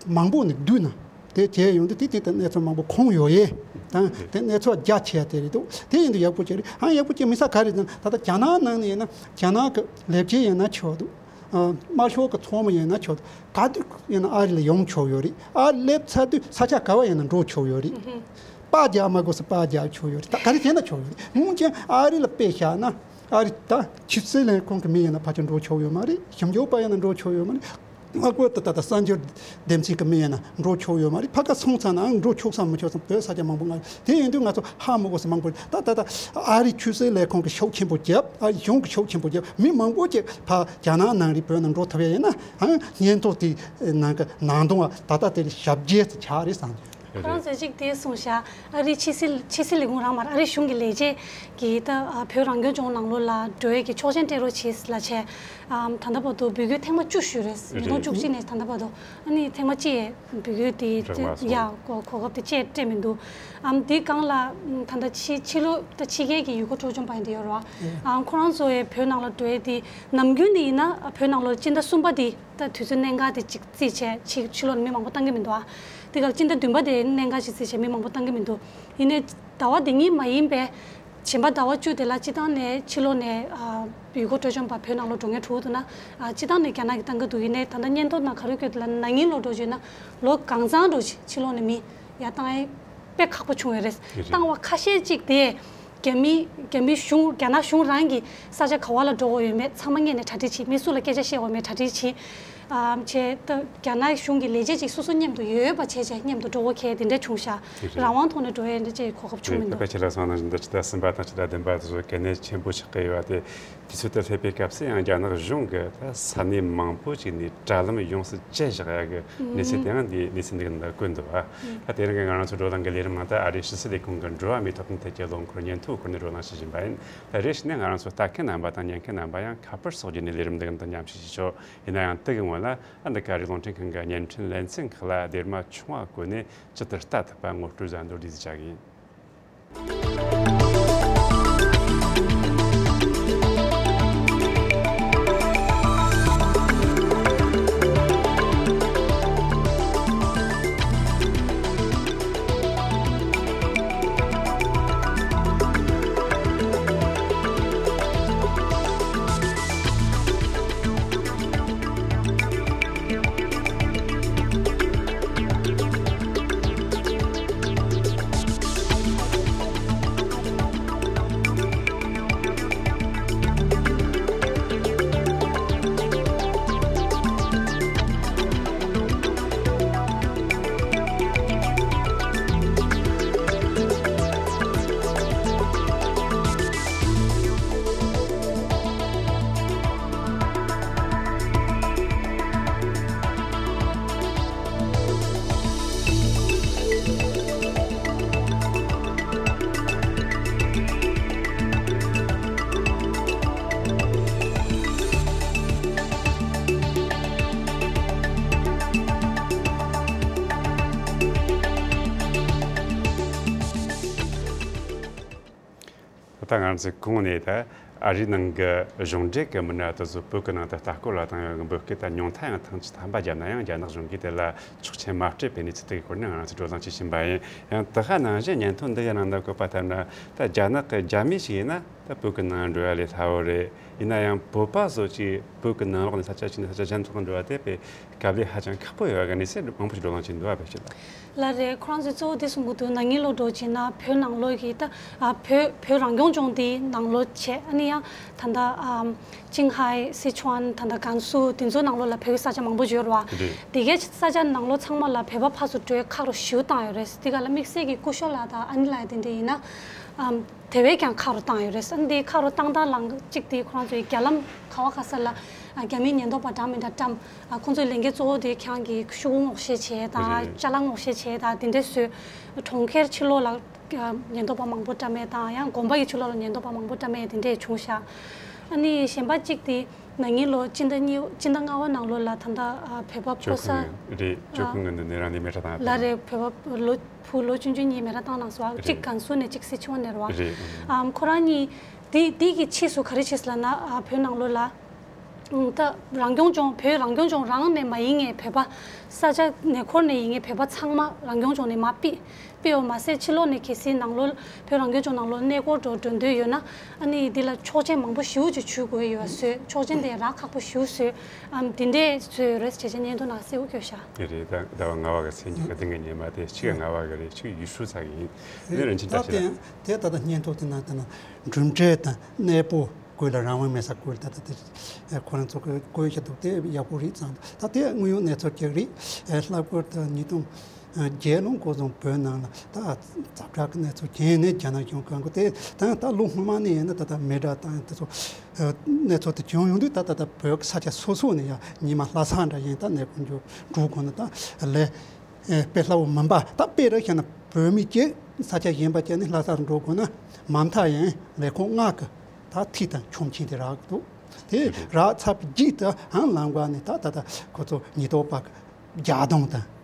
མང་པོ་ནས་བསྡུས་ན། དེ་བྱས་ཡོང་དུས་དེ་དེ་ལྟར་གནས་ཚུལ་མང་པོ་ཁུངས་ཡོད་ཡས་དང་། དེ་གནས་ཚུལ་རྒྱ་ཆེ་ཡ་དེ་རེད་འདུག་དེ་ཡིན་དུས་ཡག་པོ་ཅིག་རེད། ཧང་ཡག་པོ་ཅིག་མི་ས་ག་རེ་ཟེར་ན། ད་ལྟ་རྒྱ་ནག་ནང་ནས་ཡིན་ན་རྒྱ་ནག་གི་ལས་བྱེད་ཡིན་ན་ཆོག་འདུག་ཨ་དམར་ཤོག་གི་ཚོགས་མི་ཡིན་ན་ཆོག་འདུག་ག་དུས་ཡིན་ན་ཨ་རི་ལ་ཡོང་ཆོག་ཡོད་རེད། ཨ་རི་སླེབས་ཚར་དུས་ས་ཆ་ག་བ་ཡིན་ན་འགྲོ་ཆོག་ཡོད་རེད། པར་རྒྱག་མ་དགོས་ས་པར་རྒྱག་ཆོག་ཡོད་རེད། ད་ག་རེ་བྱས་ན་ཆོག་ཡོད་རེད། འོན་ཀྱང་ཨ་རི་ལ་དཔེ་བཞག་ན། ཨ་རི་ད་ཆབ་སྲིད་ལས་ཁུངས་ཀྱི་མི་ཡིན་ན་ཕལ་ཆེར་འགྲོ་ཆོག་ཡོད་མ་རེད། ཞིབ་འཇུག་པ་ཡིན་ན་འགྲོ་ཆོག་ཡོད་མ་རེད། ང་ཚོ་ད་ལྟ་གསར་འགྱུར་སྡེ་ཚན་གྱི་མི་ཡིན་ན་འགྲོ་ཆོག་ཡོད་མ་རེད། ཕ་ག་སོང་ཚར་ནའང་འགྲོ་ཆོག་སམ་མི་ཆོག་སམ་བོད་ས་ཆ་མང་པོ་ང་དེ་ཡིན་དུས་ང་ཚོ་ཧ་མི་གོ་ས་མང་པོ་རེད། ད་ད་ད་ཨ་རི་ཆབ་སྲིད་ལས་ཁུངས་ཀྱི་ཤུགས་ཆེན་པོ་བརྒྱབ། ཨ་རི་གཞུང་གི་ཤུགས་ཆེན་པོ་བརྒྱབ། མི་མང་པོ་ཅིག་ཕ་རྒྱ་ནག་ནང་རེད་བོད་ནང་འགྲོ་ཐུབ་ཡ་ཡིན་ན་ཨང་སྙན་ཐོ་དེ་ནང་གི་ནང་དོན་བ་ད་ལྟ་དེ་རེད་ཞབས་རྗེས་སུ་ཆགས་རེད་བསམ། ཁོ་རང་ཚོས་གཅིག་དེ་གསུངས་ཤག་ཨ་རིའི་ཕྱི་སྲིད་ཕྱི་སྲིད་ལས་ཁུངས་རང་མ་རེད། ཨ་རིའི་གཞུང་གི་ལས་བྱེད་ཀྱིས་ད་ཨ་བོད་རང་སྐྱོང་ལྗོངས་ནང་ལོགས་ལ་འགྲོ་ཡས་ཀྱི་ཆོག་མཆན་སྤྲད་རོགས་བྱེད་ལབ་བྱས། ཨམ་ད་ལྟ་བར་དུ་འབོད་སྐུལ་ཐེངས་མ་བཅུ་ཞུས་རེད། ཉིས་སྟོང་བཅུ་གཅིག་ནས་ད་ལྟ་བར་དུ། ཨ་ནི་ཐེངས་མ་གཅིག་འབོད་སྐུལ་དེ་རག་མ་སོང་། ཡ་གོ་གོ་སྐབས་དེ་བཅས་སྤྲད་མི་འདུག་ཨམ་དེ་སྒང་ལ་ད་ལྟ་ཕྱི་ཕྱི་ལོགས་ད་ཕྱི་རྒྱལ་གྱི་ཡུལ་སྐོར་སྤྲོ་འཆམ་པ་ཡིན་དེ་ཡོད་རེད་བ། ཨམ་ཁོ་རང་ཚོ་ཡས་བོད་ནང་ལ་འགྲོ་ཡས་དེ་ནམ་རྒྱུན་དེ་ཡིན་ན་བོད་ནང་ལོགས་སྤྱི་ཟླ་གསུམ་པ་དེ། ད་དུས་ཚོད་གནད་འགག་དེ་གཅིག་རྩིས་བྱས་ཕྱི་ཕྱི་ལོགས་ནས་མི་མང་པོ་བཏང་གི་མི་འདུག་ཨ། དེ་ག་ལ་སྤྱི་ཟླ་བདུན་པ་དེ་གནད་འགག་ཅིག་རྩིས་བྱས་མི་མང་པོ་བཏང་གི་མི་འདུག་ཡིན་ནའི་ཟླ་བ་འདི་གཉིས་མ་ཡིན་པའི་གཞན་པ་ཟླ་བ་བཅུ་དེ་ལ་སྤྱི་བཏང་ནས་ཕྱི་ལོགས་ནས་ཨ་ཡུལ་སྐོར་སྤྲོ་འཆམ་པ་བོད་ནང་ལོགས་འགྲོ་མཁན་འགྲོ་འདུག་ན། ཨ་སྤྱི་བཏང་ནས་རྒྱ་ནག་གིས་བཏང་གི་འདུག་ཡིན་ནའི་ད་ལྟ་སྙན་ཐོ་ནང་ག་རེ་བཀོད་འདུག་ལབ་ན་ན་ནིང་ལོ་འགྲོ་བྱས་ན་ལོ་གང་ཚང་འགྲོ་ཕྱི་ཕྱི་ལོགས་ནས་མི་ཡར་བཏང་ཡས་དཔེ་ཁག་པོ་བྱུང་ཡོད་རེད། རེད། བཏང་བ་ཁ་ཤས་ཅིག་དེ། རྒྱ་མི་རྒྱ་མི་གཞུང་རྒྱ་ནག་གཞུང་རང་གི་ས་ཆ་ག་བ་ལ་འགྲོ་དགོས་ཡོད་མེད་ཚང་མ་སྔོན་ནས་གྲ་སྒྲིག་བྱེད། མི་སུ་ལ་སྐད་ཆ་བཤད་དགོས་མེད་གྲ་སྒྲིག་བྱེད། ཨམ་བྱས་ད་རྒྱ་ནག་གཞུང་གི་ལས་བྱེད་ཅིག་སོ་སོ་མཉམ་དུ་ཡོད་པ་བྱས་བྱས་མཉམ་དུ་འགྲོ་དགོས་གལ་དེ་འདྲ་བྱུང་ཤག་དེ་རེད། རང་དབང་ཐོག་ནས་འགྲོ་ཡས་འདྲ་ཅིག་གོ་སྐབས་བྱུང་མི་འདུག་དཔེ་ཆ་ལ་སོང་ན་བཞིན་དུ་ཕྱི་ཟླ་གསུམ་པ་དང་ཕྱི་ཟླ་བདུན་པ་དེ་ཚོ་གལ་གནད་ཆེན་པོ་ཆགས་ཀྱི་ཡོད་པ་དེ། དུས་ཚོད་དེ་སླེབས་པའི་སྐབས་སུ་ཡང་རྒྱ་ནག་གཞུང་གིས་ད་ས་གནས་མང་པོ་ཞིག་ནས་དྲ་ལམ་ཡོངས་སུ་བཅད་བཞག་ཡག་གི་གནས་ཚུལ་དེའང་འདིའི་གནས་ཚུལ་འདི་གི་ནང་བཀོད་འདུག་བ། ད་དེ་རིང་གི་ང་རང་ཚོ་བགྲོ་གླེང་གི་ལས་རིམ་ནང་ད་ཨ་རིའི་ཕྱི་སྲིད་ལས་ཁུངས་ཀྱི་འགྲོ་བ་མིའི་ཐོབ་ཐང་ཐད་ཀྱི་ལོ་འཁོར་ཉིན་ཐོའི་སྐོར་ནས་བགྲོ་གླེང་བྱེད་བཞིན་པ་ཡིན། ད་རེ་ཞིག་ནས་ང་རང་ཚོ་ལྟ་མཁན་རྣམ་པ་དང་ཉན་མཁན་རྣམ་པ་ཡང་ཁ་པར་སོགས་བརྒྱུད་ནས་ལས་རིམ་འདི་གི་མཉམ་ཞུགས་བྱེད་ཆོག་ཡིན་ན་ཡང་དེ་གི་སྔོན་ལ་ཨ་འདི་ག་རེ་རླུང་འཕྲིན་ཁང་གི་བརྙན་འཕྲིན་ལེ་ཚན་ཁག་ལ་སྡེར་མ་ཆུང་བ་བཀོད་ནས་ཇི་ལྟར་ལྟ་ཐུབ་པ་ངོ་སྤྲོད་བཟོ་འདོད་འདི་ཟིག་བྱ་གི་ཡིན། ད་ང་ཚོས་གོང་ནས་ད་ཨ་རིའི་ནང་གི་གཞུང་འབྲེལ་གྱི་མི་སྣ་དེ་ཚོ་བོད་ཀྱི་ནང་དུ་ལྟ་སྐོར་ལ་བཏང་ཡོད་པའི་འབོད་སྐུལ་དང་ཉུང་མཐའ་ཡང་ཐེངས་གཅིག་ཐམ་པ་བརྒྱབ་ན་ཡང་རྒྱ་ནག་གཞུང་གིས་དེ་ལ་ཆོག་མཆན་མ་སྤྲད་པའི་གནས་ཚུལ་དེ་གི་སྐོར་ནས་ང་རང་ཚོས་བགྲོ་གླེང་བྱེད་བཞིན་པ་ཡིན། ཡང་དེ་ག་ནང་བཞིན་སྙན་ཐོ་འདི་གི་ནང་དུ་བཀོད་པ་ལྟར་ན་ད་རྒྱ་ནག་གི་རྒྱ་མི་ཞིག་ཡིན་ན་ད་བོད་ཀྱི་ནང་འགྲོ་ཡ་ལས་སླ་བོ་རེད། ཡིན་ན་ཡང་བོད་པ་ཚོ་ཅིག་བོད་ཀྱི་ནང་ལོགས་ནས་ས་ཆ་གཅིག་ནས་ས་ཆ་གཞན་ཚོགས་འགྲོ་བ་དེ་དཔེ་དཀའ་ལས་ཧ་ཅང་ཁག་པོ་ཡོད་པ་གི་གནས་ཚུལ་མང་པོ་ཞིག་བགྲོ་གླེང་བྱས་འདུག་བ། ཕལ་ཆེར་ལ། ལགས་རེད། ཁོ་རང་ཚོས་གཙོ་བོ་དེ་གསུང་གི་འདུག་ན་ནིང་ལོ་འགྲོ་བྱས་ན་བོད་ནང་ལོགས་ཀྱི་ད་ཨ་བོད་བོད་རང་སྐྱོང་ལྗོངས་དེའི་ནང་ལོགས་བྱས། ཨ་ནི་ཡང་ད་ལྟ་ཨམ་ཅིང་ཧའེ་སི་ཆུན་ད་ལྟ་ཀན་སུའུ་དེ་ཚོའི་ནང་ལོགས་ལ་བོད་ཀྱི་ས་ཆ་མང་པོ་ཡོད་རེད་བ། རེད། དེ་གའི་ས་ཆ་ནང་ལོགས་ཚང་མ་ལ་བོད་པ་ཕར་ཚུར་འགྲོ་ཡ་ཁག་རུ་ཞེ་པོ་བཏང་ཡོད་རེད། དེ་ག་ལ་དམིགས་བསལ་གྱི་སྐུ་ཞབས་ལགས་དང་ཨ་ནེ་ལགས་དེ་འདྲ་ཡིན་ན་ཨམ་དེ་བས་ཀྱང་ཁག་རུ་བཏང་ཡོད་རེད། ཨ་ནི་དེ་ཁག་རུ་བཏང་སྟངས་ལ་གཅིག་དེ་ཁོ་རང་ཚོའི་རྒྱ་ལམ་ག་བ་ག་ས་ལ་ཨ་རྒྱ་མིའི་ཉེན་རྟོག་པ་འདྲ་མི་འདྲ་བཀྲམ། ཨ་ཁོང་ཚོའི་ལས་འགན་གཙོ་བོ་དེ་ཁྱེད་རང་གི་ཤོག་གུ་སྔོག་བཤེར་བྱས་དང་རེད། ཅ་ལག་སྔོག་བཤེར་བྱས་དང་དེ་འདྲས་བཟོས། གྲོང་ཁྱེར་ཕྱི་ལོགས་ལ་ཨ་ཉེན་རྟོག་པ་མང་པོ་བཀྲམ་ཡས་དང་ཡང་དགོན་པ་གི་ཕྱི་ལོགས་ལ་ཉེན་རྟོག་པ་མང་པོ་བཀྲམ་ཡས་དེ་འདྲས་བྱུང་ཤག་ཨ་ནི་གཞན་པ་གཅིག་དེ་ན་ནིང་ལོ་སྤྱི་ཟླ་གཉིས་སྤྱི་ཟླ་ལྔ་པ་ནང་ལོགས་ལ་ད་ལྟ་ཨ་བོད་པ་ཕོ་གསར་ཅོ་ཁུན་གི་འདི་ནས་རང་ལས་མེ་ཁྲ་བཏང་ཡ་ལ་རེད། བོད་པ་ལོ་བུ་ལོ་ཆུང་ཆུང་གཉིས་མེ་ཁྲ་བཏང་གནང་སོང་། ཨ་གཅིག་རེད། ཀན་སུའུ་ནས་གཅིག་སི་ཁྱོན་ནས་རེད་བ། རེད། ཨམ་ཁོ་རང་གཉིས་དེ་དེ་གི་ཕྱིས་སུ་ག་རེ་བྱས་ལབ་ན་ཨ་བོད་ནང་ལོགས་ལ་ཨང་ད་རང་སྐྱོང་ལྗོངས་བོད་རང་སྐྱོང་ལྗོངས་རང་ནས་མ་ཡིན་ངེས་བོད་པ་ས་ཆ་ནས་འཁོར་ནས་ཡིན་ངེས་བོད་པ་ཚང་མ་རང་སྐྱོང་ལྗོངས་ནས་མར་ཕུད་ཕུད་ཡོད་མ་ཟད་ཕྱི་ལོགས་ནས་གལ་སྲིད་ནང་ལོགས་བོད་རང་སྐྱོང་ལྗོངས་ནང་ལོགས་གནས་སྐོར་འགྲོ་འགྲོ་འདོད་ཡོད་ན་ཨ་ནི་འདི་ལ་ཆོག་མཆན་མང་པོ་ཞེ་པོ་ཅིག་འཇུ་དགོས་ཡོད་བཟོས། ཆོག་མཆན་དེ་རག་ཁག་པོ་ཞེ་པོ་བཟོས། ཨམ་དེ་འདྲས་བཟོས་ཡོད་རེད་ཅེས་བྱས་བརྙན་ཐུང་ནང་གསལ་པོ་བཀོད་ཤག་རེད། རེད། ད་ཟླ་བ་ལྔ་པ་གི་ཚེས་ཉི་ཤུ་རྩ་བདུན་གི་ཉི་མ་དེ་གཅིག་གི་ལྔ་པ་གི་རེད། གཅིག་ཡུལ་ཤུལ་ཚ་གི་ཡིན། ནི་རིན་ཆེན་བཀྲ་ཤིས་ལགས། དེ་ད་ལྟ་བརྙན་ཐུང་དེ་ནང་དེ་ན་གྲུབ་འབྲས་དང་གནས་སྤོ་བཀོད་ལ་རང་དབང་མེད་ས་བཀོད་ད་ལྟ་དེ་ཁོ་རང་ཚོ་གི་བཀོད་བཞག་འདུག་དེ་ཡག་པོ་རེད་བསམ། ད་དེ་དངོས་ཡོད་གནས་ཚུལ་ཅིག་རེད། ལྷག་པར་དུ་ཉིས་སྟོང་བརྒྱད་ལོ་འགོ་བཟུང་བོད་ནང་ལ་ད་ཛ་དྲག་གི་གནས་ཚུལ་གྱེན་ནས་རྒྱ་ནག་གཞུང་གང་གི་དེ་ད་ད་ལོ་སྔོན་མ་ནས་ཡིན་ན་ད་ད་མེ་དྲག་དང་དེ་ཚོ་གནས་ཚུལ་དེ་བྱུང་ཡོང་དུས་ད་ད་ད་བོད་ས་ཆ་སོ་སོ་ནས་ཡང་ཉི་མ་ལྷ་ས་འདྲ་ཡིན་ད་གནས་སྐོར་འགྲོ་དགོས་ན་ད་ལས་དཔེ་སླ་བོ་མིན་པ། ད་དཔེ་རུ་བཤད་ན་བོད་མི་གཅིག་ས་ཆ་གཞན་པ་བཅད་ནས་ལྷ་སར་འགྲོ་དགོས་ན་མ་མཐའ་ཡང་ལས་ཁུངས་ལྔ་གི་ད་ཐིག་དང་ཆོག་མཆན་དེ་རག་གི་འདུག་དེ་རག་ཚར་བའི་རྗེས་དུའང་ལམ་ཁ་ནས་ད་ད་ད་ཁོ་ཚོ་ཉེན་རྟོག་པ་གི་རྒྱག་སྟངས་དང་།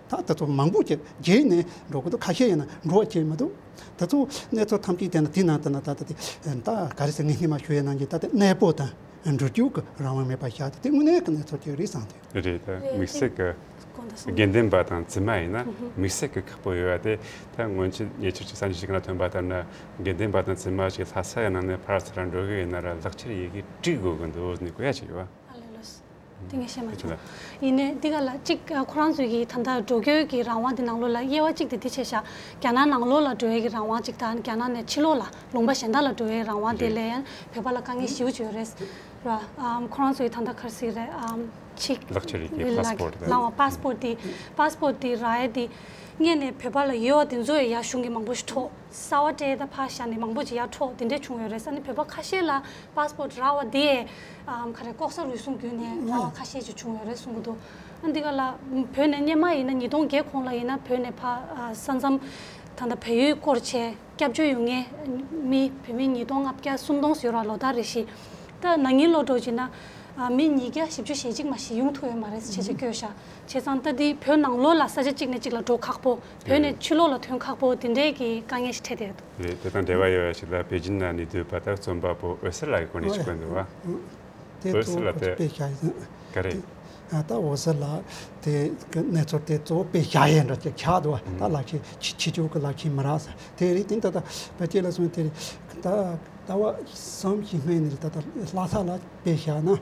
ད་དེ་ཚོ་མང་པོ་ཅིག་བརྗེད་ནས་འགྲོ་གི་འདུག་ཁ་ཤས་ཡིན་ན་འགྲོ་བ་བྱེད་མི་འདུག་དེ་ཚོ་གནས་ཚུལ་ཐམས་ཅད་དེ་ན་དེ་ན་དེ་ན་ད་ད་དེ་ད་ག་རེ་ཟེར་ངས་སྔོན་མ་ཞུ་ཡས་ནང་བཞིན་ད་དེ་གནས་སྤོ་དང་འགྲུལ་སྐྱོད་ཀྱི་རང་དབང་མེད་པ་བཞག་དེ་དེ་དངོས་གནས་ཀྱི་གནས་ཚུལ་ཅིག་རེད་བསམ་དེ། རེད། ད་དམིགས་བསལ་གྱི་དགེ་འདུན་པ་དང་བཙུན་མ་ཡིན་ན་དམིགས་བསལ་གྱི་ཁག་པོ་ཡོད་པ་དེ། ད་སྔོན་ཆད་ཉེ་ཆར་གྱི་གསར་འགྱུར་ཞིག་ན་ཐོན་པ་ལྟར་ན་དགེ་འདུན་པ་དང་བཙུན་མ་ཞིག་ལྷ་ས་ཡི་ནང་ནས་ཕར་ཚུར་འགྲོ་གི་ཡིན་ན་ར་ལག་ཁྱེར་ཡི་གེ་སྒྲིག་དགོས་ཀྱི་འདུག་ནས་བཀོད་ཡ་ཅིག་ཡོད་པ། ཨ་ལེ་ལོས། དེ་ངས་བཤད་མ་བྱུང་། ཡིན་ནའི་འདི་ག་ལ་གཅིག་ཨ་ཁོ་རང་ཚོའི་གི་ད་ལྟ་འགྲོ་སྐྱོད་ཀྱི་རང་དབང་དེ་ནང་ལོགས་ལ་དབྱེ་བ་གཅིག་དེ་འདི་བྱས་ཤག་རྒྱ་ནག་ནང་ལོགས་ལ་འགྲོ་ཡས་ཀྱི་རང་དབང་གཅིག་དང་རྒྱ་ནག་ནས་ཕྱི་ལོགས་ལ་ལུང་པ་གཞན་དག་ལ་འགྲོ་ཡས་རང་དབང་དེ་རེད། ལ་ཡང་བོད་པ་ལ་དཀའ་ངལ་ཞེ་པོ་ཅིག་ཡོད་རེད། ར་ཨམ་ཁོ་རང་ཚོའི་ད་ལྟ་ག་རེ་ཟེར་རེད་ཨམ་ཕྱི་ལག་ཁྱེར་རིགས་ཀྱི་ལག་པཱ་སི་པོར་ཊི་དང་། ལའང་པཱ་སི་པོར་ཊི་དེ་པཱ་སི་པོར་ཊི་དེ་རག་ཡས་དེ་སྔོན་ནས་བོད་པ་ལ་ཡོད་པ་དེ་ཚོ་ཡང་ཡར་གཞུང་གིས་མང་པོ་ཞིག་འཕྲོག་གསར་པ་སྤྲད་ད་ཕར་བཞག་ནས་མང་པོ་ཅིག་ཡར་འཕྲོག་དེ་འདྲས་བྱུང་ཡོད་རེད། ས་ནི་བོད་པ་ཁ་ཤས་ལ་པཱ་སི་པོར་ཊི་རག་པ་དེ་ཨམ་ག་རེ་ལྐོག་ཟ་རུལ་སུངས་བརྒྱུད་ནས་རག་པ་ཁ་ཤས་ཅིག་བྱུང་ཡོད་རེད་གསུང་གི་འདུག་ཨ་འདི་ག་ལ་བོད་ནས་སྔོན་མ་ཡིན་ན་ཉིས་སྟོང་བརྒྱད་གོང་ལ་ཡིན་ན་བོད་ནས་ཕར་ཨ་ས་མཚམས་ད་ལྟ་བལ་ཡུལ་སྐོར་བྱས་སྐྱབས་བཅོལ་ཡོང་མཁན་མི་བོད་མི་ཉིས་སྟོང་ལྔ་བརྒྱ་སུམ་སྟོང་ཟེར་བ་ལོ་ལྟར་རེ་བཞིན་ད་ན་ནིང་ལོ་འགྲོ་བྱས་ན་ཨ་མི་ཉིས་བརྒྱ་བཞི་བཅུ་ཞེ་གཅིག་མ་ཞིག་ཡོང་ཐུབ་ཡོད་མ་རེད་ཟེར་བྱས་བྱས་བཀོད་ཤག་བྱས་ཙང་ད་འདི་བོད་ནང་ལོགས་ལ་ས་ཆ་གཅིག་ནས་གཅིག་ལ་འགྲོ་ཁག་པོ་བོད་ནས་ཕྱི་ལོགས་ལ་ཐོན་ཁག་པོ་དེ་འདྲའི་གི་དཀའ་ངལ་ཞིག་འཕྲད་བསྡད་འདུག་རེད། དེ་དང་འབྲེལ་བ་ཡོད་པ་ཞིག་ལ་པེ་ཅིན་ན་གནས་སྡོད་པ་དང་རྩོམ་པ་པོ་འོད་ཟེར་ལགས་ཀྱི་སྐོར་ནས་ཞིག་བཀོད་འདུག་བ། དེ་འོད་ཚོ་ཟེར་ལ་དེ་དཔེ་བཞག་ཡིན། ག་རེ། ད་འོད་ཟེར་ལགས་དེ་གི་གནས་ཚུལ་དེ་གཙོ་བོ་དཔེ་བཞག་ཡས་འདྲ་ཅིག་ཆགས་འདུག་ད་ལག་ཁྱེར་ཕྱི་ཕྱི་ཕྱོགས་ཀྱི་ལག་ཁྱེར་མི་རག་ཟེར་དེ་རེད། དེ་ད་ད་ཕལ་ཆེར་ལ་སོང་དེ་རེད། ད་ཟླ་བ་གསུམ་བཞི་སྔོན་ནས་ད་ལྟ་ལྷ་ས་ལ་དཔེ་བཞག་ན་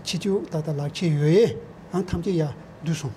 ཕྱི་ཕྱོགས་ད་ལྟ་ལག་ཁྱེར་ཡོད་ཡས་ཨང་ཐམས་ཅད་ཡར་བསྡུས་སོང་།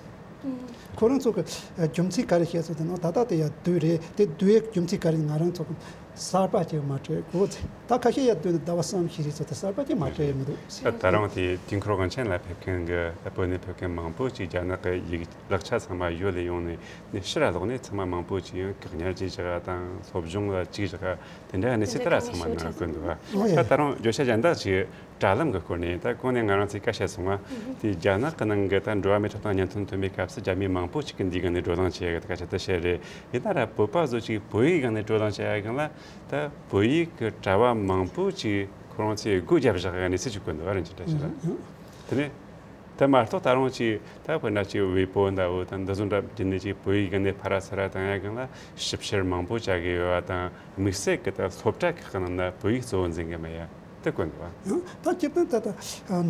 ཁོ་རང་ཚོ་གི་རྒྱུ་མཚན་ག་རེ་བཤད་སོང་དེ་ནང་ད་ལྟ་དེ་ཡར་བསྡུས་རེད། དེ་བསྡུས་ཡས་རྒྱུ་མཚན་ག་རེ་ང་རང་ཚོ་གི་གསར་པ་ཅིག་མ་སྤྲད་དགོས་ཚེ་ད་ཁ་ཤས་ཡར་བསྡུས་ནས་ཟླ་བ་གསུམ་བཞི་རེད་ཚོ་དེ་གསར་པ་ཅིག་མ་སྤྲད་ཡས་མི་འདུག་ད་ད་རུང་དེ་དུས་འཁོར་དབང་ཆེན་ལ་ཕེབས་མཁན་གི་ད་བོད་ནས་ཕེབས་མཁན་མང་པོ་ཅིག་རྒྱ་ནག་གི་ཡིག་ལག་ཆ་ཚང་མ་ཡོད་ལས་ཡོང་ནས་ནས་ཕྱིར་ལོག་ནས་ཚང་མ་མང་པོ་ཅིག་ཡང་བཀག་ཉར་བྱས་བཞག་དང་སློབ་སྦྱོང་ལ་བཅུག་བཞག་དེ་འདྲ་གནས་ཚུལ་དེ་ར་ཚང་མ་ནང་བཀོད་འདུག་བ། ད་ད་རུང་བརྗོད་བྱ་གཞན་དག་ཅིག་དྲ་ལམ་གྱི་སྐོར་ནས་ད་གོང་ནས་ང་རང་ཚོས་བཀའ་བཤད་སོང་བ། དེ་རྒྱ་ནག་གི་ནང་གི་ད་འགྲོ་བ་མིའི་ཐོབ་ཐང་བརྙན་ཐུང་ཐོན་པའི་སྐབས་སུ་རྒྱ་མི་མང་པོ་ཅིག་གིས་འདིའི་སྒང་ནས་བགྲོ་གླེང་བྱེད་ཡག་གི་སྐད་ཆ་དེ་བཤད་རེད། ཡིན་ན་ར་བོད་པ་ཚོ་ཅིག་བོད་ཡིག་སྒང་ནས་བགྲོ་གླེང་བྱེད་ཡག་སྒང་ལ་ད་བོད་ཡིག་གི་དྲ་བ་མང་པོ་ཅིག་ཁོ་རང་ཚོས་སྒོ་བརྒྱབ་བཞག་ཡག་གནས་ཚུལ་ཅིག་བཀོད་འདུག་བ། རིན་ཆེན་བཀྲ་ཤིས་ལགས། དེ་ནས་དེ་མ་གཏོགས་ད་རུང་ཅིག་ད་དཔེར་ན་ཅིག་ཝེ་པོ་འདྲ་བོ་དང་འདི་ཚོ་འདྲ་བརྒྱུད་ནས་ཅིག་བོད་ཡིག་སྒང་ནས་ཕར་ར་ཚུར་ར་བཏང་ཡག་སྒང་ལ་ཞིབ་བཤེར་མང་པོ་བྱ་དགོས་ཡོད་པ་དང་དམིགས་བསལ་གྱི་ད་སློབ་གྲྭ་ཁག་གི་ནང་ན་བོད་ཡིག་གཙོ་བོ་འཛིན་གི་མེད་ཡ་དེ་བཀོད་འདུག་བ། ཡང་ད་སྤྱིར་བཏང་ད་ལྟ་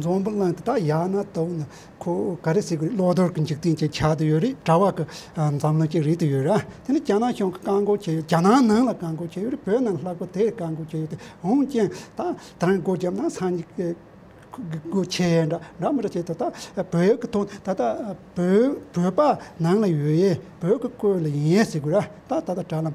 འཛམ་བུ་གླིང་དེ་དག་ཡག་ན་སྡུག་ན་ཁོ་ག་རེ་ཟེར་དགོས་རེད། གློག་རྡུལ་གྱི་འཇིག་རྟེན་ཅིག་ཆགས་བསྡད་ཡོད་རེད། དྲ་བ་གི་འཛམ་གླིང་ཅིག་རེད་དུ་ཡོད་ར། དེ་ནི་རྒྱ་ནག་གཞུང་གིས་བཀག་འགོག་བྱས་ཡོད། རྒྱ་ནག་ནང་ལ་བཀག་འགོག་བྱས་ཡོད་རེད། བོད་ནང་ལྷག་པར་དེར་བཀག་འགོག་བྱས་ཡོད་དེ་འོང་རྐྱེན་ད་དེ་རིང་སྒོ་བརྒྱབ་ན་སང་ཉིན་སྒོ་ཕྱེ་ཡས་འདྲ་འདྲ་མི་འདྲ་བྱས་ད་ད་བོད་ཀྱི་ཐོག་ད་ད་བོད་བོད་པ་ནང་ལ་ཡོད་ཡས་བོད་ཀྱི་སྐོར་ལ་ཡིན་ཡས་ཟེར་དགོས་ར། ད་ད་ད་དྲ་ལམ་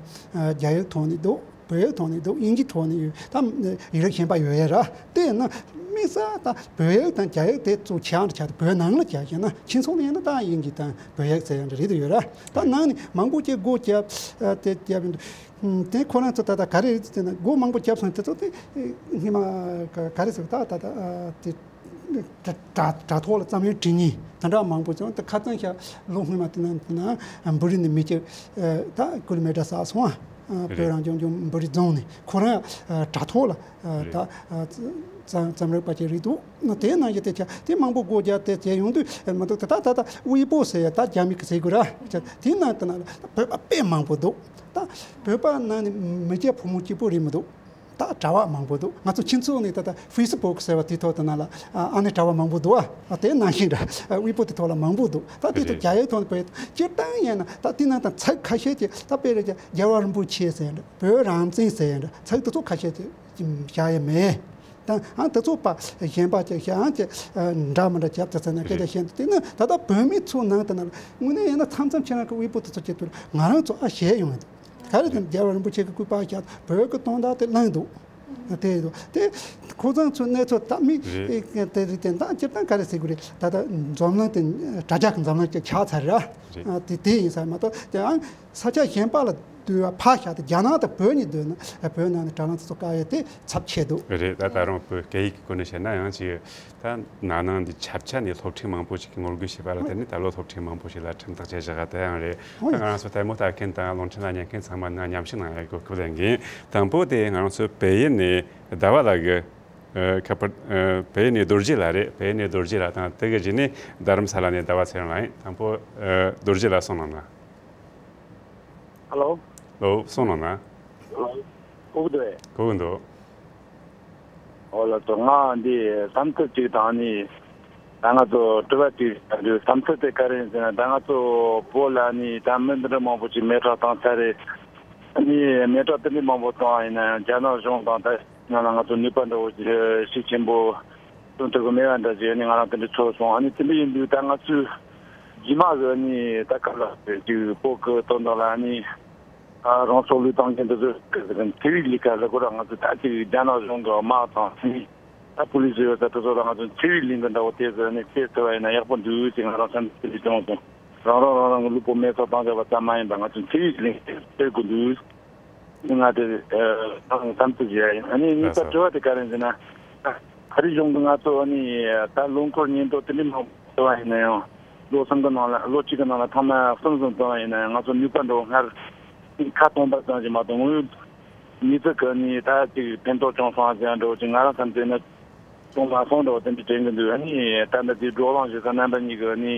རྒྱ་ཡིག་ཐོག་ནས་འདུག་བོད་ཡིག་ཐོག་ནས་འདུག་དབྱིན་ཇི་ཐོག་ནས་ཡོད། ད་ཡིག་རིགས་གཞན་པ་ཡོད་ཡ་ར། དེ་ཡིན་ན་དམིགས་བསལ་ད་བོད་ཡིག་དང་རྒྱ་ཡིག་དེ་གཙོ་ཆེ་བ་ཆགས་ཏེ་བོད་ནང་ལ་རྒྱག་བྱས་ན་ཁྱིམ་ཚང་ལ་ཡིན་ན་ད་དབྱིན་ཇི་དང་བོད་ཡིག་ཟེར་ཡ་འདྲ་རེད་དུ་ཡོད་ར། ད་ནང་ནས་མང་པོ་ཅིག་སྒོ་བརྒྱབ་དེ་བརྒྱབ་ཡིན་འདུག་དེ་ཁོ་རང་ཚོ་ད་ལྟ་ག་རེ་རེད་ཟེར་ན་སྒོ་མང་པོ་བརྒྱབ་སོང་དེ་ཚོ་དེ་སྔོན་མ་ག་ག་རེ་ཟེར་ད་ད་ད་དེ། དྲ་དྲ་དྲ་ཐོག་ལ་རྩོམ་ཡིག་བྲིས་མཁན་དེ་འདྲ་མང་པོ་བྱུང་། དེ་ཁ་སང་ཤག་ལོ་སྔོན་མ་དེ་ན་དེ་ན་འབུ་རི་ནས་མི་གཅིག་ད་ཀུ་ལི་མེ་ཊར་བསགས་སོང་ཨ། བོད་རང་སྐྱོང་ལྗོངས་འབུ་རི་རྫོང་ནས་ཁོ་རང་དྲ་ཐོག་ལ་ད་རྩོམ་རྩོམ་རིག་པ་ཅིག་རེད་འདུག་དེ་ནང་བཞིན་དེ་ཆ་དེ་མང་པོ་སྒོ་རྒྱག་དེ་བྱས་ཡོང་དུས་མ་གཏོགས་དེ་ད་ད་ད་ཝི་པོ་ཟེར་ཡ་ད་རྒྱ་མི་གི་ཟེར་དགོས་ར། དེ་ནང་དེ་ན་ལ་བོད་པ་དཔེ་མང་པོ་འདུག་ད་བོད་པ་ནང་ནས་མི་སྐྱ་ཕོ་མོ་གཅིག་པོ་རེད་མི་འདུག་ད་དྲ་བ་མང་པོ་འདུག་ང་ཚོ་ཁྱིམ་ཚང་ནས་ད་ལྟ་ཧྥེ་སི་བུག་ཟེར་བ་དེ་ཐོག་དེ་ན་ལ་ཨ་ཨ་ནི་དྲ་བ་མང་པོ་འདུག་ཨ། ཨ་དེ་ནང་བཞིན་འདྲ་ཨ་ཝི་པོ་དེ་ཐོག་ལ་མང་པོ་འདུག་ད་དེ་ཐོག་རེད། རྒྱ་ཡིག་ཐོག་ནས་བོད་ཡིག་སྤྱིར་བཏང་ཡིན་ན་ད་དེ་ནང་དང་ཚིག་ཁ་ཤས་ཀྱི་ད་དཔེར་རྒྱལ་བ་རིན་པོ་ཆེ་ཟེར་འདྲ་བོད་རང་བཙན་ཟེར་འདྲ་ཚིག་དེ་ཚོ་ཁ་ཤས་ཀྱི་བཞག་ཡ་མེད། ད་ཨ་དེ་ཚོ་པ་གཞན་པ་ཅིག་བཞག་ཨང་ཅིག་འདྲ་མི་འདྲ་རྒྱབ་ཙེ་ཙེ་ན་སྐད་ཆ་བཤད་འདུག་དེ་ནི་ད་ལྟ་བོད་མི་ཚོ་ནང་དེ་ན་དངོས་གནས་ཡིན་ན་མཚམས་མཚམས་ཁྱེད་རང་གི་ཝི་པོ་དེ་ཚོ་ཅིག་ཏུ་ང་རང་ཚོ་ཨ་ཞེད་ཡོང་ཡ་འདུག་ག་རེ་དེ་རྒྱལ་བ་རིན་པོ་ཆེ་གི་སྐུ་པར་བཞག་བོད་ཀྱི་དོན་དག་དེ་གླེང་འདུག་དེ་འདུག་དེ་ཁོ་ཚང་ཚོའི་གནས་ཚུལ་ད་མི་རེད། དེ་རིགས་དེ་ད་སྤྱིར་བཏང་ག་རེ་ཟེར་དགོས་རེད། ད་ལྟ་འཛམ་གླིང་དེ་དྲ་རྒྱ་གི་འཛམ་གླིང་ཅིག་ཆགས་ཚར་ར། རེད། དེ་དེ་ཡིན་ས་མ་གཏོགས་དེའང་ས་ཆ་གཞན་པ་ལ་སྡོད་པ་ཕར་བཞག་སྟེ་རྒྱ་ནག་དང་བོད་གཉིས་སྡོད་ན་བོད་ནང་ནས་དྲ་ལམ་དེ་ཚོ་བཀག་ཡས་དེ་ཚབས་ཆེ་འདུག་རེད། ད་ད་རུང་བོད་སྐད་ཡིག་གི་སྐོར་ནས་བཤད་ན་ཡང་ཅིག་ད་ན་ནིང་འདི་ཆབ་ཆ་ནས་སློབ་ཕྲུག་མང་པོ་ཞིག་གིས་ངོ་རྒོལ་བྱས་པ་ལ་བརྟེན་ནས་ད་ལོ་སློབ་ཕྲུག་མང་པོ་ཞིག་ལ་ཁྲིམས་ཐག་བཅད་བཞག་པ་དེ་ཡང་རེད། ད་ང་རང་ཚོ་ལྟད་མོ་ལྟ་མཁན་དང་རླུང་འཕྲིན་ལ་ཉན་མཁན་ཚང་མ་ནང་མཉམ་ཞུགས་གནང་ཡག་གི་གོ་སྐབས་ལེན་གིན། དང་པོ་དེ་ང་རང་ཚོ་བལ་ཡུལ་ནས་ཟླ་བ་ལགས་ཀྱི་ཁ་པར་བལ་ཡུལ་ནས་རྡོ་རྗེ་ལགས་རེད། བལ་ཡུལ་ནས་རྡོ་རྗེ་ལགས་དང་དེ་གི་རྗེས་ནས་རྡ་རམ་ས་ལ་ནས་ཟླ་བ་ཚེ་རིང་ལགས་ཡིན། དང་པོ་རྡོ་རྗེ་ལགས་གསུང་གནང་ན། ཧ་ལོ། ལོ་གསུང་གནང་ན། གོ་གི་འདུག་ཨེ། གོ་གི་འདུག་ཨོ་ལགས་སོ། ང་འདི་བསམ་ཚུལ་གཅིག་དང་ནི་ད་ང་ཚོ་དྲི་བ་གཅིག་བསམ་ཚུལ་དེ་ག་རེ་ཡིན་ཟེར་ན། ད་ང་ཚོ་བོད་ལ་ནི་ད་མི་འདི་འདྲ་མང་པོ་ཅིག་མེ་སྲེག་བཏང་ཚར་རེད། ནི་མེ་སྲེག་དེ་འདྲ་མང་པོ་བཏང་ཡིན་ན་ཡང་རྒྱ་ནག་གཞུང་དང་ད་ང་ལ་ང་ཚོ་ནུས་པ་འདྲ་བོ་ཞིག་ཤུགས་ཆེན་པོ་ དོན་དུ་གི་མེད་པ་འདྲ་ཞིག་ཨ་ནི་ང་རང་དེ་འདྲ་ཚོར་སོང་། ཨ་ནི་དེ་འདྲ་ཡིན་དུས་ད་ང་ཚོའི་རྗེས་མ་གི་ཨ་ནི་ད་ག་ལ་ཅིག་བོད་གི་དོན་དག་ལ་ཨ་ནི་ཨ་རང་སྲོག་བློས་བཏང་མཁན་དེ་ཚོ་གི་འཚེ་བའི་ལས་ཀ་ལ་ཁོ་རང་ང་ཚོ་ད་ཅིག་རྒྱ་ནག་གཞུང་གི་དམག་དང་ཨ་ནི་ད་པུ་ལི་སི་ཡོད་ས་དེ་ཚོ་ལ་ང་ཚོ་འཚེ་བའི་ལས་འགུལ་འདྲ་བོ་དེ་ཚོ་ཨ་ནི་སྤེལ་ཐུབ་པ་ཡིན་ན་ཡག་པོ་འདུག་ཅེས་ང་རང་བསམ་ཚུལ་བྱུང་སོང་། རང་རང་རང་རང་གི་ལུས་པོ་མེ་སྲེག་བཏང་བྱས་པ་ཙམ་མ་ཡིན་པར་ང་ཚོ་འཚེ་བའི་ལས་འགུལ་སྤེལ་དགོས་འདུག་ང་དེ་ཨ་ད་བསམ་ཚུལ་བཞེས་ཡ་ཡིན། ཨ་ནི་གཉིས་པ་དྲི་བ་དེ་ག་རེ་ཡིན་ཟེར་ན། ཨ་རི་གཞུང་གིས་ང་ཚོ་ཨ་ནི་ད་ལོ་འཁོར་ཉིན་ཐོ་དེ་འདྲ་མང་པོ་བཏོན་པ་ཡིན་ན་ཡང་། ལོ་གསུམ་གི་ནང་ལ་ལོ་གཅིག་གི་ནང་ལ་ཐེངས་མ་གསུམ་གསུམ་བཏོན་པ་ཡིན་ན་ཡང་ང་ཚོ་ནུས་པ་འདྲ་བོ་སྔར་ཁ་སྟོང་པ་ཙམ་ཞིག་མ་གཏོགས་དངོས་ཡོད་མི་ཚོ་གི་ཨ་ནི་ད་ཅིག་ཕན་ཐོགས་བྱུང་སོང་ཟེར་ཡ་འདྲ་བོ་ཅིག་ང་རང་བསམ་ཚུལ་ན། གཏོང་མ་སོང་འདྲ་བ་དེ་འདྲ་དྲན་གྱི་འདུག་ཨ་ནི་ད་ལྟ་དེ་བགྲོ་གླེང་བྱེད་ས་རྣམ་པ་གཉིས་ཀྱི་ཨ་ནི་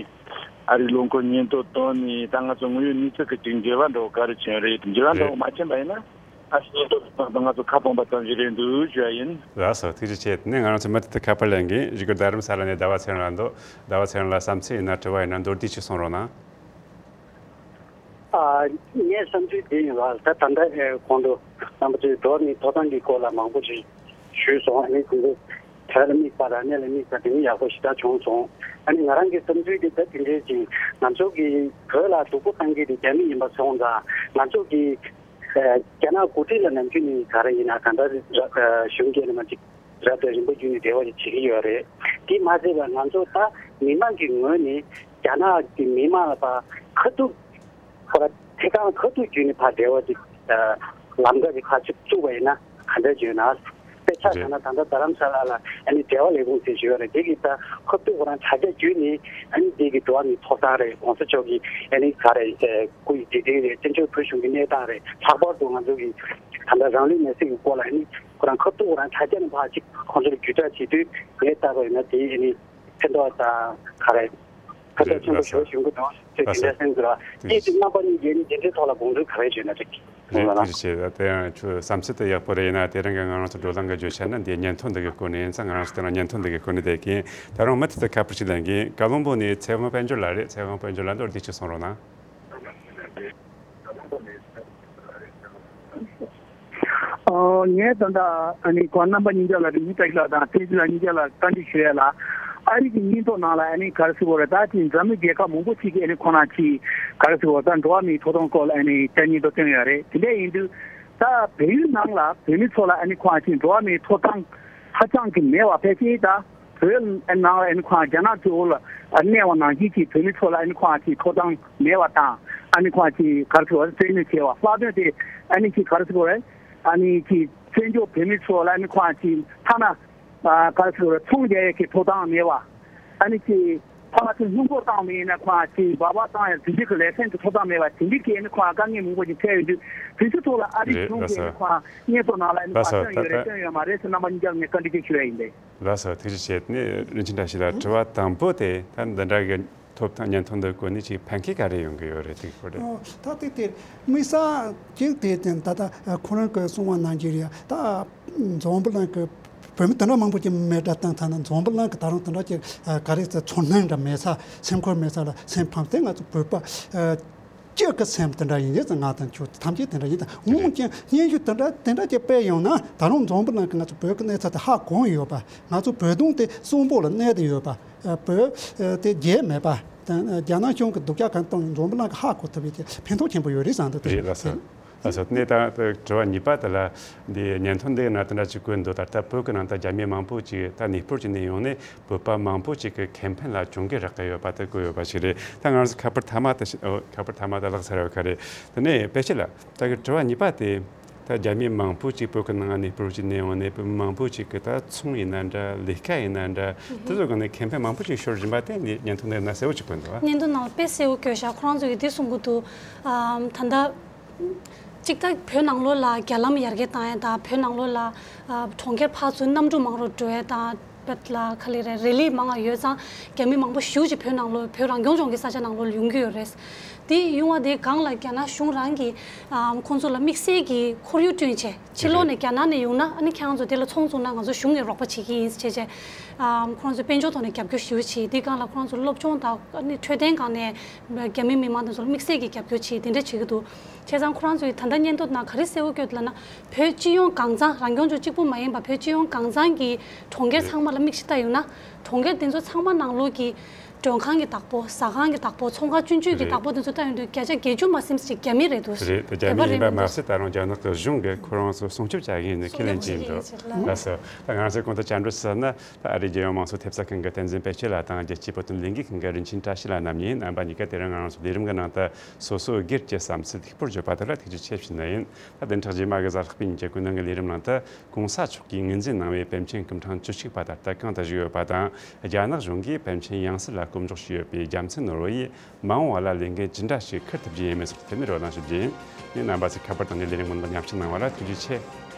ཨ་རིའི་ལོ་འཁོར་ཉིན་ཐོ་བཏོན་ནས་ད་ང་ཚོ་དངོས་ཡོད་གནས་ཚུལ་གྱི་ཅིག་འགྱུར་བ་འདྲ་བོ་ག་རེ་ཕྱིན་རེད། འགྱུར་བ་འདྲ་བོ་མ་ཕྱིན་པ་ཡིན་ན་ཨ་ཉིན་ཐོ་བཏོན་ད་ང་ཚོ་ཁ་སྟོང་པ་ཙམ་ཞིག་རེད་འདུག་ཞུ་བ་ཡིན། ལགས་སོ། ཐུགས་རྗེ་ཆེ། དེ་ནས་ང་རང་ཚོ་མུ་མཐུད་དུ་ཁ་པར་ལེན་གྱིན་བཞུགས་སྒར་རྡ་རམ་ས་ལ་ནས་ཟླ་བ་ཚེ་རིང་ལགས་འདུག་ཟླ་བ་ཚེ་རིང་ལགས་བསམ་ཚུལ་ཡིན་ན་དྲི་བ་ཡིན་ན་མདོར་བསྡུས་ཅིག་གསུང་རོགས་གནང་། ཨ། ངའི་བསམ་ཚུལ་དེ་ཡིན་ལ། ད་ད་ལྟ་ཨེ་གོང་དུ་རྣམ་པ་ཚོས་འགྲོ་བ་མིའི་ཐོབ་ཐང་གི་སྐོར་ལ་མང་པོ་ཞིག་ཞུས་སོང་། ཨ་ནི་དེ་ཚོ་བོད་ལ་དམིགས་པ་དང་གནས་ལ་དམིགས་པ་དེ་ནི་ཡག་པོ་ཞེ་དྲག་བྱུང་སོང་། ཨ་ནི་ང་རང་གི་བསམ་ཚུལ་དེ་ད་དེ་འདྲའི་ཅིག་ང་ཚོ་གི་བོད་ལ་སྡུག་པོ་བཏང་མཁན་དེ་རྒྱ་མི་ཡིན་པ་སོང་ཙང་ང་ཚོ་གི་ཨེ་རྒྱ་ནག་འགོ་ཁྲིད་ལ་ནམ་རྒྱུན་ནས་ག་རེ་ཡིན་ན་གང་ལྟར་ར་ཨེ་གཞུང་སྒེར་ནས་མ་ཅིག་རབ་དང་རིམ་པ་བརྒྱུད་ནས་འབྲེལ་བ་ཅིག་བྱེད་ཀྱི་ཡོད་རེད། དེ་མ་ཟད་པར་ང་ཚོ་ད་མི་མང་གི་ངོས་ནས་རྒྱ་ནག་གི་མི་མང་ལ་ཕར་ཁ་ཐུག་ཁོ་ར་ཐད་ཀར་ཁ་ཐུག་བརྒྱུད་ནས་ཕར་འབྲེལ་བ་ཅིག་ལམ་ཁ་ཅིག་ཕར་ཅིག་བཙུགས་པ་ཡིན་ན་ག་འདྲ་བྱུང་ན། དཔེ་ཆ་བཞག་ན་ད་ལྟ་རྡ་རམ་ས་ལ་ལ་ཨ་ནི་འབྲེལ་བ་ལས་ཁུངས་ཟེར་ཞུ་ཡོད་རེད། དེ་གིས་ད་ཁ་ཐུག་ཁོ་རང་དྲ་རྒྱ་བརྒྱུད་ནས་ཨ་ནི་དེ་གི་འགྲོ་བ་མིའི་ཐོབ་ཐང་རེད། གོང་ས་མཆོག་གི་ཨ་ནི་ག་རེ་སྐུ་ཡི་བདེ་སྐྱིད་རེད། བཙན་བྱོལ་བོད་གཞུང་གི་གནས་སྟངས་རེད། ལྷག་པར་དུ་ང་ཚོ་གི་ད་ལྟ་རང་ལུས་མེར་སྲེག་གི་སྐོར་ལ་ཨ་ནི་ཁོ་རང་ཁ་ཐུག་ཁོ་རང་དྲ་རྒྱ་ནས་ཕར་ཅིག་ཁོང་ཚོར་བརྒྱུད་བསྒྲགས་བྱེད་དུས་ངས་བལྟས་པ་ཡིན་ན་དེ་ཨ་ནི་ཕན་ཐོགས་དང་ག་རེ་ཕན་ཐོགས་ཆེན་པོ་ཞེ་པོ་བྱུང་གི་འདུག་ཅེས་དེ་འདྲ་གསུངས་འདུག་ལ། དེ་དུས་རྣམ་པ་གཉིས་ཀྱིས་ཨ་ནི་དེ་འདྲའི་ཐོག་ལ་དགོངས་ཚུལ་ག་རེ་བརྗོད་ན་འགྲིག་གི་ཡོད་ན། ཐུགས་རྗེ་ཆེ། ད་དེ་ཡང་ཁྱོད་བསམ་ཚུལ་དེ་ཡག་པོ་རེད། ཡིན་ན་དེ་རིང་གི་ང་རང་ཚོ་བགྲོ་གླེང་གི་བརྗོད་བྱ་ནི་འདི་སྙན་ཐོ་འདི་གི་སྐོར་ནས་ཡིན་ཙང་ང་རང་ཚོ་དེ་རིང་སྙན་ཐོ་འདི་གི་སྐོར་ནས་བསྡད་ཀྱིན། ད་རུང་མུ་མཐུད་དུ་ཁ་པར་ཞིག་ལེན་གྱིན། ཀ་ལོན་པོ་ནས་ཚེ་དབང་དཔལ་འབྱོར་ལགས་རེད། ཚེ་དབང་དཔལ་འབྱོར་ལགས་མདོར་བསྡུས་ཅིག་གསུང་རོགས་གནང་། ཨོ། ངས་ད་ལྟ་ཨ་ནི་ཁོང་རྣམ་པ་གཉིས་ཀ་ལ་རིན་ཆེན་བཀྲ་ཤིས་ལགས་དང་བསྟན་འཛིན་ལགས་གཉིས་ཀ་ལ་བཀའ་འདྲི་ཞུ་ཡ་ལ། ཨ་རི་གི་སྙན་ཐོ་ནང་ལ་ཨ་ནི་ག་རེ་ཟེར་དགོས་རེད། ད་ཅིག་འཛམ་གླིང་རྒྱལ་ཁབ་མང་པོ་ཅིག་གིས་ཨ་ནི་ཁོང་རང་ཅིག་ག་རེ་ཟེར་དགོས་རེད། ད་འགྲོ་བ་མིའི་ཐོབ་ཐང་སྐོར་ལ་ཨ་ནི་ཅིག་སྙན་ཐོ་བཏོན་ཡོད་རེད། དེ་འདྲ་ཡིན་དུས་ད་བལ་ཡུལ་ནང་ལ་བོད་མི་ཚོ་ལ་ཨ་ནི་ཁོང་རང་ཅིག་འགྲོ་བ་མིའི་ཐོབ་ཐང་ཧ་ཅང་གི་མེད་པ་ཕལ་ཆེར་ད། བོད་ནང་ལ་ཨ་ནི་ཁོང་རྒྱ་ནག་གི་འོག་ལ་གནས་པ་ནང་བཞིན་གྱི་བོད་མི་ཚོ་ལ་ཨ་ནི་ཁོང་གི་ཐོབ་ཐང་མེད་པ་དང་། ཨ་ནི་ཁོང་གི་ག་རེ་ཟེར་བ་རེད། བཙན་གནོན་བྱས་པ། ལྷག་དོན་དེ་ཨ་ནི་གི་ག་རེ་ཟེར་བ་རེད། ཨ་ནི་གི་བཙན་བྱོལ་བོད་མི་ཚོ་ལ་ཨ་ནི་ཁོང་གི་ཐ་ན་ཨ་ག་རེ་ཟེར་བ་རེད། ཚོང་རྒྱག་ཡས་ཀྱི་ཐོབ་ཐང་མེད་པ། ཨ་ནི་གི་ཕ་མ་ཚོས་སྣུམ་འཁོར་བཏང་བ་ཡིན་ན་ཁོང་གི་སྦག་སྦག་བཏང་ཡས་དེ་འདྲའི་གི་ལེ་སན་གྱི་ཐོབ་ཐང་མེད་པ། དེ་འདྲའི་གི་ཨ་ནི་ཁོང་དཀའ་ངལ་མང་པོ་ཞིག་འཕྲད་ཡོད་དུས། དེ་ཚོའི་ཐོག་ལ་ཨ་རིའི་རེད། གཞུང་ལགས་གིས་ཨ་ནི་སོ། ཁོང་སྙན་ཐོ་ནང་ལ་ཨ་ནི་ལགས་སོ། བཀའ་བཀྱོན་ད་ཡོད་རེད། ད་བཀྱོན་ཡོད་མ་རེད་ཟེར་རྣམ་པ་གཉིས་ཀ་ལ་ངས་བཀའ་འདྲི་ཅིག་ཞུ་ཡ་ཡིན་པས། ལགས་སོ། ཐུགས་རྗེ་ཆེ། ནས་རིན་ཆེན་བཀྲ་ཤིས་ལགས། དྲི་བ་དང་པོ་དེ་ད་འདི་འདྲ་གི་ཐོབ་ཐང་སྙན་ཐོ་འདི་བཀོད་ནས་ཅིག་ཕན་ཁེ་ག་རེ་ཡོང་གི་ཡོད་རེད། དེ་གི་སྐོར་རེད། ཨོ། ད་དེ་དེ་དམིགས་བསལ་ཅིག་དེ་དེ་ད་ལྟ་ཁོ་རང་གི་གསུང་བ་ནང་བཞིན་རེད། ད་འཛམ་བུ་གླིང་གི་བོད་མི་དེ་འདྲ་མང་པོ་ཅིག་མེ་སྲེག་བཏང་ཚར་ན། འཛམ་བུ་གླིང་གི་ད་རུང་དེ་འདྲ་ཅིག་ག་རེ་ཟེར། ཚོར་སྣང་འདྲ་མེད་ས། སེམས་ཁུར་མེད་ས་ལ་སེམས་ཕམ་སྟེ། ང་ཚོ་བོད་པ་ཨ་སྤྱི་གི་སེམས་དེ་འདྲ་ཡིན་ཟེར། ང་དང་ཁྱོད་ཐམས་ཅད་དེ་འདྲ་ཡིན། ད་འོན་ཀྱང་སྙན་ཞུ་དེ་འདྲ་དེ་འདྲ་ཅིག་སྤེལ་ཡོང་ན། ད་རུང་འཛམ་བུ་གླིང་གི་ང་ཚོ་བོད་ཀྱི་གནས་ཚུལ་དེ་ཧ་གོ་ཡོད་པ། ང་ཚོ་བོད་དོན་དེ་གསོན་པོ་ལ་གནས་བསྡད་ཡོད་པ། ཨ་བོད་ཨ་དེ་རྒྱལ་མེད་པ། ད་རྒྱ་ནག་གཞུང་གིས་སྡུག་ཅག་གང་བཏང་ཡང་འཛམ་བུ་གླིང་གིས་ཧ་གོ་ཐུབ་པའི་དེ་ཕན་ཐོགས་ཆེན་པོ་ཡོད་རེད་བསམ་འདུག་རེད་ལགས་སོ། ལགས་སོ། ནས་ད་དྲི་བ་གཉིས་པ་དེ་ལ། འདི་སྙན་ཐོ་འདི་ནང་དེ་འདྲ་ཅིག་བཀོད་འདུག་ད་ལྟ་བོད་ཀྱི་ནང་ད་རྒྱ་མི་མང་པོ་ཅིག་ད་གནས་སྤོར་ཅིག་ནས་ཡོང་ནས་བོད་པ་མང་པོ་ཅིག་གི་ཁེ་ཕན་ལ་གྱོང་གུན་རག་གི་ཡོད་པ་དེ་བཀོད་ཡོད་པ་ཞིག་རེད། ད་ང་རང་ཚོ་ཁ་པར་མཐའ་མ་དེ་ཞིག་ཨོ། ཁ་པར་མཐའ་མ་དེ་ལག་ཚར་ཡོད་ཁ་རེད། དེ་ནས་དཔེ་ཆ་ལ་ད་གི་དྲི་བ་གཉིས་པ་དེ། ད་རྒྱ་མི་མང་པོ་ཅིག་བོད་ཀྱི་ནང་ནས་སྤོར་ཅིག་ནས་ཡོང་ནས། བོད་མི་མང་པོ་ཅིག་གི་ད་ཚོང་ཡིན་ན་འདྲ། ལས་ཀ་ཡིན་ན་འདྲ། དེ་ཚོ་གི་ནས་ཁེ་ཕན་མང་པོ་ཅིག་ཤོར་བཞིན་པ་དེ་འདི་སྙན་ཐོ་འདི་ན་གསལ་བོ་ཅིག་བཀོད་འདུག་ཨ། སྙན་ཐོ་ནང་དཔེ་གསལ་བོ་བཀོད་བཞག་ཁོ་རང་ཚོ་གིས་འདི་གསུང་གི་འདུག་ཨམ། ད་ལྟ་གཅིག་ད་བོད་ནང་ལོགས་ལ་རྒྱ་ལམ་ཡར་རྒྱས་བཏང་ཡ་དང་། བོད་ནང་ལོགས་ལ་ཨ་གྲོང་ཁྱེར་ཕར་ཚུར་གནམ་གྲུ་མང་རུ་འགྲོ་ཡ་དང་། བོད་ལ་ག་ལེ་རེད། རི་ལི་མང་ང་ཡོད་ཙང་རྒྱ་མི་མང་པོ་ཞེ་པོ་ཅིག་བོད་ནང་ལོགས། བོད་རང་སྐྱོང་ལྗོངས་ཀྱི་ས་ཆ་ནང་ལོགས་ལ་ཡོང་གི་ཡོད་རེད། དེ་ཡོང་བ་དེའི་སྒང་ལ་རྒྱ་ནག་གཞུང་རང་གིས་ཨམ་ཁོང་ཚོ་ལ་དམིགས་བསལ་གྱི་ཁོར་ཡུག་བསྐྲུན་བྱས། ཕྱི་ལོགས་ནས་རྒྱ་ནག་ནས་ཡོང་ན་ཨ་ནི་ཁྱེད་རང་ཚོ་དེ་ལ་ཚོང་བཙུགས་ན་ང་ཚོ་གཞུང་གིས་རོགས་པ་བྱེད་ཀྱི་ཡིན་ཟེར་བྱས་བྱས། ཨམ་ཁོང་ཚོས་དཔལ་འབྱོར་ཐོག་ནས་རྒྱབ་སྐྱོར་ཞེ་པོ་བྱས། དེའི་སྒང་ལ་ཁོང་ཚོ་སློབ་སྦྱོང་དང་ཨ་ནི་འཕྲོད་བསྟེན་སྒང་ནས་རྒྱ་མི་མི་མང་དེ་ཚོ་ལ་དམིགས་བསལ་གྱི་རྒྱབ་སྐྱོར་བྱས། དེ་འདྲ་བྱེད་ཀྱི་འདུག་བྱས་ཙང་ཁོ་རང་ཚོས་ད་ལྟ་སྙན་ཐོ་ནང་ག་རེ་གསལ་བོ་བཀོད་འདུག་ལབ་ན། བོད་སྤྱི་ཡོངས་གང་ཚང་། རང་སྐྱོང་ལྗོངས་གཅིག་པུ་མ་ཡིན་པ་བོད་སྤྱི་ཡོངས་གང་ཚང་གི་གྲོང་ཁྱེར་ཚང་མ་ལ་ དམིགས་བྱས་བལྟས་ཡོང་ན་གྲོང་ཁྱེར་དེ་ཚོ་ཚང་མ་ནང་ལོགས་ཀྱི་མགྲོན་ཁང་གི་བདག་པོ། ཟ་ཁང་གི་བདག་པོ། ཚོང་ཁང་ཆུང་ཆུང་གི་རེད། བདག་པོ་དེ་ཚོ་བལྟས་ཡོང་དུས་བརྒྱ་ཆ་བརྒྱད་ཅུ་མ་ཟིན་ཙམ་ཅིག་རྒྱ་མི་རེད་འདུག་རེད། ད་རྒྱ་མི་ཡིན་པ་མ་ཟད་ད་རུང་རྒྱ་ནག་གི་གཞུང་གིས་ཁོ་རང་ཚོ་སྲུང་སྐྱོབ་བྱ་མཁན་ནི་ཁས་ལེན་བྱས་འདུག་ལགས་སོ། ད་ང་ཚོས་གོང་དུ་བཅར་འདྲི་ཞུས་ན། ད་ཨ་རིའི་རྒྱལ་ཡོངས་མང་གཙོ་ཐེབས་རྩ་ཁང་གི་བསྟན་འཛིན་དཔལ་སྐྱིད་ལགས་དང་རྒྱལ་སྤྱིའི་བོད་དོན་ལས་འགུལ་ཁང་གི་རིན་ཆེན་བཀྲ་ཤིས་ལགས་རྣམ་གཉིས། རྣམ་པ་གཉིས་ཀ་དེ་རིང་ང་རང་ཚོའི་ལས་རིམ་གྱི་ནང་དུ་སོ་སོའི་སྒེར་གྱི་བསམ་ཚུལ་ལེགས་པོར་བརྗོད་པ་དེ་ལ་ཐུགས་རྗེ་ཆེ་ཞུ་ནི་ཡིན། ད་བདུན་ཕྲག་རྗེས་མ་གི་གཟའ་ལྷག་པའི་ཉིན་གྱི་ཀུན་གླེང་གི་ལས་རིམ་ནང་དུ་གོང་ས་མཆོག་གིས་ངོས་འཛིན་གནང་བའི་པཎ་ཆེན་སྐུ་ཕྲེང་བཅུ་གཅིག་པ་ད་ལྟ་གང་དུ་བཞུགས་ཡོད་པ་དང་། རྒྱ་ནག་གཞུང་གིས་པཎ་ཆེན་ཡང་སྲིད་ལ་སྐོམ་འཇོག་བྱས་ཡོད་པའི་རྒྱལ་མཚན་ནོར་བུ་ཡིས་མ་འོངས་པ་ལ་ལས་འགན་ཇི་འདྲ་ཞིག་འཁུར་ཐུབ་རྒྱུ་ཡིན་མིན་སོགས་ཐད་ནས་བགྲོ་གླེང་ཞུ་རྒྱུ་ཡིན། ངས་རྣམ་པ་ཚོས་ཁ་པར་བཏང་ནས་ལས་རིམ་མུ་མཐུད་མཉམ་ཞུགས་གནང་བ་ལ་ཐུགས་རྗེ་ཆེ།